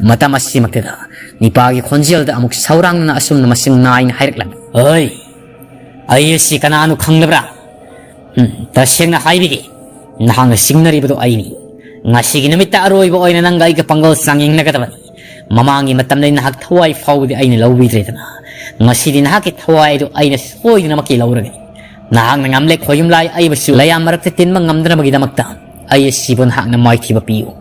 ꯃꯇꯝ ꯑꯁꯤꯃꯛꯇꯗ ꯅꯤꯄꯥꯒꯤ ꯈꯣꯟꯖꯦꯜꯗ ꯑꯃꯨꯛ ꯁꯧꯔꯥꯡꯅ ꯑꯁꯨꯝꯅ ꯃꯁꯤꯡ ꯅꯥꯏꯅ ꯍꯥꯏꯔꯛꯂꯝꯃꯤ, "ꯍꯣꯏ, ꯑꯩ ꯑꯁꯤ ꯀꯅꯥꯅꯣ ꯈꯪꯂꯕ꯭ꯔꯥ? ꯎꯝ, ꯇꯁꯦꯡꯅ ꯍꯥꯏꯕꯤꯒꯦ, ꯅꯍꯥꯛꯅ ꯆꯤꯡꯅꯔꯤꯕꯗꯣ ꯑꯩꯅꯤ꯫ ꯉꯁꯤꯒꯤ ꯅꯨꯃꯤꯠꯇ ꯑꯔꯣꯏꯕ ꯑꯣꯏꯅ ꯅꯪꯒ ꯑꯩꯒ ꯄꯥꯡꯒꯜ ꯆꯥꯡꯌꯦꯡꯅꯒꯗꯕꯅꯤ꯫ ꯃꯃꯥꯡꯒꯤ ꯃꯇꯝꯗ ꯅꯍꯥꯛ ꯊꯋꯥꯏ ꯐꯥꯎꯕꯗꯤ ꯑꯩꯅ ꯂꯧꯕꯤꯗ꯭ꯔꯦꯗꯅ, ꯉꯁꯤꯗꯤ ꯅꯍꯥꯛꯀꯤ ꯊꯋꯥꯏ ꯑꯗꯨ ꯑꯩꯅ ꯁꯣꯏꯗꯅꯃꯛꯀꯤ ꯂꯧꯔꯒꯅꯤ꯫ ꯅꯍꯥꯛꯅ ꯉꯝꯂꯦ ꯈꯣꯌꯨꯝꯂꯥꯏ, ꯑꯩꯕꯨꯁꯨ ꯂꯩꯌꯥꯝ ꯃꯔꯛꯇ ꯇꯤꯟꯕ ꯉꯝꯗꯅꯕꯒꯤꯗꯃꯛꯇ ꯑꯩ ꯑꯁꯤꯕꯨ ꯅꯍꯥꯛꯅ ꯃꯥꯏꯊꯤꯕ ꯄꯤꯌꯨ꯫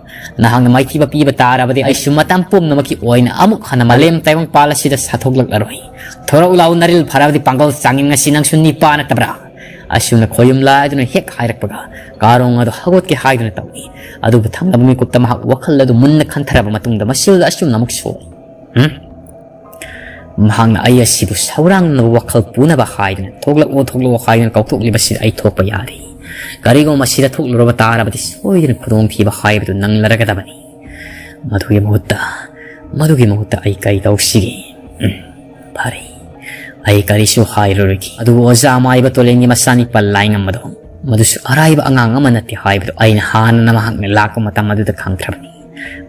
ꯅꯍꯥꯛꯅ ꯃꯥꯏꯊꯤꯕ ꯄꯤꯕ ꯇꯥꯔꯕꯗꯤ ꯑꯩꯁꯨ ꯃꯇꯝ ꯄꯨꯝꯅꯃꯛꯀꯤ ꯑꯣꯏꯅ ꯑꯃꯨꯛ ꯍꯟꯅ ꯃꯥꯂꯦꯝ ꯇꯥꯏꯕꯪꯄꯥꯜ ꯑꯁꯤꯗ ꯁꯥꯊꯣꯛꯂꯛꯂꯔꯣꯏ꯫ ꯊꯣꯔꯛꯎ ꯂꯥꯎ ꯅꯔꯤꯜ ꯐꯔꯕꯗꯤ ꯄꯥꯡꯒꯜ ꯆꯥꯡꯌꯦꯡ ꯑꯁꯤ ꯅꯪꯁꯨ ꯅꯤꯄꯥ ꯅꯠꯇꯕ꯭ꯔꯥ? ꯑꯁꯨꯝꯅ ꯈꯣꯌꯨꯝ ꯂꯥꯏꯗꯨꯅ ꯍꯦꯛ ꯍꯥꯏꯔꯛꯄꯒ ꯀꯥꯔꯣꯡ ꯑꯗꯨ ꯍꯧꯒꯠꯀꯦ ꯍꯥꯏꯗꯨꯅ ꯇꯧꯏ꯫ ꯑꯗꯨꯕꯨ ꯊꯪꯅꯕ ꯃꯤꯀꯨꯞꯇ ꯃꯍꯥꯛ ꯋꯥꯈꯜ ꯑꯗꯨ ꯃꯨꯟꯅ ꯈꯟꯊꯔꯕ ꯃꯇꯨꯡꯗ ꯃꯁꯤꯗ ꯑꯁꯨꯝꯅ ꯑꯃꯨꯛ ꯁꯣꯛꯏ꯫ ꯍꯨꯝ? ꯃꯍꯥꯛꯅ ꯑꯩ ꯑꯁꯤꯕꯨ ꯁꯧꯔꯥꯡꯅꯕ ꯋꯥꯈꯜ ꯄꯨꯅꯕ ꯍꯥꯏꯗꯨꯅ ꯊꯣꯛꯂꯛꯑꯣ, ꯊꯣꯛꯂꯛꯑꯣ ꯍꯥꯏꯗꯨꯅ ꯀꯧꯊꯣꯛꯂꯤꯕꯁꯤꯗ ꯑꯩ ꯊꯣꯛꯄ ꯌꯥꯔꯦ꯫ ꯀꯔꯤꯒꯨꯝꯕ ꯃꯁꯤꯗ ꯊꯣꯛꯂꯨꯔꯕ ꯇꯥꯔꯕꯗꯤ ꯁꯣꯏꯗꯅ ꯈꯨꯗꯣꯡꯊꯤꯕ ꯍꯥꯏꯕꯗꯨ ꯅꯪꯂꯔꯒꯗꯕꯅꯤ꯫ ꯃꯗꯨꯒꯤ ꯃꯍꯨꯠꯇ, ꯃꯗꯨꯒꯤ ꯃꯍꯨꯠꯇ ꯑꯩ ꯀꯔꯤ ꯇꯧꯁꯤꯒꯦ? ꯎꯝ, ꯐꯔꯦ, ꯑꯩ ꯀꯔꯤꯁꯨ ꯍꯥꯏꯔꯔꯣꯏꯒꯦ꯫ ꯑꯗꯨꯕꯨ ꯑꯣꯖꯥ ꯃꯥꯏꯕ ꯇꯣꯂꯦꯟꯒꯤ ꯃꯆꯥꯅꯤꯄꯥ ꯂꯥꯏꯉꯝꯕꯗꯣ, ꯃꯗꯨꯁꯨ ꯑꯔꯥꯏꯕ ꯑꯉꯥꯡ ꯑꯃ ꯅꯠꯇꯦ ꯍꯥꯏꯕꯗꯨ ꯑꯩꯅ ꯍꯥꯟꯅ ꯃꯍꯥꯛꯅ ꯂꯥꯛꯄ ꯃꯇꯝ ꯑꯗꯨꯗ ꯈꯪꯈ꯭ꯔꯕꯅꯤ꯫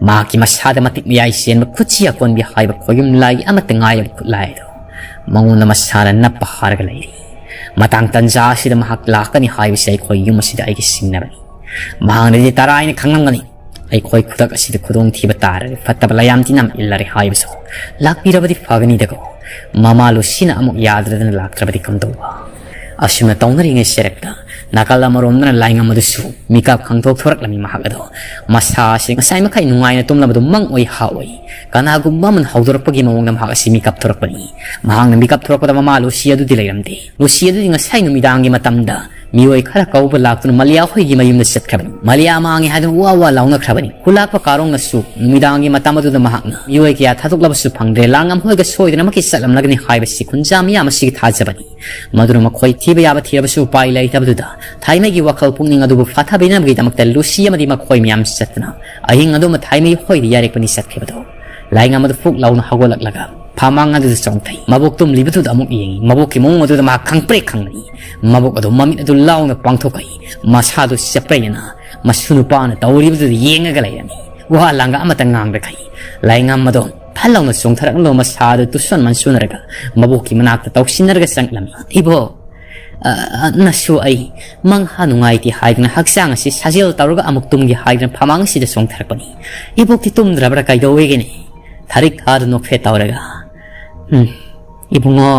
ꯃꯍꯥꯛꯀꯤ ꯃꯁꯥꯗ ꯃꯇꯤꯛ ꯃꯌꯥꯏ ꯆꯦꯟꯕ ꯈꯨꯠꯁꯤ ꯑꯀꯣꯟꯕꯤ ꯍꯥꯏꯕ ꯈꯣꯌꯨꯝ ꯂꯥꯏꯒꯤ ꯑꯃꯠꯇ ꯉꯥꯏꯔꯕ ꯈꯨꯠꯂꯥꯏ ꯑꯗꯨ ꯃꯉꯣꯟꯗ ꯃꯁꯥꯅ ꯅꯞꯄ ꯍꯥꯏꯔꯒ ꯂꯩꯔꯤ꯫ ꯃꯇꯥꯡ ꯇꯟꯖꯥ ꯑꯁꯤꯗ ꯃꯍꯥꯛ ꯂꯥꯛꯀꯅꯤ ꯍꯥꯏꯕꯁꯤ ꯑꯩꯈꯣꯏ ꯌꯨꯝ ꯑꯁꯤꯗ ꯑꯩꯒꯤ ꯁꯤꯡꯅꯕꯅꯤ꯫ ꯃꯍꯥꯛꯅꯗꯤ ꯇꯔꯥꯏꯅ ꯈꯪꯂꯝꯒꯅꯤ꯫ ꯑꯩꯈꯣꯏ ꯈꯨꯗꯛ ꯑꯁꯤꯗ ꯈꯨꯗꯣꯡꯊꯤꯕ ꯇꯥꯔꯗꯤ ꯐꯠꯇꯕ ꯂꯥꯏꯌꯥꯝ ꯇꯤꯟꯅꯝ ꯏꯜꯂꯔꯦ ꯍꯥꯏꯕꯁꯨ꯫ ꯂꯥꯛꯄꯤꯔꯕꯗꯤ ꯐꯒꯅꯤꯗꯀꯣ꯫ ꯃꯃꯥ ꯂꯨꯁꯤꯅ ꯑꯃꯨꯛ ꯌꯥꯗ꯭ꯔꯗꯅ ꯂꯥꯛꯇ꯭ꯔꯕꯗꯤ ꯀꯝꯗꯧꯕ? ꯑꯁꯨꯝꯅ ꯇꯧꯅꯔꯤꯉꯩ ꯁꯦꯔꯛꯇ ꯅꯥꯀꯜ ꯑꯃꯔꯣꯝꯗꯅ ꯂꯥꯏꯉꯝ ꯑꯗꯨꯁꯨ ꯃꯤꯀꯞ ꯈꯪꯊꯣꯛ ꯊꯣꯔꯛꯂꯝꯃꯤ꯫ ꯃꯍꯥꯛ ꯑꯗꯣ ꯃꯁꯥ ꯑꯁꯤ ꯉꯁꯥꯏ ꯃꯈꯩ ꯅꯨꯡꯉꯥꯏꯅ ꯇꯨꯝꯂꯕꯗꯨ ꯃꯪ ꯑꯣꯏ ꯍꯥ ꯑꯣꯏ꯫ ꯀꯅꯥꯒꯨꯝꯕ ꯑꯃꯅ ꯍꯧꯗꯣꯔꯛꯄꯒꯤ ꯃꯑꯣꯡꯗ ꯃꯍꯥꯛ ꯑꯁꯤ ꯃꯤꯀꯞ ꯊꯣꯔꯛꯄꯅꯤ꯫ ꯃꯍꯥꯛꯅ ꯃꯤꯀꯞ ꯊꯣꯔꯛꯄꯗ ꯃꯃꯥ ꯂꯨꯁꯤ ꯑꯗꯨꯗꯤ ꯂꯩꯔꯝꯗꯦ꯫ ꯂꯨꯁꯤ ꯑꯗꯨꯗꯤ ꯉꯁꯥꯏ ꯅꯨꯃꯤꯗꯥꯡꯒꯤ ꯃꯇꯝꯗ ꯃꯤꯑꯣꯏ ꯈꯔ ꯀꯧꯕ ꯂꯥꯛꯇꯨꯅ ꯃꯂꯤꯌꯥ ꯍꯣꯏꯒꯤ ꯃꯌꯨꯝꯗ ꯆꯠꯈ꯭ꯔꯕꯅꯤ꯫ ꯃꯂꯤꯌꯥ ꯃꯥꯡꯉꯦ ꯍꯥꯏꯗꯨꯅ ꯋꯥ ꯋꯥ ꯂꯥꯎꯅꯈ꯭ꯔꯕꯅꯤ꯫ ꯈꯨꯂꯥꯛꯄ ꯀꯥꯔꯣꯡꯅꯁꯨ ꯅꯨꯃꯤꯗꯥꯡꯒꯤ ꯃꯇꯝ ꯑꯗꯨꯗ ꯃꯍꯥꯛꯅ ꯃꯤꯑꯣꯏ ꯀꯌꯥ ꯊꯥꯗꯣꯛꯂꯕꯁꯨ ꯐꯪꯗ꯭ꯔꯦ, ꯂꯥꯡꯉꯝ ꯍꯣꯏꯒ ꯁꯣꯏꯗꯅꯃꯛꯀꯤ ꯆꯠꯂꯝꯂꯒꯅꯤ ꯍꯥꯏꯕꯁꯤ ꯈꯨꯟꯖꯥ ꯃꯤꯌꯥꯝ ꯑꯁꯤꯒꯤ ꯊꯥꯖꯕꯅꯤ꯫ ꯃꯗꯨꯅ ꯃꯈꯣꯏ ꯊꯤꯕ ꯌꯥꯕ ꯊꯤꯔꯕꯁꯨ ꯎꯄꯥꯏ ꯂꯩꯇꯕꯗꯨꯗ ꯊꯥꯏꯃꯩꯒꯤ ꯋꯥꯈꯜ ꯄꯨꯛꯅꯤꯡ ꯑꯗꯨꯕꯨ ꯐꯥꯊꯕꯤꯅꯕꯒꯤꯗꯃꯛꯇ ꯂꯨꯁꯤ ꯑꯃꯗꯤ ꯃꯈꯣꯏ ꯃꯌꯥꯝ ꯆꯠꯇꯨꯅ ꯑꯍꯤꯡ ꯑꯗꯨꯃ ꯊꯥꯏꯃꯩ ꯍꯣꯏꯗ ꯌꯥꯔꯦꯛꯄꯅꯤ ꯆꯠꯈꯤꯕꯗꯣ꯫ ꯂꯥꯏꯉꯝ ꯑꯗꯨ ꯐꯨꯛ ꯂꯥꯎꯅ ꯍꯧꯒꯠꯂꯛꯂꯒ ꯐꯃꯥꯡ ꯑꯗꯨꯗ ꯆꯣꯡꯊꯩ꯫ ꯃꯕꯣꯛ ꯇꯨꯝꯂꯤꯕꯗꯨꯗ ꯑꯃꯨꯛ ꯌꯦꯡꯉꯤ꯫ ꯃꯕꯣꯛꯀꯤ ꯃꯑꯣꯡ ꯑꯗꯨꯗ ꯃꯍꯥꯛ ꯈꯪꯄ꯭ꯔꯦꯛ ꯈꯪꯂꯤ꯫ ꯃꯕꯣꯛ ꯑꯗꯨ ꯃꯃꯤꯠ ꯑꯗꯨ ꯂꯥꯎꯅ ꯄꯥꯡꯊꯣꯛꯀꯩ꯫ ꯃꯁꯥꯗꯨ ꯆꯦꯄ꯭ꯔꯩꯅꯅ ꯃꯁꯨ ꯅꯨꯄꯥꯅ ꯇꯧꯔꯤꯕꯗꯨꯗ ꯌꯦꯡꯉꯒ ꯂꯩꯔꯝꯃꯤ꯫ ꯋꯥ ꯂꯥꯡꯒ ꯑꯃꯠꯇ ꯉꯥꯡꯗꯈꯩ꯫ ꯂꯥꯏꯉꯝ ꯑꯗꯣ ꯐꯠ ꯂꯥꯎꯅ ꯆꯣꯡꯊꯔꯛꯂꯣ ꯃꯁꯥꯗꯨ ꯇꯨꯁꯣꯟ ꯃꯟꯁꯨꯅꯔꯒ ꯃꯕꯣꯛꯀꯤ ꯃꯅꯥꯛꯇ ꯇꯧꯁꯤꯟꯅꯔꯒ ꯆꯪꯂꯝꯃꯤ꯫ "ꯏꯕꯣ, "ꯑ, ꯑ, ꯅꯁꯨ ꯑꯩ ꯃꯪꯍꯥ ꯅꯨꯡꯉꯥꯏꯇꯦ ꯍꯥꯏꯗꯨꯅ ꯍꯛꯆꯥꯡ ꯑꯁꯤ ꯁꯥꯖꯦꯜ ꯇꯧꯔꯒ ꯑꯃꯨꯛ ꯇꯨꯝꯒꯦ ꯍꯥꯏꯗꯨꯅ ꯐꯃꯥꯡ ꯑꯁꯤꯗ ꯆꯣꯡꯊꯔꯛꯄꯅꯤ꯫ ꯏꯕꯣꯛꯇꯤ ꯇꯨꯝꯗ꯭ꯔꯕ꯭ꯔꯥ ꯀꯩꯗꯧꯋꯦꯒꯦꯅꯦ?" ꯊꯔꯤꯛ ꯊꯥꯗꯨ ꯅꯣꯛꯐꯦꯠ ꯇꯧꯔꯒ, "ꯎꯝ, ꯏꯕꯨꯡꯉꯣ,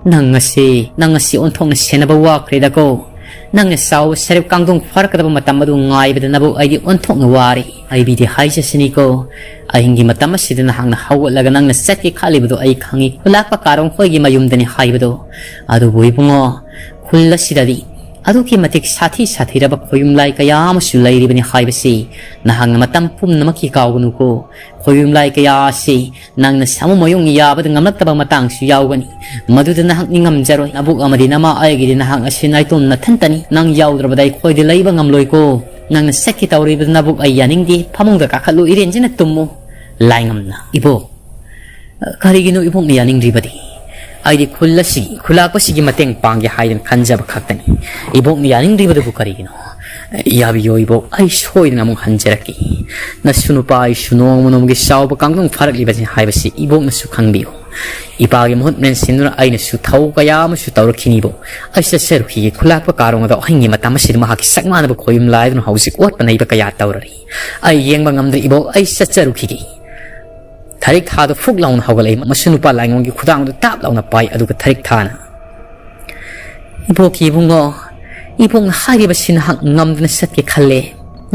ꯅꯪ ꯑꯁꯤ, ꯅꯪ ꯑꯁꯤ ꯑꯣꯟꯊꯣꯛꯅ ꯁꯦꯟꯅꯕ ꯋꯥꯈ꯭ꯔꯦꯗꯀꯣ꯫ ꯅꯪꯅ ꯆꯥꯎꯕ ꯁꯦꯔꯦꯞ ꯀꯥꯡꯗꯣꯡ ꯐꯥꯔꯛꯀꯗꯕ ꯃꯇꯝ ꯑꯗꯨ ꯉꯥꯏꯕꯗ ꯅꯕꯨ ꯑꯩꯗꯤ ꯑꯣꯟꯊꯣꯛꯅ ꯋꯥꯔꯦ꯫ ꯑꯩꯕꯤꯗꯤ ꯍꯥꯏꯖꯁꯤꯅꯤꯀꯣ, ꯑꯍꯤꯡꯒꯤ ꯃꯇꯝ ꯑꯁꯤꯗ ꯅꯍꯥꯛꯅ ꯍꯧꯒꯠꯂꯒ ꯅꯪꯅ ꯆꯠꯀꯦ ꯈꯜꯂꯤꯕꯗꯨ ꯑꯩ ꯈꯪꯏ, ꯈꯨꯂꯥꯛꯄ ꯀꯥꯔꯣꯡ ꯈꯣꯏꯒꯤ ꯃꯌꯨꯝꯗꯅꯤ ꯍꯥꯏꯕꯗꯣ꯫ ꯑꯗꯨꯕꯨ ꯏꯕꯨꯡꯉꯣ, ꯈꯨꯜ ꯑꯁꯤꯗꯗꯤ ꯑꯗꯨꯛꯀꯤ ꯃꯇꯤꯛ ꯁꯥꯊꯤ ꯁꯥꯊꯤꯔꯕ ꯈꯣꯌꯨꯝꯂꯥꯏ ꯀꯌꯥ ꯑꯃꯁꯨ ꯂꯩꯔꯤꯕꯅꯤ ꯍꯥꯏꯕꯁꯤ ꯅꯍꯥꯛꯅ ꯃꯇꯝ ꯄꯨꯝꯅꯃꯛꯀꯤ ꯀꯥꯎꯒꯅꯨꯀꯣ꯫ ꯈꯣꯌꯨꯝꯂꯥꯏ ꯀꯌꯥ ꯑꯁꯤ ꯅꯪꯅ ꯁꯥꯃꯨ ꯃꯌꯨꯡ ꯌꯥꯕꯗ ꯉꯝꯂꯛꯇꯕ ꯃꯇꯥꯡꯁꯨ ꯌꯥꯎꯒꯅꯤ꯫ ꯃꯗꯨꯗ ꯅꯍꯥꯛ ꯅꯤꯡꯉꯝꯖꯔꯣꯏ꯫ ꯅꯕꯨꯛ ꯑꯃꯗꯤ ꯅꯃꯥ ꯑꯩꯒꯤꯗꯤ ꯅꯍꯥꯛ ꯑꯁꯤ ꯅꯥꯏꯇꯣꯝ ꯅꯊꯟꯇꯅꯤ꯫ ꯅꯪ ꯌꯥꯎꯗ꯭ꯔꯕꯗ ꯑꯩꯈꯣꯏꯗꯤ ꯂꯩꯕ ꯉꯝꯂꯣꯏꯀꯣ꯫ ꯅꯪꯅ ꯆꯠꯀꯦ ꯇꯧꯔꯤꯕꯗꯨ ꯅꯕꯨꯛ ꯑꯩ ꯌꯥꯅꯤꯡꯗꯦ꯫ ꯐꯃꯨꯡꯗ ꯀꯥꯈꯠꯂꯨ, ꯏꯔꯦꯟꯖꯅ ꯇꯨꯝꯃꯨ꯫" ꯂꯥꯏꯉꯝꯅ, "ꯏꯕꯣꯛ, ꯀꯔꯤꯒꯤꯅꯣ ꯏꯕꯣꯛꯅ ꯌꯥꯅꯤꯡꯗ꯭ꯔꯤꯕꯗꯤ? ꯑꯩꯗꯤ ꯈꯨꯜ ꯑꯁꯤꯒꯤ, ꯈꯨꯂꯥꯛꯄꯁꯤꯒꯤ ꯃꯇꯦꯡ ꯄꯥꯡꯒꯦ ꯍꯥꯏꯗꯅ ꯈꯟꯖꯕ ꯈꯛꯇꯅꯤ꯫ ꯏꯕꯣꯛꯅ ꯌꯥꯅꯤꯡꯗ꯭ꯔꯤꯕꯗꯨꯕꯨ ꯀꯔꯤꯒꯤꯅꯣ? ꯌꯥꯕꯤꯌꯣ ꯏꯕꯣꯛ, ꯑꯩ ꯁꯣꯏꯗꯅ ꯑꯃꯨꯛ ꯍꯟꯖꯔꯛꯀꯦ꯫ ꯅꯁꯨ ꯅꯨꯄꯥ ꯑꯩꯁꯨ ꯅꯣꯡꯃ ꯅꯣꯡꯃꯒꯤ ꯆꯥꯎꯕ ꯀꯥꯡꯗꯣꯡ ꯐꯥꯔꯛꯂꯤꯕꯅꯤ ꯍꯥꯏꯕꯁꯤ ꯏꯕꯣꯛꯅꯁꯨ ꯈꯪꯕꯤꯌꯨ꯫ ꯏꯄꯥꯒꯤ ꯃꯍꯨꯠ ꯃꯦꯟꯁꯤꯟꯗꯨꯅ ꯑꯩꯅꯁꯨ ꯊꯧ ꯀꯌꯥ ꯑꯃꯁꯨ ꯇꯧꯔꯛꯈꯤꯅꯤꯕꯣ꯫ ꯑꯩ ꯆꯠꯆꯔꯨꯈꯤꯒꯦ꯫ ꯈꯨꯂꯥꯛꯄ ꯀꯥꯔꯣꯡ ꯑꯗꯣ ꯑꯍꯤꯡꯒꯤ ꯃꯇꯝ ꯑꯁꯤꯗ ꯃꯍꯥꯛꯀꯤ ꯁꯛ ꯃꯥꯟꯅꯕ ꯈꯣꯌꯨꯝ ꯂꯥꯏꯗꯨꯅ ꯍꯧꯖꯤꯛ ꯑꯣꯠꯄ ꯅꯩꯕ ꯀꯌꯥ ꯇꯧꯔꯔꯤ꯫ ꯑꯩ ꯌꯦꯡꯕ ꯉꯝꯗ꯭ꯔꯦ ꯏꯕꯣꯛ, ꯑꯩ ꯆꯠꯆꯔꯨꯈꯤꯒꯦ꯫" ꯊꯔꯤꯛ ꯊꯥꯗꯨ ꯐꯨꯛ ꯂꯥꯎꯅ ꯍꯧꯒꯠꯂꯛꯏ꯫ ꯃꯁꯨ ꯅꯨꯄꯥ ꯂꯥꯏꯉꯣꯟꯒꯤ ꯈꯨꯗꯥꯡꯗꯨ ꯇꯥꯞ ꯂꯥꯎꯅ ꯄꯥꯏ꯫ ꯑꯗꯨꯒ ꯊꯔꯤꯛ ꯊꯥꯅ, "ꯏꯕꯣꯛꯀꯤ ꯏꯕꯨꯡꯉꯣ, ꯏꯕꯣꯛꯅ ꯍꯥꯏꯔꯤꯕꯁꯤ ꯅꯍꯥꯛ ꯉꯝꯗꯅ ꯆꯠꯀꯦ ꯈꯜꯂꯦ꯫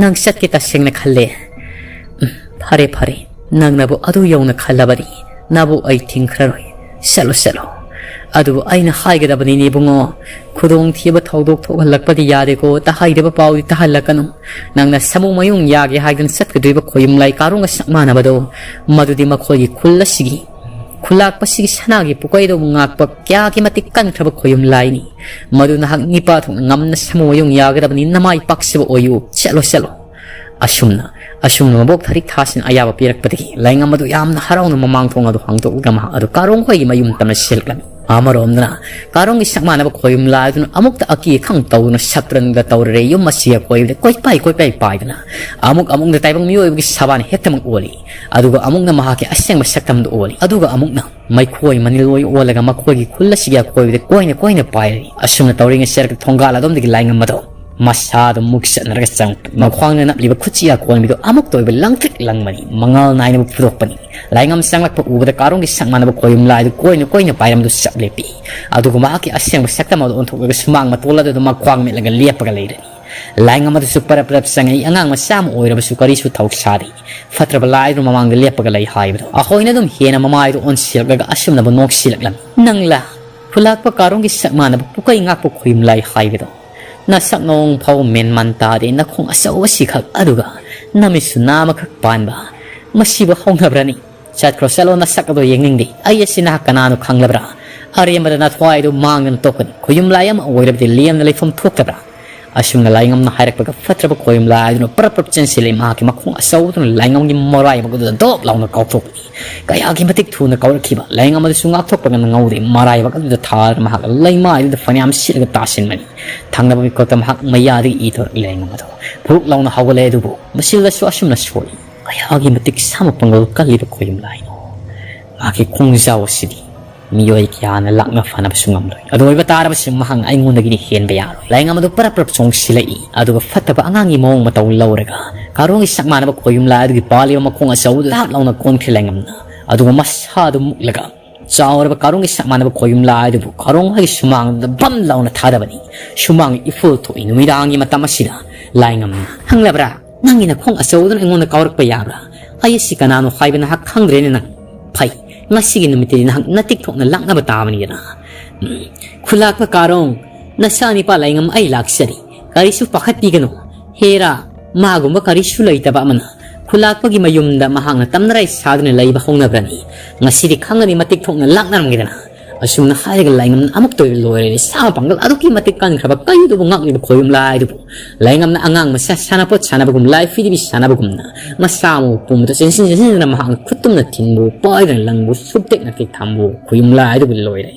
ꯅꯪ ꯆꯠꯀꯦ ꯇꯁꯦꯡꯅ ꯈꯜꯂꯦ꯫ ꯎꯝ, ꯐꯔꯦ, ꯐꯔꯦ꯫ ꯅꯪꯅꯕꯨ ꯑꯗꯨ ꯌꯧꯅ ꯈꯜꯂꯕꯗꯤ ꯅꯕꯨ ꯑꯩ ꯊꯤꯡꯈ꯭ꯔꯔꯣꯏ꯫ ꯆꯠꯂꯣ, ꯆꯠꯂꯣ꯫ ꯑꯗꯨꯕꯨ ꯑꯩꯅ ꯍꯥꯏꯒꯗꯕꯅꯤꯅꯦ ꯏꯕꯨꯡꯉꯣ, ꯈꯨꯗꯣꯡꯊꯤꯕ ꯊꯧꯗꯣꯛ ꯊꯣꯛꯍꯜꯂꯛꯄꯗꯤ ꯌꯥꯗꯦꯀꯣ꯫ ꯇꯍꯩꯗꯕ ꯄꯥꯎꯗꯤ ꯇꯥꯍꯜꯂꯛꯀꯅꯨ꯫ ꯅꯪꯅ ꯁꯥꯃꯨ ꯃꯌꯨꯡ ꯌꯥꯒꯦ ꯍꯥꯏꯗꯨꯅ ꯆꯠꯀꯗꯣꯔꯤꯕ ꯈꯣꯌꯨꯝ ꯂꯥꯏ ꯀꯥꯔꯣꯡꯒ ꯆꯞ ꯃꯥꯟꯅꯕꯗꯣ, ꯃꯗꯨꯗꯤ ꯃꯈꯣꯏꯒꯤ ꯈꯨꯜ ꯑꯁꯤꯒꯤ, ꯈꯨꯜꯂꯥꯛꯄꯁꯤꯒꯤ ꯁꯅꯥꯒꯤ ꯄꯨꯀꯩꯗꯕꯨ ꯉꯥꯛꯄ ꯀꯌꯥꯒꯤ ꯃꯇꯤꯛ ꯀꯟꯈ꯭ꯔꯕ ꯈꯣꯌꯨꯝ ꯂꯥꯏꯅꯤ꯫ ꯃꯗꯨ ꯅꯍꯥꯛ ꯅꯤꯄꯥ ꯊꯣꯛꯅ ꯉꯝꯅ ꯁꯥꯃꯨ ꯃꯌꯨꯡ ꯌꯥꯒꯗꯕꯅꯤ꯫ ꯅꯃꯥꯏ ꯄꯥꯛꯁꯤꯕ ꯑꯣꯏꯌꯨ꯫ ꯆꯠꯂꯣ, ꯆꯠꯂꯣ꯫" ꯑꯁꯨꯝꯅ, ꯑꯁꯨꯝꯅ ꯃꯕꯣꯛ ꯊꯔꯤꯛ ꯊꯥꯁꯤꯅ ꯑꯌꯥꯕ ꯄꯤꯔꯛꯄꯗꯒꯤ ꯂꯥꯏꯉꯝ ꯑꯗꯨ ꯌꯥꯝꯅ ꯍꯔꯥꯎꯅ ꯃꯃꯥꯡ ꯊꯣꯡ ꯑꯗꯨ ꯍꯥꯡꯗꯣꯛꯂꯒ ꯃꯍꯥꯛ ꯑꯗꯨ ꯀꯥꯔꯣꯡ ꯈꯣꯏꯒꯤ ꯃꯌꯨꯝ ꯇꯝꯅ ꯆꯦꯜꯂꯛꯂꯝꯃꯤ꯫ ꯑꯃꯔꯣꯝꯗꯅ ꯀꯥꯔꯣꯡꯒꯤ ꯁꯛ ꯃꯥꯟꯅꯕ ꯈꯣꯌꯨꯝ ꯂꯥꯏꯗꯨꯅ ꯑꯃꯨꯛꯇ ꯑꯀꯤ ꯑꯈꯪ ꯇꯧꯗꯨꯅ ꯁꯛꯇ꯭ꯔꯟꯗ ꯇꯧꯔꯔꯦ꯫ ꯌꯨꯝ ꯑꯁꯤꯒꯤ ꯑꯀꯣꯏꯕꯗ ꯀꯣꯏꯄꯥꯏ ꯀꯣꯏꯄꯥꯏ ꯄꯥꯏꯗꯨꯅ ꯑꯃꯨꯛ ꯑꯃꯨꯛꯅ ꯇꯥꯏꯕꯪ ꯃꯤꯑꯣꯏꯕꯒꯤ ꯁꯕꯥꯟ ꯍꯦꯛꯇꯃꯛ ꯑꯣꯜꯂꯤ꯫ ꯑꯗꯨꯒ ꯑꯃꯨꯛꯅ ꯃꯍꯥꯛꯀꯤ ꯑꯁꯦꯡꯕ ꯁꯛꯇꯝꯗꯨ ꯑꯣꯜꯂꯤ꯫ ꯑꯗꯨꯒ ꯑꯃꯨꯛꯅ ꯃꯩꯈꯣꯏ ꯃꯅꯤꯜ ꯑꯣꯏ ꯑꯣꯜꯂꯒ ꯃꯈꯣꯏꯒꯤ ꯈꯨꯜ ꯑꯁꯤꯒꯤ ꯑꯀꯣꯏꯕꯗ ꯀꯣꯏꯅ ꯀꯣꯏꯅ ꯄꯥꯏꯔꯤ꯫ ꯑꯁꯨꯝꯅ ꯇꯧꯔꯤꯉꯩ ꯆꯦꯔꯛꯇ ꯊꯣꯡꯒꯥꯜ ꯑꯗꯣꯝꯗꯒꯤ ꯂꯥꯏꯉꯝ ꯑꯗꯣ ꯃꯁꯥꯗꯨ ꯃꯨꯛ ꯆꯠꯅꯔꯒ ꯆꯪꯉꯛꯄꯅꯤ꯫ ꯃꯈ꯭ꯋꯥꯡꯗ ꯅꯞꯂꯤꯕ ꯈꯨꯠꯁꯤ ꯑꯀꯣꯟꯕꯤꯗꯨ ꯑꯃꯨꯛꯇ ꯑꯣꯏꯕ ꯂꯪꯇ꯭ꯔꯤꯛ ꯂꯪꯕꯅꯤ꯫ ꯃꯉꯥꯜ ꯅꯥꯏꯅꯕ ꯐꯨꯗꯣꯛꯄꯅꯤ꯫ ꯂꯥꯏꯉꯝ ꯆꯪꯂꯛꯄ ꯎꯕꯗ ꯀꯥꯔꯣꯡꯒꯤ ꯁꯛ ꯃꯥꯟꯅꯕ ꯈꯣꯌꯨꯝ ꯂꯥꯏꯗꯨ ꯀꯣꯏꯅ ꯀꯣꯏꯅ ꯄꯥꯏꯔꯝꯗꯨ ꯆꯞ ꯂꯦꯞꯄꯤ꯫ ꯑꯗꯨꯒ ꯃꯍꯥꯛꯀꯤ ꯑꯁꯦꯡꯕ ꯁꯛꯇꯝ ꯑꯗꯨ ꯑꯣꯟꯊꯣꯛꯂꯒ ꯁꯨꯃꯥꯡ ꯃꯇꯣꯜ ꯑꯗꯨꯗ ꯃꯈ꯭ꯋꯥꯡ ꯃꯦꯠꯂꯒ ꯂꯦꯞꯄꯒ ꯂꯩꯔꯅꯤ꯫ ꯂꯥꯏꯉꯝ ꯑꯗꯨꯁꯨ ꯄꯔꯞ ꯄꯔꯞ ꯆꯪꯉꯛꯏ꯫ ꯑꯉꯥꯡ ꯃꯆꯥ ꯑꯃ ꯑꯣꯏꯔꯕꯁꯨ ꯀꯔꯤꯁꯨ ꯊꯧ ꯁꯥꯗꯦ꯫ ꯐꯠꯇ꯭ꯔꯕ ꯂꯥꯏꯗꯨꯅ ꯃꯃꯥꯡꯗ ꯂꯦꯞꯄꯒ ꯂꯩ ꯍꯥꯏꯕꯗꯣ ꯑꯩꯈꯣꯏꯅ ꯑꯗꯨꯝ ꯍꯦꯟꯅ ꯃꯃꯥꯏꯗꯨ ꯑꯣꯟꯁꯤꯜꯂꯛꯂꯒ ꯑꯁꯨꯝꯅꯕꯨ ꯅꯣꯛꯁꯤꯜꯂꯛꯂꯝꯃꯤ꯫ "ꯅꯪꯂꯥ ꯈꯨꯂꯥꯛꯄ ꯀꯥꯔꯣꯡꯒꯤ ꯁꯛ ꯃꯥꯟꯅꯕ ꯄꯨꯀꯩ ꯉꯥꯛꯄ ꯈꯣꯌꯨꯝ ꯂꯥꯏ ꯍꯥꯏꯕꯗꯣ? ꯅꯁꯛ ꯅꯑꯣꯡ ꯐꯥꯎ ꯃꯦꯟ ꯃꯥꯟ ꯇꯥꯗꯦ, ꯅꯈꯣꯡ ꯑꯆꯧꯕꯁꯤꯈꯛ, ꯑꯗꯨꯒ ꯅꯃꯤꯠꯁꯨ ꯅꯥ ꯑꯃꯈꯛ ꯄꯥꯟꯕ꯫ ꯃꯁꯤꯕꯨ ꯍꯧꯅꯕ꯭ꯔꯅꯤ? ꯆꯠꯈ꯭ꯔꯣ, ꯆꯠꯂꯣ, ꯅꯁꯛ ꯑꯗꯣ ꯌꯦꯡꯅꯤꯡꯗꯦ꯫ ꯑꯩ ꯑꯁꯤ ꯅꯍꯥꯛ ꯀꯅꯥꯅꯣ ꯈꯪꯂꯕ꯭ꯔꯥ? ꯑꯔꯦꯝꯕꯗ ꯅꯊ꯭ꯋꯥꯏꯗꯨ ꯃꯥꯡꯗꯅ ꯇꯣꯛꯀꯅꯤ꯫ ꯈꯣꯌꯨꯝ ꯂꯥꯏ ꯑꯃ ꯑꯣꯏꯔꯕꯗꯤ ꯂꯦꯝꯅ ꯂꯩꯐꯝ ꯊꯣꯛꯇꯕ꯭ꯔꯥ?" ꯑꯁꯨꯝꯅ ꯂꯥꯏꯉꯝꯅ ꯍꯥꯏꯔꯛꯄꯒ ꯐꯠꯇ꯭ꯔꯕ ꯈꯣꯌꯨꯝ ꯂꯥꯏꯗꯨꯅ ꯄꯔꯞ ꯄꯔꯞ ꯆꯦꯟꯁꯤꯜꯂꯛꯏ꯫ ꯃꯍꯥꯛꯀꯤ ꯃꯈꯣꯡ ꯑꯆꯧꯕꯗꯨꯅ ꯂꯥꯏꯉꯝꯒꯤ ꯃꯔꯥꯏꯕꯛ ꯑꯗꯨꯗ ꯗꯣꯞ ꯂꯥꯎꯅ ꯀꯥꯎꯊꯣꯛꯄꯅꯤ꯫ ꯀꯌꯥꯒꯤ ꯃꯇꯤꯛ ꯊꯨꯅ ꯀꯥꯎꯔꯛꯈꯤꯕ! ꯂꯥꯏꯉꯝ ꯑꯗꯨꯁꯨ ꯉꯥꯛꯊꯣꯛꯄꯒ ꯅꯪꯍꯧꯗꯦ꯫ ꯃꯔꯥꯏꯕꯛ ꯑꯗꯨꯗ ꯊꯥꯔꯒ ꯃꯍꯥꯛ ꯂꯩꯃꯥꯏꯗꯨꯗ ꯐꯅꯌꯥꯝ ꯁꯤꯠꯂꯒ ꯇꯥꯁꯤꯟꯕꯅꯤ꯫ ꯊꯪꯅꯕ ꯃꯤꯀꯨꯞꯇ ꯃꯍꯥꯛ ꯃꯌꯥꯗꯒꯤ ꯏ ꯊꯣꯔꯛꯂꯦ꯫ ꯂꯥꯏꯉꯝ ꯑꯗꯨ ꯐꯨꯔꯨꯛ ꯂꯥꯎꯅ ꯍꯧꯒꯠꯂꯦ, ꯑꯗꯨꯕꯨ ꯃꯆꯤꯜꯗꯁꯨ ꯑꯁꯨꯝꯅ ꯁꯣꯛꯏ꯫ ꯀꯌꯥꯒꯤ ꯃꯇꯤꯛ ꯁꯥꯃꯨ ꯄꯥꯡꯒꯜ ꯀꯜꯂꯤꯕ ꯈꯣꯌꯨꯝ ꯂꯥꯏꯅꯣ! ꯃꯍꯥꯛꯀꯤ ꯈꯣꯡꯖꯥꯎ ꯑꯁꯤꯗꯤ ꯃꯤꯑꯣꯏ ꯀꯌꯥꯅ ꯂꯥꯛꯅ ꯐꯅꯕꯁꯨ ꯉꯝꯂꯣꯏ꯫ ꯑꯗꯨ ꯑꯣꯏꯕ ꯇꯥꯔꯕꯁꯨ ꯃꯍꯥꯛ ꯑꯩꯉꯣꯟꯗꯒꯤꯗꯤ ꯍꯦꯟꯕ ꯌꯥꯔꯣꯏ꯫ ꯂꯥꯏꯉꯝ ꯑꯗꯨ ꯄꯔꯞ ꯄꯔꯞ ꯆꯣꯡꯁꯤꯜꯂꯛꯏ, ꯑꯗꯨꯒ ꯐꯠꯇꯕ ꯑꯉꯥꯡꯒꯤ ꯃꯑꯣꯡ ꯃꯇꯧ ꯂꯧꯔꯒ ꯀꯥꯔꯣꯡꯒꯤ ꯁꯛ ꯃꯥꯟꯅꯕ ꯈꯣꯌꯨꯝ ꯂꯥꯏ ꯑꯗꯨꯒꯤ ꯄꯥꯜꯂꯤꯕ ꯃꯈꯣꯡ ꯑꯆꯧꯕꯗꯨ ꯇꯥꯞ ꯂꯥꯎꯅ ꯀꯣꯟꯈ꯭ꯔꯦ ꯂꯥꯏꯉꯝꯅ꯫ ꯑꯗꯨꯒ ꯃꯁꯥꯗꯨ ꯃꯨꯛꯂꯒ ꯆꯥꯎꯔꯕ ꯀꯥꯔꯣꯡꯒꯤ ꯁꯛ ꯃꯥꯟꯅꯕ ꯈꯣꯌꯨꯝ ꯂꯥꯏ ꯑꯗꯨꯕꯨ ꯀꯥꯔꯣꯡ ꯍꯣꯏꯒꯤ ꯁꯨꯃꯥꯡꯗꯨꯗ ꯕꯝ ꯂꯥꯎꯅ ꯊꯥꯗꯕꯅꯤ꯫ ꯁꯨꯃꯥꯡ ꯏꯐꯨꯜ ꯊꯣꯛꯏ꯫ ꯅꯨꯃꯤꯗꯥꯡꯒꯤ ꯃꯇꯝ ꯑꯁꯤꯗ ꯂꯥꯏꯉꯝꯅ, "ꯈꯪꯂꯕ꯭ꯔꯥ? ꯅꯪꯒꯤ ꯅꯈꯣꯡ ꯑꯆꯧꯕꯗꯨꯅ ꯑꯩꯉꯣꯟꯗ ꯀꯥꯎꯔꯛꯄ ꯌꯥꯕ꯭ꯔꯥ? ꯑꯩ ꯑꯁꯤ ꯀꯅꯥꯅꯣ ꯍꯥꯏꯕ ꯅꯍꯥꯛ ꯈꯪꯗ꯭ꯔꯦꯅꯦ ꯅꯪ꯫ ꯐꯩ, ꯉꯁꯤꯒꯤ ꯅꯨꯃꯤꯠꯇꯗꯤ ꯅꯍꯥꯛ ꯅꯇꯤꯛ ꯊꯣꯛꯅ ꯂꯥꯛꯅꯕ ꯇꯥꯕꯅꯤꯗꯅ꯫ ꯎꯝ, ꯈꯨꯂꯥꯛꯄ ꯀꯥꯔꯣꯡ, ꯅꯆꯥꯅꯤꯄꯥ ꯂꯥꯏꯉꯝ ꯑꯩ ꯂꯥꯛꯆꯔꯤ꯫ ꯀꯔꯤꯁꯨ ꯄꯥꯈꯠꯄꯤꯒꯅꯨ꯫ ꯍꯦꯔꯥ, ꯃꯥꯒꯨꯝꯕ ꯀꯔꯤꯁꯨ ꯂꯩꯇꯕ ꯑꯃꯅ ꯈꯨꯂꯥꯛꯄꯒꯤ ꯃꯌꯨꯝꯗ ꯃꯍꯥꯛꯅ ꯇꯝꯅꯔꯥꯏ ꯁꯥꯗꯨꯅ ꯂꯩꯕ ꯍꯧꯅꯕ꯭ꯔꯅꯤ? ꯉꯁꯤꯗꯤ ꯈꯪꯒꯅꯤ ꯃꯇꯤꯛ ꯊꯣꯛꯅ ꯂꯥꯛꯅꯔꯝꯒꯦꯗꯅ"꯫ ꯑꯁꯨꯝꯅ ꯍꯥꯏꯔꯒ ꯂꯥꯏꯉꯝꯅ ꯑꯃꯨꯛꯇ ꯑꯣꯏꯕ ꯂꯣꯏꯔꯦ꯫ ꯁꯥ ꯄꯥꯡꯒꯜ ꯑꯗꯨꯛꯀꯤ ꯃꯇꯤꯛ ꯀꯟꯈ꯭ꯔꯕ ꯀꯩꯗꯨꯕꯨ ꯉꯥꯛꯂꯤꯕ ꯈꯣꯌꯨꯝ ꯂꯥꯏꯗꯨꯕꯨ ꯂꯥꯏꯉꯝꯅ ꯑꯉꯥꯡ ꯃꯆꯥ ꯁꯥꯟꯅꯄꯣꯠ ꯁꯥꯟꯅꯕꯒꯨꯝ, ꯂꯥꯏ ꯐꯤꯗꯤꯕꯤ ꯁꯥꯟꯅꯕꯒꯨꯝꯅ ꯃꯆꯥ ꯑꯃꯕꯨ ꯄꯨꯝꯕꯗ ꯆꯦꯟꯁꯤꯟ ꯆꯦꯟꯁꯤꯟꯗꯨꯅ ꯃꯍꯥꯛꯅ ꯈꯨꯠꯇꯨꯝꯅ ꯊꯤꯟꯕꯨ, ꯄꯥꯏꯗꯅ ꯂꯪꯕꯨ, ꯁꯨꯞꯇꯦꯛꯅ ꯇꯦꯛ ꯊꯝꯕꯨ ꯈꯨꯌꯨꯝ ꯂꯥꯏꯗꯨꯕꯨ ꯂꯣꯏꯔꯦ꯫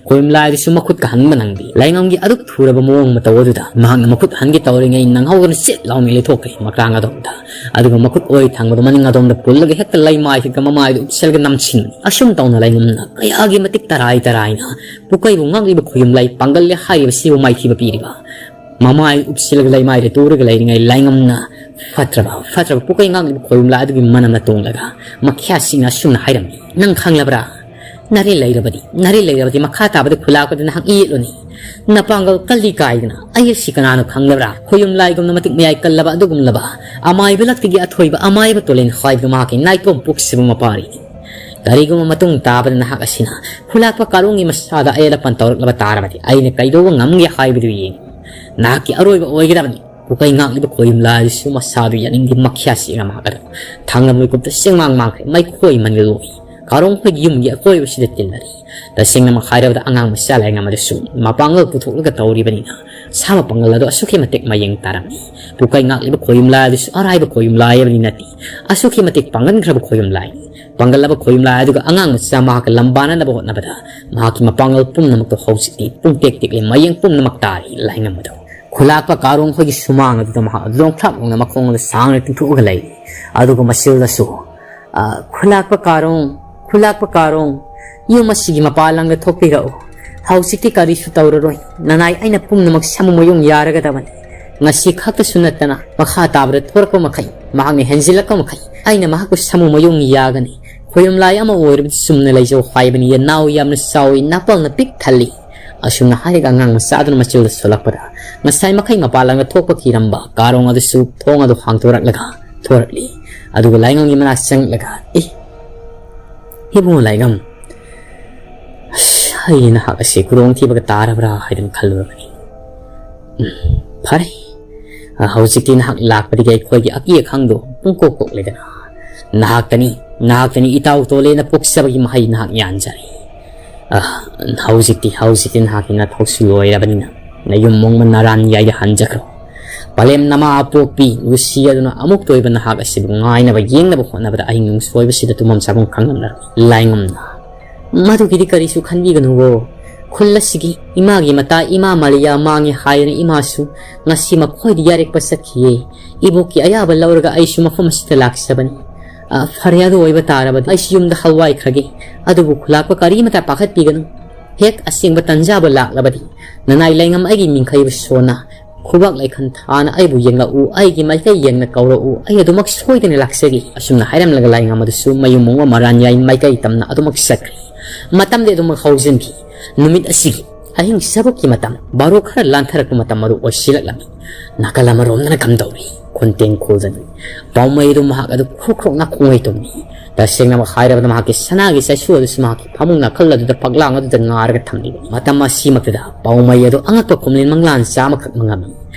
ꯈꯨꯌꯨꯝ ꯂꯥꯏꯗꯨꯁꯨ ꯃꯈꯨꯠꯀ ꯍꯟꯕ ꯅꯪꯗꯦ꯫ ꯂꯥꯏꯉꯝꯒꯤ ꯑꯗꯨꯛ ꯊꯨꯔꯕ ꯃꯑꯣꯡ ꯃꯇꯧ ꯑꯗꯨꯗ ꯃꯍꯥꯛꯅ ꯃꯈꯨꯠ ꯍꯟꯒꯦ ꯇꯧꯔꯤꯉꯩ ꯅꯪꯍꯧꯗꯅ ꯆꯦꯠ ꯂꯥꯎꯅ ꯂꯩꯊꯣꯛꯈ꯭ꯔꯦ ꯃꯀ꯭ꯔꯥꯡ ꯑꯗꯣꯝꯗ꯫ ꯑꯗꯨꯒ ꯃꯈꯨꯠ ꯑꯣꯏ ꯊꯪꯕꯗꯨ ꯃꯅꯤꯡ ꯑꯗꯣꯝꯗ ꯄꯨꯜꯂꯒ ꯍꯦꯛꯇ ꯂꯩꯃꯥꯏ ꯍꯦꯛꯇ ꯃꯃꯥꯏꯗꯨ ꯎꯞꯁꯤꯜꯂꯒ ꯅꯝꯁꯤꯟꯕꯅꯤ꯫ ꯑꯁꯨꯝ ꯇꯧꯅ ꯂꯥꯏꯉꯝꯅ ꯀꯌꯥꯒꯤ ꯃꯇꯤꯛ ꯇꯔꯥꯏ ꯇꯔꯥꯏꯅ ꯄꯨꯀꯩꯕꯨ ꯉꯥꯛꯂꯤꯕ ꯈꯨꯌꯨꯝ ꯂꯥꯏ ꯄꯥꯡꯒꯜꯂꯦ ꯍꯥꯏꯔꯤꯕꯁꯤꯕꯨ ꯃꯥꯏꯊꯤꯕ ꯄꯤꯔꯤꯕ꯫ ꯃꯃꯥꯏ ꯎꯞꯁꯤꯜꯂꯒ ꯂꯩꯃꯥꯏꯗ ꯇꯨꯔꯒ ꯂꯩꯔꯤꯉꯩ ꯂꯥꯏꯉꯝꯅ ꯐꯠꯇ꯭ꯔꯕ, ꯐꯠꯇ꯭ꯔꯕ ꯄꯨꯀꯩ ꯉꯥꯛꯂꯤꯕ ꯈꯣꯌꯨꯝ ꯂꯥꯏ ꯑꯗꯨꯒꯤ ꯃꯅꯝꯅ ꯇꯣꯡꯂꯒ ꯃꯈ꯭ꯌꯥꯁꯤꯡꯅ ꯑꯁꯨꯝꯅ ꯍꯥꯏꯔꯝꯃꯤ, "ꯅꯪ ꯈꯪꯂꯕ꯭ꯔꯥ? ꯅꯔꯦ ꯂꯩꯔꯕꯗꯤ, ꯅꯔꯦ ꯂꯩꯔꯕꯗꯤ ꯃꯈꯥ ꯇꯥꯕꯗ ꯈꯨꯂꯥꯛꯄꯗ ꯅꯍꯥꯛ ꯌꯦꯠꯂꯨꯅꯤ꯫ ꯅꯄꯥꯡꯒꯜ ꯀꯜꯂꯤ ꯀꯥꯏꯗꯅ ꯑꯩ ꯑꯁꯤ ꯀꯅꯥꯅꯣ ꯈꯪꯂꯕ꯭ꯔꯥ? ꯈꯣꯌꯨꯝ ꯂꯥꯏꯒꯨꯝꯅ ꯃꯇꯤꯛ ꯃꯌꯥꯏ ꯀꯜꯂꯕ ꯑꯗꯨꯒꯨꯝꯂꯕ ꯑꯃꯥꯏꯕ ꯂꯛꯇꯒꯤ ꯑꯊꯣꯏꯕ ꯑꯃꯥꯏꯕ ꯇꯣꯂꯦꯟ ꯍꯥꯏꯕꯗꯨ ꯃꯍꯥꯛꯀꯤ ꯅꯥꯏꯇꯣꯝ ꯄꯨꯛꯁꯤꯕꯨ ꯃꯄꯥꯔꯤꯅꯤ꯫ ꯀꯔꯤꯒꯨꯝꯕ ꯃꯇꯨꯡ ꯇꯥꯕꯗ ꯅꯍꯥꯛ ꯑꯁꯤꯅ ꯈꯨꯂꯥꯛꯄ ꯀꯥꯔꯣꯡꯒꯤ ꯃꯁꯥꯗ ꯑꯌꯦꯠ ꯑꯄꯟ ꯇꯧꯔꯛꯂꯕ ꯇꯥꯔꯕꯗꯤ ꯑꯩꯅ ꯀꯩꯗꯧꯕ ꯉꯝꯒꯦ ꯍꯥꯏꯕꯗꯨ ꯌꯦꯡꯉꯨ꯫ ꯅꯍꯥꯛꯀꯤ ꯑꯔꯣꯏꯕ ꯑꯣꯏꯒꯗꯕꯅꯤ꯫" ꯄꯨꯀꯩ ꯉꯥꯛꯂꯤꯕ ꯈꯣꯌꯨꯝ ꯂꯥꯏ ꯑꯗꯨꯁꯨ ꯃꯁꯥꯗꯨ ꯌꯥꯅꯤꯡꯗꯦ ꯃꯈ꯭ꯌꯥ ꯁꯤꯛꯅ ꯃꯍꯥꯛ ꯑꯗꯨ ꯊꯥꯡꯂꯝ ꯂꯣꯏꯀꯨꯞꯇ ꯆꯦꯡꯃꯥꯡ ꯃꯥꯡꯈ꯭ꯔꯦ꯫ ꯃꯩꯈꯣꯏ ꯃꯅꯤꯜ ꯑꯣꯏ꯫ ꯀꯥꯔꯣꯡ ꯈꯣꯏꯒꯤ ꯌꯨꯝꯒꯤ ꯑꯀꯣꯏꯕꯁꯤꯗ ꯇꯤꯟꯅꯔꯤ꯫ ꯇꯁꯦꯡꯅꯃꯛ ꯍꯥꯏꯔꯕꯗ ꯑꯉꯥꯡ ꯃꯆꯥ ꯂꯥꯏꯉꯝ ꯑꯗꯨꯁꯨ ꯃꯄꯥꯡꯒꯜ ꯄꯨꯊꯣꯛꯂꯒ ꯇꯧꯔꯤꯕꯅꯤꯅ ꯁꯥ ꯃꯄꯥꯡꯒꯜ ꯑꯗꯨ ꯑꯁꯨꯛꯀꯤ ꯃꯇꯤꯛ ꯃꯌꯦꯡ ꯇꯥꯔꯝꯃꯤ꯫ ꯄꯨꯀꯩ ꯉꯥꯛꯂꯤꯕ ꯈꯣꯌꯨꯝ ꯂꯥꯏ ꯑꯗꯨꯁꯨ ꯑꯔꯥꯏꯕ ꯈꯣꯌꯨꯝ ꯂꯥꯏ ꯑꯃꯗꯤ ꯅꯠꯇꯦ꯫ ꯑꯁꯨꯛꯀꯤ ꯃꯇꯤꯛ ꯄꯥꯡꯒꯟꯈ꯭ꯔꯕ ꯈꯣꯌꯨꯝ ꯂꯥꯏꯅꯤ꯫ ꯄꯥꯡꯒꯜꯂꯕ ꯈꯣꯌꯨꯝ ꯂꯥꯏ ꯑꯗꯨꯒ ꯑꯉꯥꯡ ꯃꯆꯥ ꯃꯍꯥꯛꯀ ꯂꯝꯕꯥꯅꯅꯕ ꯍꯣꯠꯅꯕꯗ ꯃꯍꯥꯛꯀꯤ ꯃꯄꯥꯡꯒꯜ ꯄꯨꯝꯅꯃꯛꯇ ꯍꯧꯖꯤꯛꯇꯤ ꯄꯨꯡꯇꯦꯛ ꯇꯦꯛꯂꯦ, ꯃꯌꯦꯡ ꯄꯨꯝꯅꯃꯛ ꯇꯥꯔꯤ ꯂꯥꯏꯉꯝ ꯑꯗꯨ꯫ ꯈꯨꯂꯥꯛꯄ ꯀꯥꯔꯣꯡ ꯈꯣꯏꯒꯤ ꯁꯨꯃꯥꯡ ꯑꯗꯨꯗ ꯃꯍꯥꯛ ꯂꯣꯡꯈ꯭ꯔꯥꯞ ꯂꯣꯡꯅ ꯃꯈꯣꯡ ꯑꯗꯨ ꯁꯥꯡꯅ ꯇꯤꯡꯊꯣꯛꯑꯒ ꯂꯩꯔꯤ꯫ ꯑꯗꯨꯒ ꯃꯆꯤꯜꯗꯁꯨ, "ꯑ, ꯈꯨꯂꯥꯛꯄ ꯀꯥꯔꯣꯡ, ꯈꯨꯂꯥꯛꯄ ꯀꯥꯔꯣꯡ, ꯌꯨꯝ ꯑꯁꯤꯒꯤ ꯃꯄꯥꯟ ꯂꯝꯗ ꯊꯣꯛꯄꯤꯔꯛꯎ꯫ ꯍꯧꯖꯤꯛꯇꯤ ꯀꯔꯤꯁꯨ ꯇꯧꯔꯔꯣꯏ꯫ ꯅꯅꯥꯏ ꯑꯩꯅ ꯄꯨꯝꯅꯃꯛ ꯁꯥꯃꯨ ꯃꯌꯨꯡ ꯌꯥꯔꯒꯗꯕꯅꯤ꯫" ꯉꯁꯤ ꯈꯛꯇꯁꯨ ꯅꯠꯇꯅ ꯃꯈꯥ ꯇꯥꯕꯗ ꯊꯣꯔꯛꯄ ꯃꯈꯩ, ꯃꯍꯥꯛꯅ ꯍꯦꯟꯖꯤꯜꯂꯛꯄ ꯃꯈꯩ ꯑꯩꯅ ꯃꯍꯥꯛꯄꯨ ꯁꯥꯃꯨ ꯃꯌꯨꯡ ꯌꯥꯒꯅꯤ꯫ ꯈꯣꯌꯨꯝ ꯂꯥꯏ ꯑꯃ ꯑꯣꯏꯔꯕꯗꯤ ꯆꯨꯝꯅ ꯂꯩꯖꯧ ꯍꯥꯏꯕꯅꯤ꯫ ꯌꯦꯟꯅꯥꯎ ꯌꯥꯝꯅ ꯆꯥꯎꯏ, ꯅꯥꯄꯜꯅ ꯄꯤꯛ ꯊꯜꯂꯤ꯫ ꯑꯁꯨꯝꯅ ꯍꯥꯏꯔꯒ ꯑꯉꯥꯡ ꯃꯆꯥ ꯑꯗꯨꯅ ꯃꯆꯤꯜꯗ ꯁꯣꯜꯂꯛꯄꯗ ꯉꯁꯥꯏ ꯃꯈꯩ ꯃꯄꯥꯟ ꯂꯝꯗ ꯊꯣꯛꯄ ꯀꯤꯔꯝꯕ ꯀꯥꯔꯣꯡ ꯑꯗꯨꯁꯨ ꯊꯣꯡ ꯑꯗꯨ ꯍꯥꯡꯗꯣꯔꯛꯂꯒ ꯊꯣꯔꯛꯂꯤ꯫ ꯑꯗꯨꯒ ꯂꯥꯏꯉꯝꯒꯤ ꯃꯅꯥꯛ ꯆꯪꯂꯒ, "ꯑꯦ, ꯏꯕꯨꯡꯉꯣ ꯂꯥꯏꯉꯝ, ꯑꯁ, ꯑꯩ ꯅꯍꯥꯛ ꯑꯁꯤ ꯈꯨꯗꯣꯡꯊꯤꯕꯒ ꯇꯥꯔꯕ꯭ꯔꯥ ꯍꯥꯏꯗꯨꯅ ꯈꯜꯂꯨꯔꯕꯅꯤ꯫ ꯎꯝ, ꯐꯔꯦ꯫ ꯑ, ꯍꯧꯖꯤꯛꯇꯤ ꯅꯍꯥꯛ ꯂꯥꯛꯄꯗꯒꯤ ꯑꯩꯈꯣꯏꯒꯤ ꯑꯀꯤ ꯑꯈꯪꯗꯣ ꯄꯨꯡꯀꯣꯛ ꯀꯣꯛꯂꯦꯗꯅ꯫ ꯅꯍꯥꯛꯇꯅꯤ, ꯅꯍꯥꯛꯇꯅꯤ ꯏꯇꯥꯎ ꯇꯣꯂꯦꯅ ꯄꯣꯛꯆꯕꯒꯤ ꯃꯍꯩ ꯅꯍꯥꯛ ꯌꯥꯟꯖꯔꯦ꯫ ꯑ, ꯍꯧꯖꯤꯛꯇꯤ, ꯍꯧꯖꯤꯛꯇꯤ ꯅꯍꯥꯛꯀꯤ ꯅꯊꯧꯁꯨ ꯂꯣꯏꯔꯕꯅꯤꯅ ꯅꯌꯨꯝ ꯃꯣꯡꯃ ꯅꯔꯥꯟ ꯌꯥꯏꯗ ꯍꯟꯖꯈ꯭ꯔꯣ꯫" ꯄꯂꯦꯝ ꯅꯃꯥ ꯄꯣꯛꯄꯤ ꯂꯨꯁꯤ ꯑꯗꯨꯅ ꯑꯃꯨꯛꯇ ꯑꯣꯏꯕ ꯅꯍꯥꯛ ꯑꯁꯤꯕꯨ ꯉꯥꯏꯅꯕ ꯌꯦꯡꯅꯕ ꯍꯣꯠꯅꯕꯗ ꯑꯍꯤꯡ ꯅꯨꯡꯁꯣꯏꯕꯁꯤꯗ ꯇꯨꯝꯐꯝ ꯆꯥꯐꯝ ꯈꯪꯂꯝꯂꯔꯣꯏ꯫ ꯂꯥꯏꯉꯝꯅ, "ꯃꯗꯨꯒꯤꯗꯤ ꯀꯔꯤꯁꯨ ꯈꯟꯕꯤꯒꯅꯨꯋꯣ꯫ ꯈꯨꯜ ꯑꯁꯤꯒꯤ ꯏꯃꯥꯒꯤ ꯃꯇꯥ ꯏꯃꯥ ꯃꯔꯤꯌꯥ ꯃꯥꯡꯉꯦ ꯍꯥꯏꯗꯨꯅ ꯏꯃꯥꯁꯨ ꯉꯁꯤ ꯃꯈꯣꯏꯗ ꯌꯥꯔꯦꯛꯄ ꯆꯠꯈꯤꯌꯦ꯫ ꯏꯕꯣꯛꯀꯤ ꯑꯌꯥꯕ ꯂꯧꯔꯒ ꯑꯩꯁꯨ ꯃꯐꯝ ꯑꯁꯤꯗ ꯂꯥꯛꯆꯕꯅꯤ꯫ ꯑ, ꯐꯔꯦ, ꯑꯗꯨ ꯑꯣꯏꯕ ꯇꯥꯔꯕꯗꯤ ꯑꯩꯁꯨ ꯌꯨꯝꯗ ꯍꯜꯋꯥꯏꯈ꯭ꯔꯒꯦ꯫ ꯑꯗꯨꯕꯨ ꯈꯨꯂꯥꯛꯄ ꯀꯔꯤꯃꯇ ꯄꯥꯈꯠꯄꯤꯒꯅꯨ꯫ ꯍꯦꯛ ꯑꯁꯦꯡꯕ ꯇꯟꯖꯥꯕ ꯂꯥꯛꯂꯕꯗꯤ ꯅꯅꯥꯏ ꯂꯩꯉꯝ ꯑꯩꯒꯤ ꯃꯤꯡꯈꯩꯕꯨ ꯁꯣꯟꯅ ꯈꯨꯕꯥꯛ ꯂꯩꯈꯟ ꯊꯥꯅ ꯑꯩꯕꯨ ꯌꯦꯡꯂꯛꯎ, ꯑꯩꯒꯤ ꯃꯥꯏꯀꯩ ꯌꯦꯡꯅ ꯀꯧꯔꯛꯎ, ꯑꯩ ꯑꯗꯨꯃꯛ ꯁꯣꯏꯗꯅ ꯂꯥꯛꯆꯒꯦ꯫" ꯑꯁꯨꯝꯅ ꯍꯥꯏꯔꯝꯂꯒ ꯂꯥꯏꯉꯝ ꯑꯗꯨꯁꯨ ꯃꯌꯨꯝ ꯃꯣꯡꯕ ꯃꯔꯥꯟꯌꯥꯏ ꯃꯥꯏꯀꯩ ꯇꯝꯅ ꯑꯗꯨꯃꯛ ꯆꯠꯈ꯭ꯔꯦ꯫ ꯃꯇꯝꯗꯤ ꯑꯗꯨꯃꯛ ꯍꯧꯖꯤꯟꯈꯤ꯫ ꯅꯨꯃꯤꯠ ꯑꯁꯤꯒꯤ ꯑꯍꯤꯡ ꯁꯔꯨꯛꯀꯤ ꯃꯇꯝ ꯕꯥꯔꯣ ꯈꯔ ꯂꯥꯟꯊꯔꯛꯄ ꯃꯇꯝ ꯑꯗꯨ ꯑꯣꯏꯁꯤꯜꯂꯛꯂꯝꯃꯤ꯫ ꯅꯥꯀꯜ ꯑꯃꯔꯣꯝꯗꯅ ꯀꯝꯗꯧꯔꯤ? ꯈꯨꯟꯇꯦꯡ ꯈꯨꯜꯗꯅꯤ꯫ ꯄꯥꯎꯃꯩ ꯑꯗꯨ ꯃꯍꯥꯛ ꯑꯗꯨ ꯈ꯭ꯔꯣꯛ ꯈ꯭ꯔꯣꯛꯅ ꯈꯣꯡꯉꯩ ꯇꯨꯝꯃꯤ꯫ ꯇꯁꯦꯡꯅꯃꯛ ꯍꯥꯏꯔꯕꯗ ꯃꯍꯥꯛꯀꯤ ꯁꯅꯥꯒꯤ ꯆꯩꯁꯨ ꯑꯗꯨꯁꯨ ꯃꯍꯥꯛꯀꯤ ꯐꯃꯨꯡ ꯅꯥꯀꯜ ꯑꯗꯨꯗ ꯐꯛꯂꯥꯡ ꯑꯗꯨꯗ ꯉꯥꯔꯒ ꯊꯝꯂꯤꯕꯅꯤ꯫ ꯃꯇꯝ ꯑꯁꯤꯃꯛꯇꯗ ꯄꯥꯎꯃꯩ ꯑꯗꯨ ꯑꯉꯛꯄ ꯈꯣꯝꯂꯦꯟ ꯃꯪꯂꯥꯟ ꯆꯥ ꯑꯃꯈꯛ ꯃꯪꯉꯝꯃꯤ꯫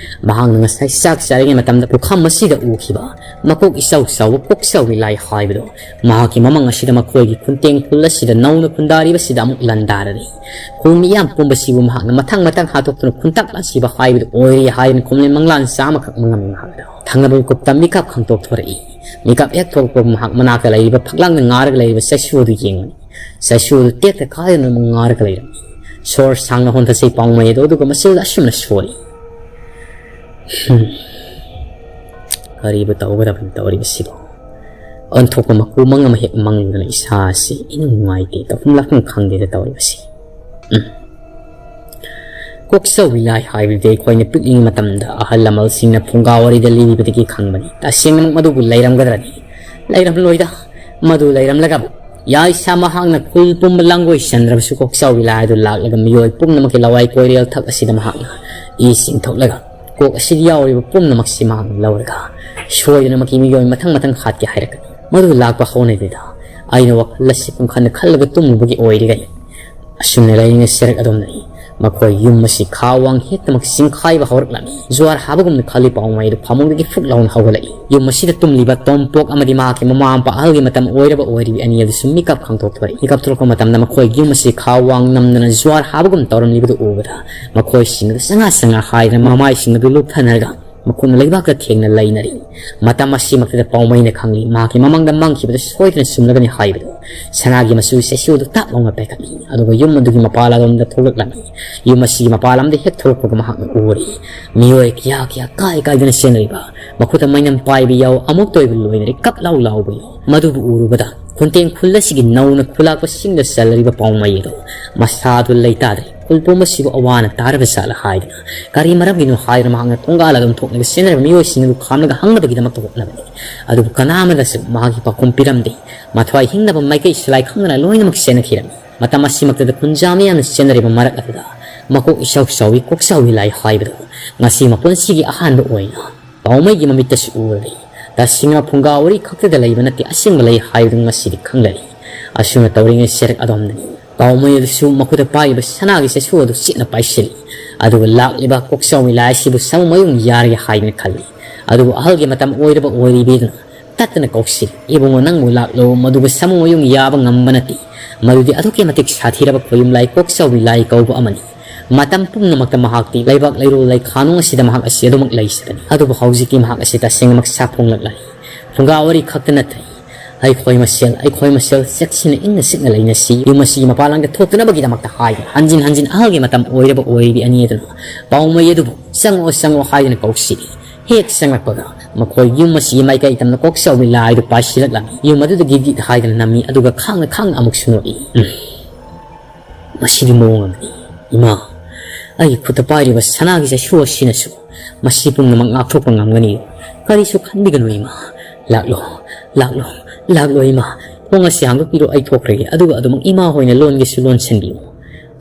ꯃꯍꯥꯛꯅ ꯉꯁꯥꯏ ꯆꯥꯛ ꯆꯥꯔꯤꯉꯩ ꯃꯇꯝꯗ ꯄꯨꯈꯝ ꯑꯁꯤꯗ ꯎꯈꯤꯕ ꯃꯀꯣꯛ ꯏꯆꯧ ꯆꯥꯎꯕ ꯀꯣꯛꯆꯥꯎꯕꯤ ꯂꯥꯏ ꯍꯥꯏꯕꯗꯣ ꯃꯍꯥꯛꯀꯤ ꯃꯃꯪ ꯑꯁꯤꯗ ꯃꯈꯣꯏꯒꯤ ꯈꯨꯟꯇꯦꯡ ꯈꯨꯜ ꯑꯁꯤꯗ ꯅꯧꯅ ꯈꯨꯟꯗꯥꯔꯤꯕꯁꯤꯗ ꯑꯃꯨꯛ ꯂꯥꯟꯗꯥꯔꯔꯤ꯫ ꯈꯨꯜ ꯃꯤꯌꯥꯝ ꯄꯨꯝꯕꯁꯤꯕꯨ ꯃꯍꯥꯛꯅ ꯃꯊꯪ ꯃꯊꯪ ꯍꯥꯠꯇꯣꯛꯇꯨꯅ ꯈꯨꯟꯇꯥꯛ ꯂꯥꯟꯁꯤꯕ ꯍꯥꯏꯕꯗꯨ ꯑꯣꯏꯔꯦ ꯍꯥꯏꯗꯨꯅ ꯈꯣꯝꯂꯦꯟ ꯃꯪꯂꯥꯟ ꯆꯥ ꯑꯃꯈꯛ ꯃꯪꯉꯝꯃꯤ꯫ ꯃꯍꯥꯛ ꯑꯗꯣ ꯊꯪꯅꯕ ꯃꯤꯀꯨꯞꯇ ꯃꯤꯀꯞ ꯈꯪꯇꯣꯛ ꯊꯣꯔꯛꯏ꯫ ꯃꯤꯀꯞ ꯍꯦꯛ ꯊꯣꯛꯂꯛꯄ ꯃꯍꯥꯛ ꯃꯅꯥꯛꯇ ꯂꯩꯔꯤꯕ ꯐꯛꯂꯥꯡꯗ ꯉꯥꯔꯒ ꯂꯩꯔꯤꯕ ꯆꯩꯁꯨ ꯑꯗꯨ ꯌꯦꯡꯂꯝꯃꯤ꯫ ꯆꯩꯁꯨ ꯑꯗꯨ ꯇꯦꯛꯇ ꯀꯥꯏꯗꯅ ꯑꯃꯨꯛ ꯉꯥꯔꯒ ꯂꯩꯔꯝꯃꯤ꯫ ꯁꯣꯔ ꯁꯥꯡꯅ ꯍꯣꯟꯊꯁꯤ ꯄꯥꯎꯃꯩ ꯑꯗꯣ ꯑꯗꯨꯒ ꯃꯆꯤꯜꯗ ꯑꯁꯨꯝꯅ ꯁꯣꯜꯂꯤ꯫ "ꯍꯝ, ꯀꯔꯤꯕꯨ ꯇꯧꯒꯗꯕꯅꯣ ꯇꯧꯔꯤꯕꯁꯤꯕꯨ? ꯑꯣꯟꯊꯣꯛꯄ ꯃꯀꯨ ꯃꯪ ꯑꯃ ꯍꯦꯛ ꯃꯪꯂꯨꯗꯅ ꯏꯁꯥ ꯑꯁꯤ ꯏꯅꯨꯡ ꯅꯨꯡꯉꯥꯏꯇꯦ, ꯇꯧꯐꯝ ꯂꯥꯛꯐꯝ ꯈꯪꯗꯦꯗ ꯇꯧꯔꯤꯕꯁꯤ꯫ ꯎꯝ꯫ ꯀꯣꯛꯆꯧꯕꯤ ꯂꯥꯏ ꯍꯥꯏꯕꯗꯨꯗꯤ ꯑꯩꯈꯣꯏꯅ ꯄꯤꯛꯂꯤꯉꯩ ꯃꯇꯝꯗ ꯑꯍꯜ ꯂꯃꯟꯁꯤꯡꯅ ꯐꯨꯡꯒꯥ ꯋꯥꯔꯤꯗ ꯂꯤꯕꯗꯒꯤ ꯈꯪꯕꯅꯤ꯫ ꯇꯁꯦꯡꯅꯃꯛ ꯃꯗꯨꯕꯨ ꯂꯩꯔꯝꯒꯗ꯭ꯔꯅꯤ? ꯂꯩꯔꯝꯂꯣꯏꯗ꯫ ꯃꯗꯨ ꯂꯩꯔꯝꯂꯒꯕꯨ ꯌꯥꯏꯁꯥ ꯃꯍꯥꯛꯅ ꯈꯨꯜ ꯄꯨꯝꯕ ꯂꯥꯡꯒꯣꯏ ꯆꯟꯗ꯭ꯔꯕꯁꯨ ꯀꯣꯛꯆꯧꯕꯤ ꯂꯥꯏ ꯑꯗꯨ ꯂꯥꯛꯂꯒ ꯃꯤꯑꯣꯏ ꯄꯨꯝꯅꯃꯛꯀꯤ ꯂꯋꯥꯏ ꯀꯣꯏꯔꯦꯜ ꯊꯛ ꯑꯁꯤꯗ ꯃꯍꯥꯛꯅ ꯏ ꯆꯤꯡꯊꯣꯛꯂꯒ ꯀꯣꯛ ꯑꯁꯤꯗ ꯌꯥꯎꯔꯤꯕ ꯄꯨꯝꯅꯃꯛꯁꯤ ꯃꯍꯥꯛꯅ ꯂꯧꯔꯒ ꯁꯣꯏꯗꯅꯃꯛꯀꯤ ꯃꯤꯑꯣꯏ ꯃꯊꯪ ꯃꯊꯪ ꯍꯥꯠꯀꯦ ꯍꯥꯏꯔꯛꯀꯅꯤ꯫ ꯃꯗꯨ ꯂꯥꯛꯄ ꯍꯧꯅꯗꯦꯗ꯫ ꯑꯩꯅ ꯋꯥꯈꯜ ꯑꯁꯤ ꯄꯨꯡꯈꯟꯗ ꯈꯜꯂꯒ ꯇꯨꯝꯂꯨꯕꯒꯤ ꯑꯣꯏꯔꯤꯒꯅꯤ꯫ ꯑꯁꯨꯝꯅ ꯂꯩꯔꯤꯉꯩ ꯁꯔꯛ ꯑꯗꯨꯝꯅ ꯃꯈꯣꯏ ꯌꯨꯝ ꯑꯁꯤ ꯈꯥ ꯋꯥꯡ ꯍꯦꯛꯇꯃꯛ ꯆꯤꯡꯈꯥꯏꯕ ꯍꯧꯔꯛꯂꯝꯃꯤ꯫ ꯖꯨꯋꯥꯔ ꯍꯥꯕꯒꯨꯝꯅ ꯈꯜꯂꯤ ꯄꯥꯎꯃꯩ ꯑꯗꯨ ꯐꯃꯨꯡꯗꯒꯤ ꯐꯨꯛ ꯂꯥꯎꯅ ꯍꯧꯒꯠꯂꯛꯏ꯫ ꯌꯨꯝ ꯑꯁꯤꯗ ꯇꯨꯝꯂꯤꯕ ꯇꯣꯝꯄꯣꯛ ꯑꯃꯗꯤ ꯃꯍꯥꯛꯀꯤ ꯃꯃꯥ ꯃꯄꯥ ꯑꯍꯜꯒꯤ ꯃꯇꯝ ꯑꯣꯏꯔꯕ ꯑꯣꯏꯔꯤꯕꯤ ꯑꯅꯤ ꯑꯗꯨꯁꯨ ꯃꯤꯀꯞ ꯈꯪꯊꯣꯛ ꯊꯣꯔꯛꯏ꯫ ꯃꯤꯀꯞ ꯊꯣꯛꯂꯛꯄ ꯃꯇꯝꯗ ꯃꯈꯣꯏ ꯌꯨꯝ ꯑꯁꯤ ꯈꯥ ꯋꯥꯡ ꯅꯝꯗꯅ ꯖꯨꯋꯥꯔ ꯍꯥꯕꯒꯨꯝ ꯇꯧꯔꯝꯂꯤꯕꯗꯨ ꯎꯕꯗ ꯃꯈꯣꯏꯁꯤꯡ ꯑꯗꯨ ꯆꯉꯥ ꯆꯉꯥ ꯍꯥꯏꯗꯅ ꯃꯃꯥꯏꯁꯤꯡ ꯑꯗꯨ ꯂꯨꯞꯊꯅꯔꯒ ꯃꯈꯨꯠꯅ ꯂꯩꯕꯥꯛꯇ ꯊꯦꯡꯅ ꯂꯩꯅꯔꯤ꯫ ꯃꯇꯝ ꯑꯁꯤꯃꯛꯇꯗ ꯄꯥꯎꯃꯩꯅ ꯈꯪꯂꯤ, ꯃꯍꯥꯛꯀꯤ ꯃꯃꯥꯡꯗ ꯃꯥꯡꯈꯤꯕꯗꯨ ꯁꯣꯏꯗꯅ ꯆꯨꯝꯂꯒꯅꯤ ꯍꯥꯏꯕꯗꯨ꯫ ꯁꯅꯥꯒꯤ ꯃꯆꯨꯒꯤ ꯆꯩꯁꯨ ꯑꯗꯨ ꯇꯞ ꯂꯥꯎꯅ ꯄꯥꯏꯈꯠꯂꯤ, ꯑꯗꯨꯒ ꯌꯨꯝ ꯑꯗꯨꯒꯤ ꯃꯄꯥꯜ ꯑꯗꯣꯝꯗ ꯊꯣꯛꯂꯛꯂꯝꯃꯤ꯫ ꯌꯨꯝ ꯑꯁꯤꯒꯤ ꯃꯄꯥꯜ ꯂꯝꯗ ꯍꯦꯛ ꯊꯣꯛꯂꯛꯄꯒ ꯃꯍꯥꯛꯅ ꯎꯔꯤ, ꯃꯤꯑꯣꯏ ꯀꯌꯥ ꯀꯌꯥ ꯀꯥꯏ ꯀꯥꯏꯗꯨꯅ ꯆꯦꯟꯅꯔꯤꯕ, ꯃꯈꯨꯠꯇ ꯃꯩꯅꯝ ꯄꯥꯏꯕ ꯌꯥꯎ, ꯑꯃꯨꯛꯇ ꯑꯣꯏꯕ ꯂꯣꯏꯅꯔꯤ ꯀꯞ ꯂꯥꯎ ꯂꯥꯎꯕ ꯌꯥꯎ꯫ ꯃꯗꯨꯕꯨ ꯎꯔꯨꯕꯗ ꯈꯨꯟꯇꯦꯡ ꯈꯨꯜ ꯑꯁꯤꯒꯤ ꯅꯧꯅ ꯈꯨꯂꯥꯛꯄꯁꯤꯡꯗ ꯆꯜꯂꯔꯤꯕ ꯄꯥꯎꯃꯩ ꯑꯗꯨ ꯃꯁꯥꯗꯨ ꯂꯩꯇꯥꯗ꯭ꯔꯦ꯫ ꯈꯨꯜ ꯄꯨꯝꯕꯁꯤꯕꯨ ꯑꯋꯥꯅ ꯇꯥꯔꯕ ꯖꯥꯠꯂ ꯍꯥꯏꯗꯨꯅ, ꯀꯔꯤ ꯃꯔꯝꯒꯤꯅꯣ ꯍꯥꯏꯗꯨꯅ ꯃꯍꯥꯛꯅ ꯊꯣꯡꯒꯥꯜ ꯑꯗꯨꯝ ꯊꯣꯛꯂꯒ ꯆꯦꯟꯅꯔꯤꯕ ꯃꯤꯑꯣꯏꯁꯤꯡ ꯑꯗꯨ ꯈꯥꯝꯂꯒ ꯍꯪꯅꯕꯒꯤꯗꯃꯛꯇ ꯍꯣꯠꯅꯕꯅꯤ꯫ ꯑꯗꯨꯕꯨ ꯀꯅꯥ ꯑꯃꯗꯁꯨ ꯃꯍꯥꯛꯀꯤ ꯄꯥꯎꯈꯨꯝ ꯄꯤꯔꯝꯗꯦ꯫ ꯃꯊ꯭ꯋꯥꯏ ꯍꯤꯡꯅꯕ ꯃꯥꯏꯀꯩ ꯁꯂꯥꯏ ꯈꯪꯗꯅ ꯂꯣꯏꯅꯃꯛ ꯆꯦꯟꯅꯈꯤꯔꯝꯃꯤ꯫ ꯃꯇꯝ ꯑꯁꯤꯃꯛꯇꯗ ꯈꯨꯟꯖꯥ ꯃꯤꯌꯥꯝꯅ ꯆꯦꯟꯅꯔꯤꯕ ꯃꯔꯛ ꯑꯗꯨꯗ ꯃꯀꯣꯛ ꯏꯆꯥꯎ ꯆꯥꯎꯏ, ꯀꯣꯛ ꯆꯥꯎꯏ ꯂꯥꯏ ꯍꯥꯏꯕꯗꯨ ꯉꯁꯤ ꯃꯄꯨꯟꯁꯤꯒꯤ ꯑꯍꯥꯟꯕ ꯑꯣꯏꯅ ꯄꯥꯎꯃꯩꯒꯤ ꯃꯃꯤꯠꯇꯁꯨ ꯎꯔꯦ꯫ ꯇꯁꯦꯡꯅ ꯐꯨꯡꯒꯥ ꯋꯥꯔꯤ ꯈꯛꯇꯗ ꯂꯩꯕ ꯅꯠꯇꯦ, ꯑꯁꯦꯡꯕ ꯂꯩ ꯍꯥꯏꯕꯗꯨ ꯉꯁꯤꯗꯤ ꯈꯪꯂꯔꯦ꯫ ꯑꯁꯨꯝꯅ ꯇꯧꯔꯤꯉꯩ ꯆꯦꯔꯛ ꯑꯗꯣꯝꯗꯅꯤ ꯄꯥꯎꯃꯩ ꯑꯗꯨꯁꯨ ꯃꯈꯨꯠꯇ ꯄꯥꯏꯔꯤꯕ ꯁꯅꯥꯒꯤ ꯆꯩꯁꯨ ꯑꯗꯨ ꯆꯦꯠꯅ ꯄꯥꯏꯁꯤꯜꯂꯤ꯫ ꯑꯗꯨꯒ ꯂꯥꯛꯂꯤꯕ ꯀꯣꯛꯆꯥꯎꯕꯤ ꯂꯥꯏ ꯑꯁꯤꯕꯨ ꯁꯥꯃꯨ ꯃꯌꯨꯡ ꯌꯥꯔꯒꯦ ꯍꯥꯏꯗꯨꯅ ꯈꯜꯂꯤ꯫ ꯑꯗꯨꯕꯨ ꯑꯍꯜꯒꯤ ꯃꯇꯝ ꯑꯣꯏꯔꯕ ꯑꯣꯏꯔꯤꯕꯤꯗꯨꯅ ꯇꯠꯇꯅ ꯀꯧꯁꯤꯜꯂꯤ, "ꯏꯕꯨꯡꯉꯣ, ꯅꯪꯕꯨ ꯂꯥꯛꯂꯣ, ꯃꯗꯨꯕꯨ ꯁꯥꯃꯨ ꯃꯌꯨꯡ ꯌꯥꯕ ꯉꯝꯕ ꯅꯠꯇꯦ꯫ ꯃꯗꯨꯗꯤ ꯑꯗꯨꯛꯀꯤ ꯃꯇꯤꯛ ꯁꯥꯊꯤꯔꯕ ꯈꯣꯌꯨꯝ ꯂꯥꯏ ꯀꯣꯛꯆꯥꯎꯕꯤ ꯂꯥꯏ ꯀꯧꯕ ꯑꯃꯅꯤ꯫ ꯃꯇꯝ ꯄꯨꯝꯅꯃꯛꯇ ꯃꯍꯥꯛꯇꯤ ꯂꯩꯕꯥꯛ ꯂꯩꯔꯣꯜ ꯂꯩꯈꯥꯅꯨꯡ ꯑꯁꯤꯗ ꯃꯍꯥꯛ ꯑꯁꯤ ꯑꯗꯨꯃꯛ ꯂꯩꯖꯕꯅꯤ꯫ ꯑꯗꯨꯕꯨ ꯍꯧꯖꯤꯛꯇꯤ ꯃꯍꯥꯛ ꯑꯁꯤ ꯇꯁꯦꯡꯅꯃꯛ ꯁꯥꯐꯣꯡꯂꯛꯂꯅꯤ꯫ ꯐꯨꯡꯒꯥ ꯋꯥꯔꯤ ꯈꯛꯇ ꯅꯠꯇꯦ, ꯑꯩꯈꯣꯏ ꯃꯁꯦꯜ, ꯑꯩꯈꯣꯏ ꯃꯁꯦꯜ ꯆꯦꯛꯁꯤꯟꯅ ꯏꯪꯅ ꯆꯤꯛꯅ ꯂꯩꯅꯁꯤ꯫ ꯌꯨꯝ ꯑꯁꯤꯒꯤ ꯃꯄꯥꯟ ꯂꯝꯗ ꯊꯣꯛꯇꯅꯕꯒꯤꯗꯃꯛꯇ ꯍꯥꯏꯗꯨꯅ ꯍꯟꯖꯤꯟ ꯍꯟꯖꯤꯟ ꯑꯍꯜꯒꯤ ꯃꯇꯝ ꯑꯣꯏꯔꯕ ꯑꯣꯏꯔꯤꯕꯤ ꯑꯅꯤ ꯑꯗꯨꯅ ꯄꯥꯎꯃꯩ ꯑꯗꯨꯕꯨ "ꯆꯪꯉꯛꯑꯣ, ꯆꯪꯉꯛꯑꯣ" ꯍꯥꯏꯗꯨꯅ ꯀꯧꯁꯤꯜꯂꯤ꯫ ꯍꯦꯛ ꯆꯪꯂꯛꯄꯒ ꯃꯈꯣꯏ ꯌꯨꯝ ꯑꯁꯤꯒꯤ ꯃꯥꯏꯀꯩ ꯇꯝꯅ ꯀꯣꯛꯆꯥꯎꯕꯤ ꯂꯥꯏꯗꯨ ꯄꯥꯏꯁꯤꯜꯂꯛꯂꯝꯃꯤ꯫ ꯌꯨꯝ ꯑꯗꯨꯗ ꯒꯤꯠ ꯒꯤꯠ ꯍꯥꯏꯗꯨꯅ ꯅꯝꯃꯤ, ꯑꯗꯨꯒ ꯈꯥꯡꯅ ꯈꯥꯡꯅ ꯑꯃꯨꯛꯁꯨ ꯅꯣꯛꯏ꯫ "ꯎꯝ, ꯃꯁꯤꯗꯤ ꯃꯑꯣꯡ ꯑꯃꯅꯤ꯫ ꯏꯃꯥ, ꯑꯩꯒꯤ ꯈꯨꯠꯇ ꯄꯥꯏꯔꯤꯕ ꯁꯅꯥꯒꯤ ꯆꯩꯁꯨ ꯑꯁꯤꯅꯁꯨ ꯃꯁꯤ ꯄꯨꯝꯅꯃꯛ ꯉꯥꯛꯊꯣꯛꯄ ꯉꯝꯒꯅꯤ꯫ ꯀꯔꯤꯁꯨ ꯈꯟꯕꯤꯒꯅꯨ ꯏꯃꯥ꯫ ꯂꯥꯛꯂꯣ, ꯂꯥꯛꯂꯣ, ꯂꯥꯛꯂꯣ ꯏꯃꯥ꯫ ꯊꯣꯡ ꯑꯁꯤ ꯍꯥꯡꯗꯣꯛꯄꯤꯔꯣ, ꯑꯩ ꯊꯣꯛꯈ꯭ꯔꯒꯦ꯫ ꯑꯗꯨꯒ ꯑꯗꯨꯃꯛ ꯏꯃꯥ ꯍꯣꯏꯅ ꯂꯣꯟꯒꯦꯁꯨ ꯂꯣꯟꯁꯤꯟꯕꯤꯌꯨ"꯫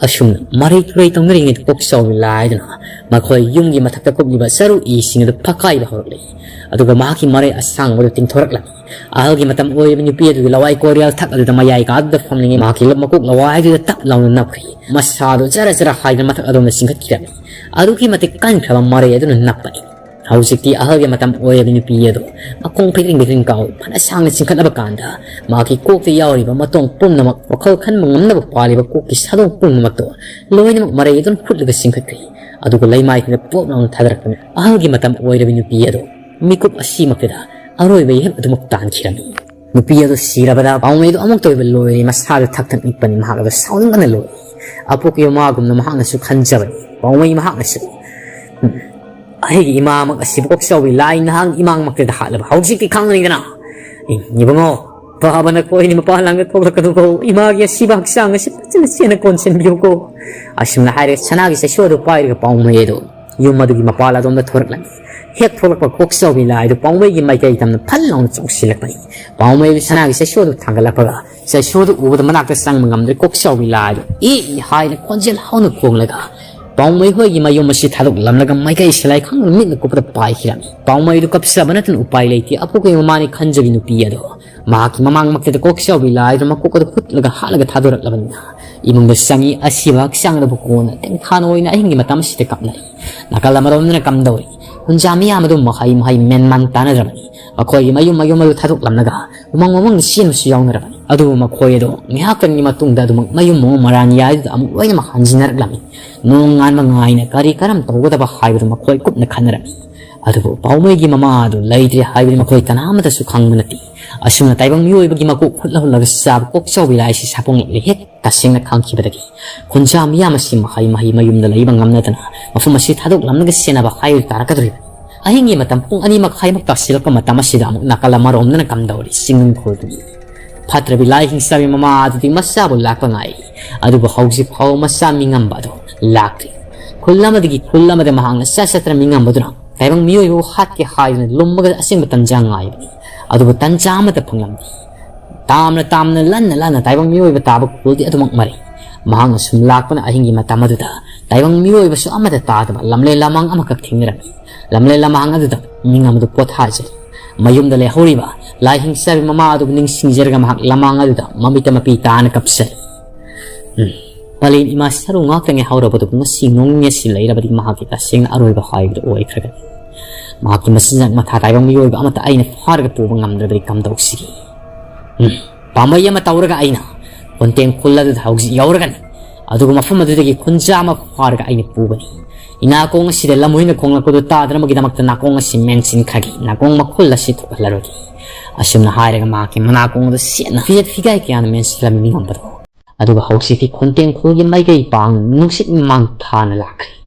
ꯑꯁꯨꯝꯅ ꯃꯔꯩ ꯇꯨꯔꯩ ꯇꯧꯅꯔꯤꯉꯩꯗ ꯀꯣꯛꯆꯥꯎꯕꯤ ꯂꯥꯏꯗꯨꯅ ꯃꯈꯣꯏ ꯌꯨꯝꯒꯤ ꯃꯊꯛꯇ ꯀꯨꯞꯂꯤꯕ ꯆꯔꯨ ꯏꯁꯤꯡ ꯑꯗꯨ ꯐꯛꯀꯥꯏꯕ ꯍꯧꯔꯛꯂꯤ꯫ ꯑꯗꯨꯒ ꯃꯍꯥꯛꯀꯤ ꯃꯔꯩ ꯑꯁꯥꯡꯕꯗꯨ ꯇꯤꯡꯊꯣꯔꯛꯂꯝꯃꯤ꯫ ꯑꯍꯜꯒꯤ ꯃꯇꯝ ꯑꯣꯏꯔꯤꯕ ꯅꯨꯄꯤ ꯑꯗꯨꯒꯤ ꯂꯋꯥꯏ ꯀꯣꯏꯔꯦꯜ ꯊꯛ ꯑꯗꯨꯗ ꯃꯌꯥꯏ ꯀꯥꯗꯨꯗ ꯐꯝꯂꯤꯉꯩ ꯃꯍꯥꯛꯀꯤ ꯃꯀꯣꯛ ꯂꯋꯥꯏꯗꯨꯗ ꯇꯞ ꯂꯥꯎꯅ ꯅꯞꯈ꯭ꯔꯤ꯫ ꯃꯁꯥꯗꯨ ꯖꯔ ꯖꯔ ꯍꯥꯏꯗꯨꯅ ꯃꯊꯛ ꯑꯗꯣꯝꯗ ꯆꯤꯡꯈꯠꯈꯤꯔꯝꯃꯤ꯫ ꯑꯗꯨꯛꯀꯤ ꯃꯇꯤꯛ ꯀꯟꯈ꯭ꯔꯕ ꯃꯔꯩ ꯑꯗꯨꯅ ꯅꯞꯄꯅꯤ꯫ ꯍꯧꯖꯤꯛꯇꯤ ꯑꯍꯜꯒꯤ ꯃꯇꯝ ꯑꯣꯏꯔꯕ ꯅꯨꯄꯤ ꯑꯗꯨ ꯃꯈꯣꯡ ꯐꯩꯒ꯭ꯔꯤꯡ ꯐꯩꯒ꯭ꯔꯤꯡ ꯀꯥꯎꯏ꯫ ꯐꯅ ꯁꯥꯡꯅ ꯆꯤꯡꯈꯠꯂꯕ ꯀꯥꯟꯗ ꯃꯍꯥꯛꯀꯤ ꯀꯣꯛꯇ ꯌꯥꯎꯔꯤꯕ ꯃꯇꯣꯡ ꯄꯨꯝꯅꯃꯛ, ꯋꯥꯈꯜ ꯈꯟꯕ ꯉꯝꯅꯕ ꯄꯥꯜꯂꯤꯕ ꯀꯣꯛꯀꯤ ꯁꯥꯗꯣꯡ ꯄꯨꯝꯅꯃꯛꯇꯨ ꯂꯣꯏꯅꯃꯛ ꯃꯔꯩ ꯑꯗꯨꯅ ꯍꯨꯠꯂꯒ ꯆꯤꯡꯈꯠꯈ꯭ꯔꯦ꯫ ꯑꯗꯨꯒ ꯂꯩꯃꯥꯏꯁꯤꯅ ꯄꯣꯞ ꯂꯥꯎꯅ ꯊꯥꯗꯔꯛꯄꯅꯤ꯫ ꯑꯍꯜꯒꯤ ꯃꯇꯝ ꯑꯣꯏꯔꯕꯤ ꯅꯨꯄꯤ ꯑꯗꯨ ꯃꯤꯀꯨꯞ ꯑꯁꯤꯃꯛꯇꯗ ꯑꯔꯣꯏꯕ ꯏꯍꯦꯛ ꯑꯗꯨꯃꯛ ꯇꯥꯟꯈꯤꯔꯝꯃꯤ꯫ ꯅꯨꯄꯤ ꯑꯗꯨ ꯁꯤꯔꯕꯗ ꯄꯥꯎꯃꯩꯗꯨ ꯑꯃꯨꯛꯇ ꯑꯣꯏꯕ ꯂꯣꯏꯔꯦ, ꯃꯁꯥꯗꯨ ꯊꯛ ꯊꯛ ꯅꯤꯛꯄꯅꯤ꯫ ꯃꯍꯥꯛ ꯑꯗꯨ ꯁꯥꯎꯅꯤꯡꯕꯅ ꯂꯣꯏꯔꯦ꯫ ꯑꯄꯣꯛꯄꯤ ꯃꯃꯥꯒꯨꯝꯅ ꯃꯍꯥꯛꯅꯁꯨ ꯈꯟꯖꯕꯅꯤ, ꯄꯥꯎꯃꯩ ꯃꯍꯥꯛꯅꯁꯨ꯫ ꯎꯝ, ꯑꯩꯒꯤ ꯏꯃꯥꯃꯛ ꯑꯁꯤꯕꯨ ꯀꯣꯛꯆꯥꯎꯕꯤ ꯂꯥꯏ ꯅꯍꯥꯛ ꯏꯃꯥꯡꯃꯛꯇꯗ ꯍꯥꯠꯂꯕ ꯍꯧꯖꯤꯛꯇꯤ ꯈꯪꯒꯅꯤꯗꯅ꯫ ꯏꯕꯨꯡꯉꯣ, ꯐꯕꯅ ꯀꯣꯏꯅꯤ ꯃꯄꯥꯟ ꯂꯥꯡꯗ ꯊꯣꯛꯂꯛꯀꯅꯨꯀꯣ꯫ ꯏꯃꯥꯒꯤ ꯑꯁꯤꯕ ꯍꯛꯆꯥꯡ ꯑꯁꯤ ꯐꯖꯅ ꯆꯦꯟꯅ ꯀꯣꯟꯁꯤꯟꯕꯤꯌꯨꯀꯣ꯫ ꯑꯁꯨꯝꯅ ꯍꯥꯏꯔꯒ ꯁꯅꯥꯒꯤ ꯆꯩꯁꯨ ꯑꯗꯨ ꯄꯥꯏꯔꯒ ꯄꯥꯎꯃꯩ ꯑꯗꯨ ꯌꯨꯝ ꯑꯗꯨꯒꯤ ꯃꯄꯥꯜ ꯑꯗꯣꯝꯗ ꯊꯣꯔꯛꯂꯝꯃꯤ꯫ ꯍꯦꯛ ꯊꯣꯛꯂꯛꯄ ꯀꯣꯛꯆꯥꯎꯕꯤ ꯂꯥꯏ ꯑꯗꯨ ꯄꯥꯎꯃꯩꯒꯤ ꯃꯥꯏꯀꯩ ꯇꯝꯅ ꯐꯜ ꯂꯥꯎꯅ ꯆꯣꯡꯁꯤꯜꯂꯛꯄꯅꯤ꯫ ꯄꯥꯎꯃꯩ ꯑꯗꯨ ꯁꯅꯥꯒꯤ ꯆꯩꯁꯨ ꯑꯗꯨ ꯊꯥꯡꯒꯠꯂꯛꯄꯒ ꯆꯩꯁꯨ ꯑꯗꯨ ꯎꯕꯗ ꯃꯅꯥꯛꯇ ꯆꯪꯕ ꯉꯝꯗ꯭ꯔꯦ꯫ ꯀꯣꯛꯆꯥꯎꯕꯤ ꯂꯥꯏ ꯑꯗꯨ ꯏ ꯍꯥꯏꯅ ꯈꯣꯟꯖꯦꯜ ꯍꯧꯅ ꯈꯣꯡꯂꯒ ꯄꯥꯎꯃꯩ ꯍꯣꯏꯒꯤ ꯃꯌꯨꯝ ꯑꯁꯤ ꯊꯥꯗꯣꯛꯂꯝꯂꯒ ꯃꯥꯏꯀꯩ ꯁꯂꯥꯏ ꯈꯪꯗꯅ ꯃꯤꯠꯅ ꯀꯨꯞꯄꯗ ꯄꯥꯏꯈꯤꯔꯝꯃꯤ꯫ ꯄꯥꯎꯃꯩ ꯑꯗꯨ ꯀꯞꯆꯕ ꯅꯠꯇꯅ ꯎꯄꯥꯏ ꯂꯩꯇꯦ꯫ ꯑꯄꯣꯛꯄꯒꯤ ꯃꯃꯥꯅꯤ ꯈꯟꯖꯕꯤ ꯅꯨꯄꯤ ꯑꯗꯣ ꯃꯍꯥꯛꯀꯤ ꯃꯃꯥꯡꯃꯛꯇꯗ ꯀꯣꯛꯆꯥꯎꯕꯤ ꯂꯥꯏꯗꯨ ꯃꯀꯣꯛ ꯑꯗꯨ ꯍꯨꯠꯂꯒ ꯍꯥꯠꯂꯒ ꯊꯥꯗꯣꯔꯛꯂꯕꯅꯤꯅ ꯏꯃꯨꯡꯗ ꯆꯪꯉꯤ꯫ ꯑꯁꯤꯕ ꯍꯛꯆꯥꯡ ꯑꯗꯨꯕꯨ ꯀꯣꯟꯅ ꯇꯦꯡꯊꯥꯅ ꯑꯣꯏꯅ ꯑꯍꯤꯡꯒꯤ ꯃꯇꯝ ꯑꯁꯤꯗ ꯀꯞꯅꯔꯤ꯫ ꯅꯥꯀꯜ ꯑꯃꯔꯣꯝꯗꯅ ꯀꯝꯗꯧꯔꯤ? ꯈꯨꯟꯖꯥ ꯃꯤꯌꯥꯝ ꯑꯗꯨ ꯃꯍꯩ ꯃꯍꯩ ꯃꯦꯟꯃꯥꯟ ꯇꯥꯅꯗ꯭ꯔꯕꯅꯤ꯫ ꯃꯈꯣꯏꯒꯤ ꯃꯌꯨꯝ ꯃꯌꯨꯝ ꯑꯗꯨ ꯊꯥꯗꯣꯛꯂꯝꯂꯒ ꯎꯃꯪ ꯋꯥꯃꯪꯗ ꯆꯦꯟꯕꯁꯨ ꯌꯥꯎꯅꯔꯕꯅꯤ꯫ ꯑꯗꯨꯕꯨ ꯃꯈꯣꯏ ꯑꯗꯨ ꯉꯥꯏꯍꯥꯛꯇꯪꯒꯤ ꯃꯇꯨꯡꯗ ꯑꯗꯨꯃꯛ ꯃꯌꯨꯝ ꯃꯑꯣꯡ ꯃꯔꯥꯟ ꯌꯥꯏꯗꯨꯗ ꯑꯃꯨꯛ ꯂꯣꯏꯅꯃꯛ ꯍꯟꯖꯤꯟꯅꯔꯛꯂꯝꯃꯤ꯫ ꯅꯣꯡ ꯉꯥꯟꯕ ꯉꯥꯏꯅ ꯀꯔꯤ ꯀꯔꯝ ꯇꯧꯒꯗꯕ ꯍꯥꯏꯕꯗꯨ ꯃꯈꯣꯏ ꯀꯨꯞꯅ ꯈꯟꯅꯔꯝꯃꯤ꯫ ꯑꯗꯨꯕꯨ ꯄꯥꯎꯃꯩꯒꯤ ꯃꯃꯥ ꯑꯗꯨ ꯂꯩꯇ꯭ꯔꯦ ꯍꯥꯏꯕꯗꯤ ꯃꯈꯣꯏ ꯀꯅꯥ ꯑꯃꯠꯇꯁꯨ ꯈꯪꯕ ꯅꯠꯇꯦ꯫ ꯑꯁꯨꯝꯅ ꯇꯥꯏꯕꯪ ꯃꯤꯑꯣꯏꯕꯒꯤ ꯃꯀꯣꯛ ꯍꯨꯠꯂ ꯍꯨꯠꯂꯒ ꯆꯥꯕ ꯀꯣꯛꯆꯥꯎꯕꯤ ꯂꯥꯏ ꯑꯁꯤ ꯁꯥꯄꯣꯡꯂꯛꯂꯦ ꯍꯦꯛ ꯇꯁꯦꯡꯅ ꯈꯪꯈꯤꯕꯗꯒꯤ ꯈꯨꯟꯖꯥ ꯃꯤꯌꯥꯝ ꯑꯁꯤ ꯃꯍꯩ ꯃꯍꯩ ꯃꯌꯨꯝꯗ ꯂꯩꯕ ꯉꯝꯅꯗꯅ ꯃꯐꯝ ꯑꯁꯤ ꯊꯥꯗꯣꯛꯂꯝꯂꯒ ꯁꯦꯟꯅꯕ ꯍꯥꯏꯕꯗꯨ ꯇꯥꯔꯛꯀꯗꯧꯔꯤꯕꯅꯤ꯫ ꯑꯍꯤꯡꯒꯤ ꯃꯇꯝ ꯄꯨꯡ ꯑꯅꯤ ꯃꯈꯥꯏꯃꯨꯛ ꯇꯥꯁꯤꯜꯂꯛꯄ ꯃꯇꯝ ꯑꯁꯤꯗ ꯑꯃꯨꯛ ꯅꯥꯀꯜ ꯑꯃꯔꯣꯝꯗꯅ ꯀꯝꯗꯧꯔꯤ? ꯆꯤꯡꯅꯨꯡꯈꯣꯜꯗꯨꯒꯤ ꯐꯠꯇ꯭ꯔꯕꯤ ꯂꯥꯏ ꯍꯤꯡꯆꯥꯕꯤ ꯃꯃꯥ ꯑꯗꯨꯗꯤ ꯃꯆꯥꯕꯨ ꯂꯥꯛꯄ ꯉꯥꯏꯔꯤ꯫ ꯑꯗꯨꯕꯨ ꯍꯧꯖꯤꯛ ꯐꯥꯎꯕ ꯃꯆꯥ ꯃꯤꯉꯝꯕ ꯑꯗꯨ ꯂꯥꯛꯇ꯭ꯔꯤ꯫ ꯈꯨꯜ ꯑꯃꯗꯒꯤ ꯈꯨꯜ ꯑꯃꯗ ꯃꯍꯥꯛꯅ ꯆꯠ ꯆꯠꯇꯅ ꯃꯤꯉꯝꯕꯗꯨꯅ ꯇꯥꯏꯕꯪ ꯃꯤꯑꯣꯏꯕꯕꯨ ꯍꯥꯠꯀꯦ ꯍꯥꯏꯗꯨꯅ ꯂꯨꯝꯃꯒ ꯑꯁꯦꯡꯕ ꯇꯟꯖꯥ ꯉꯥꯏꯕꯅꯤ꯫ ꯑꯗꯨꯕꯨ ꯇꯟꯖꯥ ꯑꯃꯠꯇ ꯐꯪꯂꯝꯗꯦ꯫ ꯇꯥꯝꯅ ꯇꯥꯝꯅ ꯂꯟꯅ ꯂꯟꯅ ꯇꯥꯏꯕꯪ ꯃꯤꯑꯣꯏꯕ ꯇꯥꯕ ꯈꯨꯜꯗꯤ ꯑꯗꯨꯃꯛ ꯃꯔꯩ꯫ ꯃꯍꯥꯛꯅ ꯁꯨꯝ ꯂꯥꯛꯄꯅ ꯑꯍꯤꯡꯒꯤ ꯃꯇꯝ ꯑꯗꯨꯗ ꯇꯥꯏꯕꯪ ꯃꯤꯑꯣꯏꯕꯁꯨ ꯑꯃꯠꯇ ꯇꯥꯗꯕ ꯂꯝꯂꯦꯟ ꯂꯃꯥꯡ ꯑꯃꯈꯛ ꯊꯦꯡꯅꯔꯝꯃꯤ꯫ ꯂꯝꯂꯦꯟ ꯂꯃꯥꯡ ꯑꯗꯨꯗ ꯃꯤꯉꯝ ꯑꯗꯨ ꯄꯣꯊꯥꯖꯔꯤ꯫ ꯃꯌꯨꯝꯗ ꯂꯩꯍꯧꯔꯤꯕ ꯂꯥꯏ ꯍꯤꯡꯆꯥꯕꯤ ꯃꯃꯥ ꯑꯗꯨꯕꯨ ꯅꯤꯡꯁꯤꯡꯖꯔꯒ ꯃꯍꯥꯛ ꯂꯃꯥꯡ ꯑꯗꯨꯗ ꯃꯃꯤꯠꯇ ꯃꯄꯤ ꯇꯥꯅ ꯀꯞꯆꯔꯤ꯫ ꯎꯝ꯫ ꯄꯂꯦꯝ ꯏꯃꯥ ꯁꯔꯨ ꯉꯥꯛꯇ ꯉꯥꯏꯍꯧꯔꯕꯗꯨꯕꯨ ꯉꯁꯤ ꯅꯣꯡꯅꯤꯡ ꯑꯁꯤ ꯂꯩꯔꯕꯗꯤ ꯃꯍꯥꯛꯀꯤ ꯇꯁꯦꯡꯅ ꯑꯔꯣꯏꯕ ꯍꯥꯏꯕꯗꯨ ꯑꯣꯏꯈ꯭ꯔꯒꯅꯤ꯫ ꯃꯍꯥꯛꯀꯤ ꯃꯆꯤꯟꯖꯥꯛ ꯃꯊꯥ ꯇꯥꯏꯕ ꯃꯤꯑꯣꯏꯕ ꯑꯃꯠꯇ ꯑꯩꯅ ꯐꯥꯔꯒ ꯄꯨꯕ ꯉꯝꯗ꯭ꯔꯕꯗꯤ ꯀꯝꯗꯧꯁꯤꯒꯦ? ꯎꯝ, ꯄꯥꯝꯕꯩ ꯑꯃ ꯇꯧꯔꯒ ꯑꯩꯅ ꯀꯣꯟꯇꯦꯡ ꯈꯨꯜ ꯑꯗꯨꯗ ꯍꯧꯖꯤꯛ ꯌꯧꯔꯒꯅꯤ꯫ ꯑꯗꯨꯒ ꯃꯐꯝ ꯑꯗꯨꯗꯒꯤ ꯈꯨꯟꯖꯥ ꯑꯃ ꯐꯥꯔꯒ ꯑꯩꯅ ꯄꯨꯒꯅꯤ꯫ ꯏꯅꯥꯀꯣꯡ ꯑꯁꯤꯗ ꯂꯝꯍꯨꯏꯅ ꯈꯣꯡꯂꯛꯄꯗꯨ ꯇꯥꯗꯅꯕꯒꯤꯗꯃꯛꯇ ꯅꯥꯀꯣꯡ ꯑꯁꯤ ꯃꯦꯟꯁꯤꯟꯈ꯭ꯔꯒꯦ꯫ ꯅꯥꯀꯣꯡ ꯃꯈꯨꯜ ꯑꯁꯤ ꯊꯣꯛꯍꯜꯂꯔꯣꯏꯒꯦ꯫ ꯑꯁꯨꯝꯅ ꯍꯥꯏꯔꯒ ꯃꯍꯥꯛꯀꯤ ꯃꯅꯥꯀꯣꯡ ꯑꯗꯨ ꯁꯦꯠꯅ ꯐꯤꯖꯦꯠ ꯐꯤꯒꯥꯏ ꯀꯌꯥꯅ ꯃꯦꯟꯁꯤꯜꯂꯝꯃꯤ ꯃꯤꯉꯝꯕꯗꯣ꯫ ꯑꯗꯨꯒ ꯍꯧꯖꯤꯛꯇꯤ ꯈꯣꯟꯇꯦꯡꯈꯣꯜꯒꯤ ꯃꯥꯏꯀꯩ ꯄꯥꯡ ꯅꯨꯡꯁꯤꯠ ꯃꯥꯡ ꯊꯥꯅ ꯂꯥꯛꯈ꯭ꯔꯦ꯫